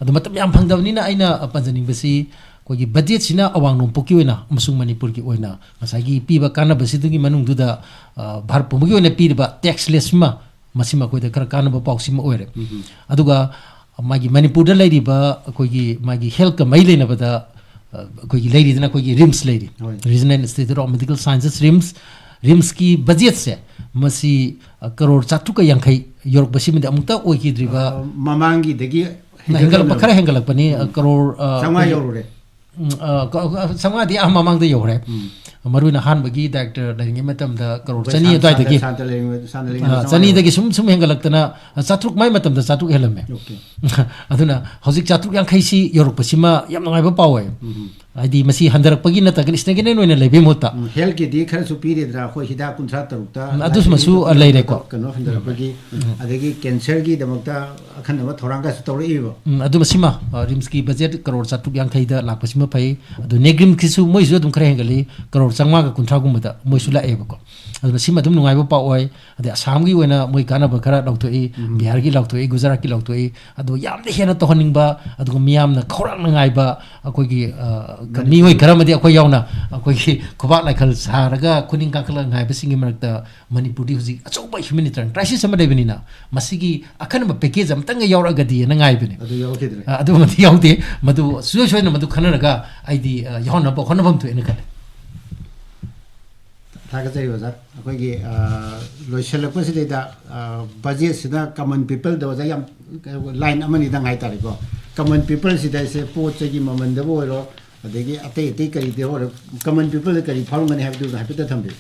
ꯑꯗꯣ ꯃꯇꯝ ꯌꯥꯝ ꯐꯪꯗꯕꯅꯤꯅ ꯑꯩꯅ, ꯑ, ꯄꯟꯖꯅꯤꯡꯕꯁꯤ, ꯑꯩꯈꯣꯏꯒꯤ ꯕꯖꯦꯠꯁꯤꯅ ꯑꯋꯥꯡ ꯅꯣꯡꯄꯣꯛꯀꯤ ꯑꯣꯏꯅ ꯑꯃꯁꯨꯡ ꯃꯅꯤꯄꯨꯔꯒꯤ ꯑꯣꯏꯅ ꯉꯁꯥꯏꯒꯤ ꯄꯤꯕ ꯀꯥꯟꯅꯕꯁꯤꯗꯨꯒꯤ ꯃꯅꯨꯡꯗꯨꯗ, ꯑ, ꯚꯥꯔꯠ ꯄꯨꯝꯕꯒꯤ ꯑꯣꯏꯅ ꯄꯤꯔꯤꯕ ꯇꯦꯛꯁ ꯂꯦꯁꯁꯤꯃ, ꯃꯁꯤꯃ ꯑꯩꯈꯣꯏꯗ ꯈꯔ ꯀꯥꯟꯅꯕ ꯄꯥꯎꯁꯤꯃ ꯑꯣꯏꯔꯦ꯫ ꯑꯗꯨꯒ ꯃꯥꯒꯤ ꯃꯅꯤꯄꯨꯔꯗ ꯂꯩꯔꯤꯕ ꯑꯩꯈꯣꯏꯒꯤ ꯃꯥꯒꯤ ꯍꯦꯜꯠꯀ ꯃꯔꯤ ꯂꯩꯅꯕꯗ, ꯑ, ꯑꯩꯈꯣꯏꯒꯤ ꯂꯩꯔꯤꯗꯅ ꯑꯩꯈꯣꯏꯒꯤ ꯔꯤꯝꯁ ꯂꯩꯔꯤ꯫ ꯍꯣꯏ꯫ Regional Institute of Medical Sciences, RIMS. ꯔꯤꯝꯁꯀꯤ ꯕꯖꯦꯠꯁꯦ ꯃꯁꯤ, ꯑ, ꯀꯔꯣꯔ ꯆꯥꯇ꯭ꯔꯨꯛꯀ ꯌꯥꯡꯈꯩ ꯌꯧꯔꯛꯄꯁꯤꯃꯗꯤ ꯑꯃꯨꯛꯇ ꯑꯣꯏꯈꯤꯗ꯭ꯔꯤꯕ꯫ ꯑ, ꯃꯃꯥꯡꯒꯤꯗꯒꯤ ꯍꯦꯟꯒꯠꯂꯛꯄ ꯍꯦꯟꯒꯠꯂꯝꯃꯦꯕ꯫ ꯈꯔ ꯍꯦꯟꯒꯠꯂꯛꯄꯅꯤ, ꯑ, ꯎꯝ꯫ ꯀꯔꯣꯔ, ꯑ, ꯆꯥꯝꯃꯉꯥ ꯑꯩꯈꯣꯏꯒꯤ ꯌꯧꯔꯨꯔꯦ꯫ ꯎꯝ, ꯑ, ꯀ-, ꯑ, ꯆꯥꯝꯃꯉꯥꯗꯤ ꯑꯥ ꯃꯃꯥꯡꯗ ꯌꯧꯈ꯭ꯔꯦ꯫ ꯎꯝ꯫ ꯃꯔꯨ ꯑꯣꯏꯅ ꯑꯍꯥꯟꯕꯒꯤ ꯗꯥꯏꯔꯦꯛꯇꯔ ꯂꯩꯔꯤꯉꯩ ꯃꯇꯝꯗ ꯀꯔꯣꯔ ꯑꯩꯈꯣꯏ ꯆꯅꯤ ꯁꯥꯟ-, ꯑꯗꯨꯋꯥꯏꯗꯒꯤ꯫ ꯁꯥꯟꯇ-, ꯁꯥꯟꯇ ꯂꯩꯔꯤꯉꯩ-, ꯁꯥꯟꯇ ꯂꯩꯔꯤꯉꯩꯗ ꯑ, ꯆꯥꯝꯃꯉꯥ ꯆꯅꯤꯗꯒꯤ ꯌꯧꯔꯦ꯫ ꯁꯨꯝ, ꯁꯨꯝ ꯍꯦꯟꯒꯠꯂꯛꯇꯅ, ꯑ, ꯆꯥꯇ꯭ꯔꯨꯛ ꯃꯥꯏ ꯃꯇꯝꯗ ꯆꯥꯇ꯭ꯔꯨꯛ ꯍꯦꯜꯂꯝꯃꯦ꯫ ꯑꯣꯀꯦ꯫ ꯑꯗꯨꯅ ꯍꯧꯖꯤꯛ ꯆꯥꯇ꯭ꯔꯨꯛ ꯌꯥꯡꯈꯩꯁꯤ ꯌꯧꯔꯛꯄꯁꯤꯃ ꯌꯥꯝ ꯅꯨꯡꯉꯥꯏꯕ ꯄꯥꯎ ꯑꯣꯏ꯫ ꯎꯝ꯫ ꯍꯥꯏꯗꯤ ꯃꯁꯤ ꯍꯟꯊꯔꯛꯄꯒꯤ ꯅꯠꯇ꯭ꯔꯒ stagnant ꯑꯣꯏꯅ ꯂꯩꯕꯒꯤ ꯃꯍꯨꯠꯇ꯫ ꯎꯝ, ꯍꯦꯜꯠꯀꯤꯗꯤ ꯈꯔꯁꯨ ꯄꯤꯔꯤꯗ꯭ꯔꯥ? ꯑꯩꯈꯣꯏ ꯍꯤꯗꯥꯛ ꯀꯨꯟꯊ꯭ꯔꯥ ꯇꯔꯨꯛꯇ ꯎꯝ, ꯑꯗꯨꯃꯁꯨ ꯂꯥꯏꯆꯠꯀꯤ ꯂꯩꯔꯦꯀꯣ꯫ ꯀꯩꯅꯣ ꯍꯟꯊꯔꯛꯄꯒꯤ, ꯎꯝ꯫ ꯑꯗꯒꯤ ꯀꯦꯟꯁꯔꯒꯤꯗꯃꯛꯇ ꯑꯈꯟꯅꯕ ꯊꯧꯔꯥꯡꯒꯁꯨ ꯇꯧꯔꯛꯏꯕ꯫ ꯎꯝ, ꯑꯗꯨ ꯃꯁꯤꯃ, ꯑ, ꯔꯤꯝꯁꯀꯤ ꯕꯖꯦꯠ ꯀꯔꯣꯔ ꯆꯥꯇ꯭ꯔꯨꯛ ꯌꯥꯡꯈꯩꯗ ꯂꯥꯛꯄꯁꯤꯃ ꯐꯩ꯫ ꯑꯗꯨ ꯅꯦꯒ꯭ꯔꯤꯝꯁꯀꯤꯁꯨ ꯃꯣꯏꯁꯨ ꯑꯗꯨꯝ ꯈꯔ ꯍꯦꯟꯒꯠꯂꯤ, ꯀꯔꯣꯔ ꯆꯥꯝꯃꯉꯥꯒ ꯀꯨꯟꯊ꯭ꯔꯥꯒꯨꯝꯕꯗ ꯃꯣꯏꯁꯨ ꯂꯥꯛꯑꯦꯕꯀꯣ꯫ ꯑꯗꯨꯅ ꯁꯤꯃ ꯑꯗꯨꯝ ꯅꯨꯡꯉꯥꯏꯕ ꯄꯥꯎ ꯑꯣꯏ꯫ ꯑꯗꯩ ꯑꯁꯥꯝꯒꯤ ꯑꯣꯏꯅ ꯃꯣꯏ ꯀꯥꯟꯅꯕ ꯈꯔ ꯂꯧꯊꯣꯛꯏ, ꯎꯝ꯫ ꯕꯤꯍꯥꯔꯒꯤ ꯂꯧꯊꯣꯛꯏ, ꯒꯨꯖꯔꯥꯠꯀꯤ ꯂꯧꯊꯣꯛꯏ꯫ ꯑꯗꯨ ꯌꯥꯝꯅ ꯍꯦꯟꯅ ꯇꯧꯍꯟꯅꯤꯡꯕ, ꯑꯗꯨꯒ ꯃꯤꯌꯥꯝꯅ ꯈꯧꯔꯥꯡꯅ ꯉꯥꯏꯕ, ꯑꯩꯈꯣꯏꯒꯤ, ꯑ, ꯃꯅꯤꯄꯨꯔ꯫ ꯃꯤꯑꯣꯏ ꯈꯔ ꯑꯃꯗꯤ ꯑꯩꯈꯣꯏ ꯌꯥꯎꯅ ꯑꯩꯈꯣꯏꯒꯤ ꯈꯨꯕꯥꯛ ꯂꯥꯏꯈꯜ ꯁꯥꯔꯒ ꯈꯨꯅꯤꯡ ꯀꯥꯡꯈꯠꯂꯒ ꯉꯥꯏꯕꯁꯤꯡꯒꯤ ꯃꯔꯛꯇ ꯃꯅꯤꯄꯨꯔꯗꯤ ꯍꯧꯖꯤꯛ ꯑꯆꯧꯕ humanitarian crisis ꯑꯃ ꯂꯩꯕꯅꯤꯅ, ꯃꯁꯤꯒꯤ ꯑꯈꯟꯅꯕ package ꯑꯃꯇꯪꯒ ꯌꯥꯎꯔꯛꯑꯒꯗꯤꯅ ꯉꯥꯏꯕꯅꯦ꯫ ꯑꯗꯨ ꯌꯥꯎꯔꯛꯈꯤꯗ꯭ꯔꯦ꯫ ꯑ, ꯑꯗꯨꯃꯗꯤ ꯌꯥꯎꯗꯦ꯫ ꯃꯗꯨ ꯁꯨꯡꯁꯣꯏ ꯁꯣꯏꯗꯅ ꯃꯗꯨ ꯈꯟꯅꯔꯒ ꯑꯩꯗꯤ, ꯑ, ꯌꯥꯎꯍꯟꯅꯕ ꯍꯣꯠꯅꯐꯝ ꯊꯣꯛꯑꯦꯅ ꯈꯜꯂꯦ꯫ ꯊꯥꯒꯠꯆꯔꯤ ꯑꯣꯖꯥ꯫ ꯑꯩꯈꯣꯏꯒꯤ, ꯑ, ꯂꯣꯏꯁꯤꯜꯂꯛꯄꯁꯤꯗꯩꯗ, ꯑ, ꯕꯖꯦꯠꯁꯤꯗ common peopleꯗ ꯑꯣꯖꯥ ꯌꯥꯝ, ꯑ, line ꯑꯃꯅꯤꯗꯪ ꯍꯥꯏꯇꯥꯔꯦꯀꯣ꯫ Common peopleꯁꯤꯗ ꯑꯩꯁꯦ ꯄꯣꯠ ꯆꯩꯒꯤ ꯃꯃꯜꯗꯕꯨ ꯑꯣꯏꯔꯣ, ꯑꯗꯒꯤ ꯑꯇꯩ ꯑꯇꯩ ꯀꯔꯤꯗ ꯑꯣꯏꯔꯣ, common peopleꯗ ꯀꯔꯤ ꯐꯥꯎꯔꯝꯒꯅꯤ ꯍꯥꯏꯕꯗꯨ ꯍꯥꯏꯐꯦꯠꯇ ꯊꯝꯕꯤꯌꯨ꯫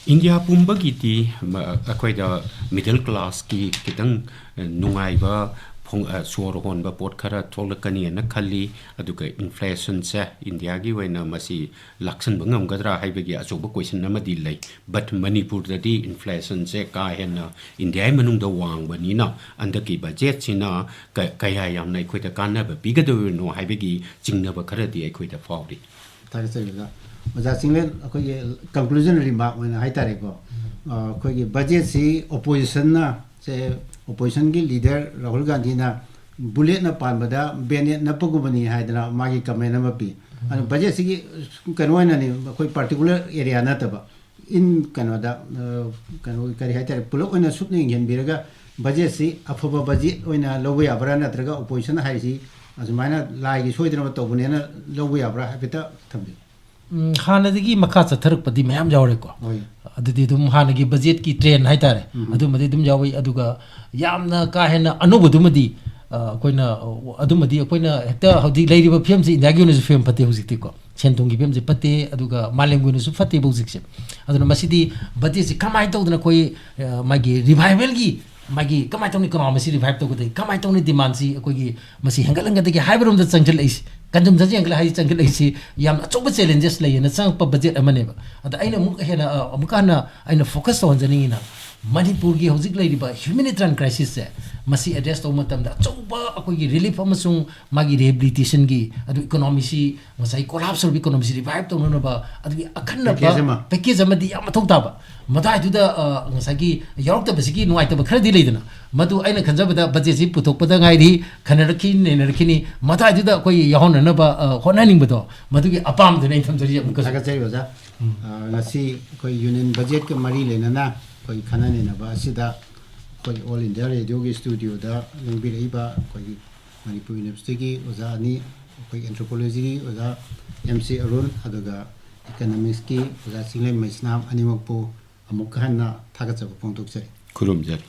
ꯏꯟꯗꯤꯌꯥ ꯄꯨꯝꯕꯒꯤꯗꯤ ꯃ-, ꯑꯩꯈꯣꯏꯗ middle classꯀꯤ ꯈꯤꯇꯪ, ꯑ, ꯅꯨꯡꯉꯥꯏꯕ ꯐꯣꯡ-, ꯑ, ꯁꯣꯔ ꯍꯣꯟꯕ ꯄꯣꯠ ꯈꯔ ꯊꯣꯛꯂꯛꯀꯅꯤꯅ ꯈꯜꯂꯤ꯫ ꯑꯗꯨꯒ inflationꯁꯦ ꯏꯟꯗꯤꯌꯥꯒꯤ ꯑꯣꯏꯅ ꯃꯁꯤ ꯂꯥꯛꯁꯟꯕ ꯉꯝꯒꯗ꯭ꯔꯥ ꯍꯥꯏꯕꯒꯤ ꯑꯆꯧꯕ question ꯑꯃꯗꯤ ꯂꯩ꯫ But ꯃꯅꯤꯄꯨꯔꯗꯗꯤ inflationꯁꯦ ꯀꯥ ꯍꯦꯟꯅ ꯏꯟꯗꯤꯌꯥꯒꯤ ꯃꯅꯨꯡꯗ ꯋꯥꯡꯕꯅꯤꯅ ꯍꯟꯗꯛꯀꯤ ꯕꯖꯦꯠꯁꯤꯅ ꯀ-, ꯀꯌꯥ ꯌꯥꯝꯅ ꯑꯩꯈꯣꯏꯗ ꯀꯥꯟꯅꯕ ꯄꯤꯒꯗꯧꯔꯤꯕꯅꯣ ꯍꯥꯏꯕꯒꯤ ꯆꯤꯡꯅꯕ ꯈꯔꯗꯤ ꯑꯩꯈꯣꯏꯗ ꯐꯥꯎꯔꯤ꯫ ꯊꯥꯒꯠꯆꯔꯤ ꯑꯣꯖꯥ꯫ ꯑꯣꯖꯥ ꯆꯤꯡꯂꯦꯟ, ꯑꯩꯈꯣꯏꯒꯤ conclusion remark ꯑꯣꯏꯅ ꯍꯥꯏꯇꯥꯔꯦꯀꯣ, ꯑ, ꯑꯩꯈꯣꯏꯒꯤ ꯕꯖꯦꯠꯁꯤ oppositionꯅ, ꯁꯦ, oppositionꯒꯤ leader ꯔꯥꯍꯨꯜ ꯒꯥꯟꯙꯤꯅ bulletꯅ ꯄꯥꯟꯕꯗ bayonet ꯅꯞꯄꯒꯨꯝꯕꯅꯤ ꯍꯥꯏꯗꯅ ꯃꯥꯒꯤ comment ꯑꯃ ꯄꯤ꯫ ꯑꯗꯣ ꯕꯖꯦꯠꯁꯤꯒꯤ ꯀꯩꯅꯣ ꯑꯣꯏꯅꯅꯤ, ꯑꯩꯈꯣꯏ ꯄꯥꯔꯇꯤꯀꯨꯂꯔ ꯑꯦꯔꯤꯌꯥ ꯅꯠꯇꯕ, ꯏꯟ ꯀꯩꯅꯣꯗ, ꯑ, ꯀꯩꯅꯣ ꯀꯔꯤ ꯍꯥꯏꯇꯥꯔꯦ, ꯄꯨꯂꯞ ꯑꯣꯏꯅ ꯁꯨꯞꯅ ꯌꯦꯡꯁꯤꯟꯕꯤꯔꯒ ꯕꯖꯦꯠꯁꯤ ꯑꯐꯕ ꯕꯖꯦꯠ ꯑꯣꯏꯅ ꯂꯧꯕ ꯌꯥꯕ꯭ꯔꯥ, ꯅꯠꯇ꯭ꯔꯒ ꯑꯣꯄꯣꯖꯤꯁꯟ ꯍꯥꯏꯔꯤꯁꯤ ꯑꯁꯨꯃꯥꯏꯅ ꯂꯥꯏꯒꯤ ꯁꯣꯏꯗꯅꯕ ꯇꯧꯕꯅꯦꯅ ꯂꯧꯕ ꯌꯥꯕ꯭ꯔꯥ ꯍꯥꯏꯐꯦꯠꯇ ꯊꯝꯕꯤꯌꯨ꯫ ꯎꯝ, ꯍꯥꯟꯅꯗꯒꯤ ꯃꯈꯥ ꯆꯠꯊꯔꯛꯄꯗꯤ ꯃꯌꯥꯝ ꯌꯥꯎꯔꯦꯀꯣ꯫ ꯍꯣꯏ꯫ ꯑꯗꯨꯗꯤ ꯑꯗꯨꯝ ꯍꯥꯟꯅꯒꯤ ꯕꯖꯦꯠꯀꯤ ꯇ꯭ꯔꯦꯟ ꯍꯥꯏꯇꯥꯔꯦ, ꯎꯝ꯫ ꯑꯗꯨꯃꯗꯤ ꯑꯗꯨꯝ ꯌꯥꯎꯏ꯫ ꯑꯗꯨꯒ ꯌꯥꯝꯅ ꯀꯥ ꯍꯦꯟꯅ ꯑꯅꯧꯕꯗꯨꯃꯗꯤ, ꯑ, ꯑꯩꯈꯣꯏꯅ, ꯑ, ꯑꯗꯨꯃꯗꯤ ꯑꯩꯈꯣꯏꯅ ꯍꯦꯛꯇ ꯍꯧꯖꯤꯛ ꯂꯩꯔꯤꯕ ꯐꯤꯕꯝꯁꯤ ꯏꯟꯗꯤꯌꯥꯒꯤ ꯑꯣꯏꯅꯁꯨ ꯐꯤꯕꯝ ꯐꯠꯇꯦ ꯍꯧꯖꯤꯛꯇꯤꯀꯣ꯫ ꯁꯦꯟ ꯊꯨꯝꯒꯤ ꯐꯤꯕꯝꯁꯤ ꯐꯠꯇꯦ, ꯑꯗꯨꯒ ꯃꯥꯂꯦꯝꯒꯤ ꯑꯣꯏꯅꯁꯨ ꯐꯠꯇꯦꯕ ꯍꯧꯖꯤꯛꯁꯦ꯫ ꯑꯗꯨꯅ ꯃꯁꯤꯗꯤ ꯕꯖꯦꯠꯁꯤ ꯀꯃꯥꯏꯅ ꯇꯧꯗꯅ ꯑꯩꯈꯣꯏ, ꯑ, ꯃꯥꯒꯤ ꯔꯤꯚꯥꯏꯚꯦꯜꯒꯤ, ꯃꯥꯒꯤ ꯀꯃꯥꯏꯅ ꯇꯧꯅꯤ, ꯏꯀꯣꯅꯣꯃꯤꯁꯤ ꯔꯤꯚꯥꯏꯚ ꯇꯧꯒꯗꯒꯦ, ꯀꯃꯥꯏꯅ ꯇꯧꯅꯤ, ꯗꯤꯃꯥꯟꯁꯤ ꯑꯩꯈꯣꯏꯒꯤ ꯃꯁꯤ ꯍꯦꯟꯒꯠꯍꯟꯒꯗꯒꯦ ꯍꯥꯏꯕꯔꯣꯝꯗ ꯆꯪꯁꯤꯜꯂꯛꯏꯁꯤ, ꯀꯟꯖꯨꯝꯁꯟꯁꯤ ꯍꯦꯟꯒꯠꯂꯛ ꯍꯥꯏꯁꯤ, ꯆꯪꯁꯤꯜꯂꯛꯏꯁꯤ ꯌꯥꯝꯅ ꯑꯆꯧꯕ ꯆꯦꯂꯦꯟꯖꯦꯁ ꯂꯩꯌꯦꯅ ꯆꯪꯉꯛꯄ ꯕꯖꯦꯠ ꯑꯃꯅꯦꯕ꯫ ꯑꯗ ꯑꯩꯅ ꯑꯃꯨꯛ ꯍꯦꯟꯅ, ꯑ, ꯑꯃꯨꯛꯀ ꯍꯟꯅ ꯑꯩꯅ ꯐꯣꯀꯁ ꯇꯧꯍꯟꯖꯅꯤꯡꯉꯤꯅ, ꯃꯅꯤꯄꯨꯔꯒꯤ ꯍꯧꯖꯤꯛ ꯂꯩꯔꯤꯕ ꯍ꯭ꯌꯨꯃꯦꯅꯤꯇꯦꯔꯤꯌꯟ ꯀ꯭ꯔꯥꯏꯁꯤꯁꯁꯦ, ꯃꯁꯤ ꯑꯦꯗ꯭ꯔꯦꯁ ꯇꯧꯕ ꯃꯇꯝꯗ ꯑꯆꯧꯕ ꯑꯩꯈꯣꯏꯒꯤ ꯔꯤꯂꯤꯐ ꯑꯃꯁꯨꯡ ꯃꯥꯒꯤ ꯔꯤꯍꯦꯕꯤꯂꯤꯇꯦꯁꯟꯒꯤ, ꯑꯗꯨ ꯏꯀꯣꯅꯣꯃꯤꯁꯤ ꯉꯁꯥꯏ ꯀꯣꯂꯥꯞꯁ ꯑꯣꯏꯔꯤꯕ ꯏꯀꯣꯅꯣꯃꯤꯁꯤ ꯔꯤꯚꯥꯏꯚ ꯇꯧꯅꯅꯕ ꯑꯗꯨꯒꯤ ꯑꯀꯟꯅꯕ ꯄꯦꯀꯦꯖ ꯑꯃ꯫ ꯄꯦꯀꯦꯖ ꯑꯃꯗꯤ ꯌꯥꯝ ꯃꯊꯧ ꯇꯥꯕ꯫ ꯃꯗꯥꯏꯗꯨꯗ, ꯑ, ꯉꯁꯥꯏꯒꯤ ꯌꯥꯎꯔꯛꯇꯕꯁꯤꯒꯤ ꯅꯨꯡꯉꯥꯏꯇꯕ ꯈꯔꯗꯤ ꯂꯩꯗꯅ, ꯃꯗꯨ ꯑꯩꯅ ꯈꯟꯖꯕꯗ ꯕꯖꯦꯠꯁꯤ ꯄꯨꯊꯣꯛꯄꯗ ꯉꯥꯏꯔꯤ, ꯈꯟꯅꯔꯛꯈꯤ, ꯅꯩꯅꯔꯛꯈꯤꯅꯤ, ꯃꯗꯥꯏꯗꯨꯗ ꯑꯩꯈꯣꯏ ꯌꯥꯎꯍꯟꯅꯅꯕ, ꯑ, ꯍꯣꯠꯅꯅꯤꯡꯕꯗꯣ, ꯃꯗꯨꯒꯤ ꯑꯄꯥꯝꯕꯗꯨꯅ ꯑꯩꯅ ꯊꯝꯖꯔꯤ ꯑꯃꯨꯛꯀꯁꯨ꯫ ꯊꯥꯒꯠꯆꯔꯤ ꯑꯣꯖꯥ꯫ ꯑ, ꯉꯁꯤ ꯑꯩꯈꯣꯏ ꯌꯨꯅꯤꯌꯟ ꯕꯖꯦꯠꯀ ꯃꯔꯤ ꯂꯩꯅꯅ ꯑꯩꯈꯣꯏ ꯈꯟꯅ ꯅꯩꯅꯕ ꯑꯁꯤꯗ ꯑꯩꯈꯣꯏ ꯑꯣꯜ ꯏꯟꯗꯤꯌꯥ ꯔꯦꯗꯤꯑꯣꯒꯤ ꯁ꯭ꯇꯨꯗꯤꯑꯣꯗ ꯂꯦꯡꯕꯤꯔꯛꯏꯕ ꯑꯩꯈꯣꯏꯒꯤ ꯃꯅꯤꯄꯨꯔ ꯌꯨꯅꯤꯚꯔꯁꯤꯇꯤꯒꯤ ꯑꯣꯖꯥ ꯑꯅꯤ, ꯑꯩꯈꯣꯏ ꯑꯦꯟꯊ꯭ꯔꯣꯄꯣꯂꯣꯖꯤꯒꯤ ꯑꯣꯖꯥ ꯑꯦꯝ ꯁꯤ ꯑꯔꯨꯟ, ꯑꯗꯨꯒ ꯏꯀꯅꯣꯃꯤꯛꯁꯀꯤ ꯑꯣꯖꯥ ꯆꯤꯡꯂꯦꯝ ꯃꯩꯁꯅꯥꯝ, ꯑꯅꯤꯃꯛꯄꯨ ꯑꯃꯨꯛꯀ ꯍꯟꯅ ꯊꯥꯒꯠꯆꯕ ꯐꯣꯡꯗꯣꯛꯆꯔꯤ꯫ ꯈꯨꯔꯨꯝꯖꯔꯤ꯫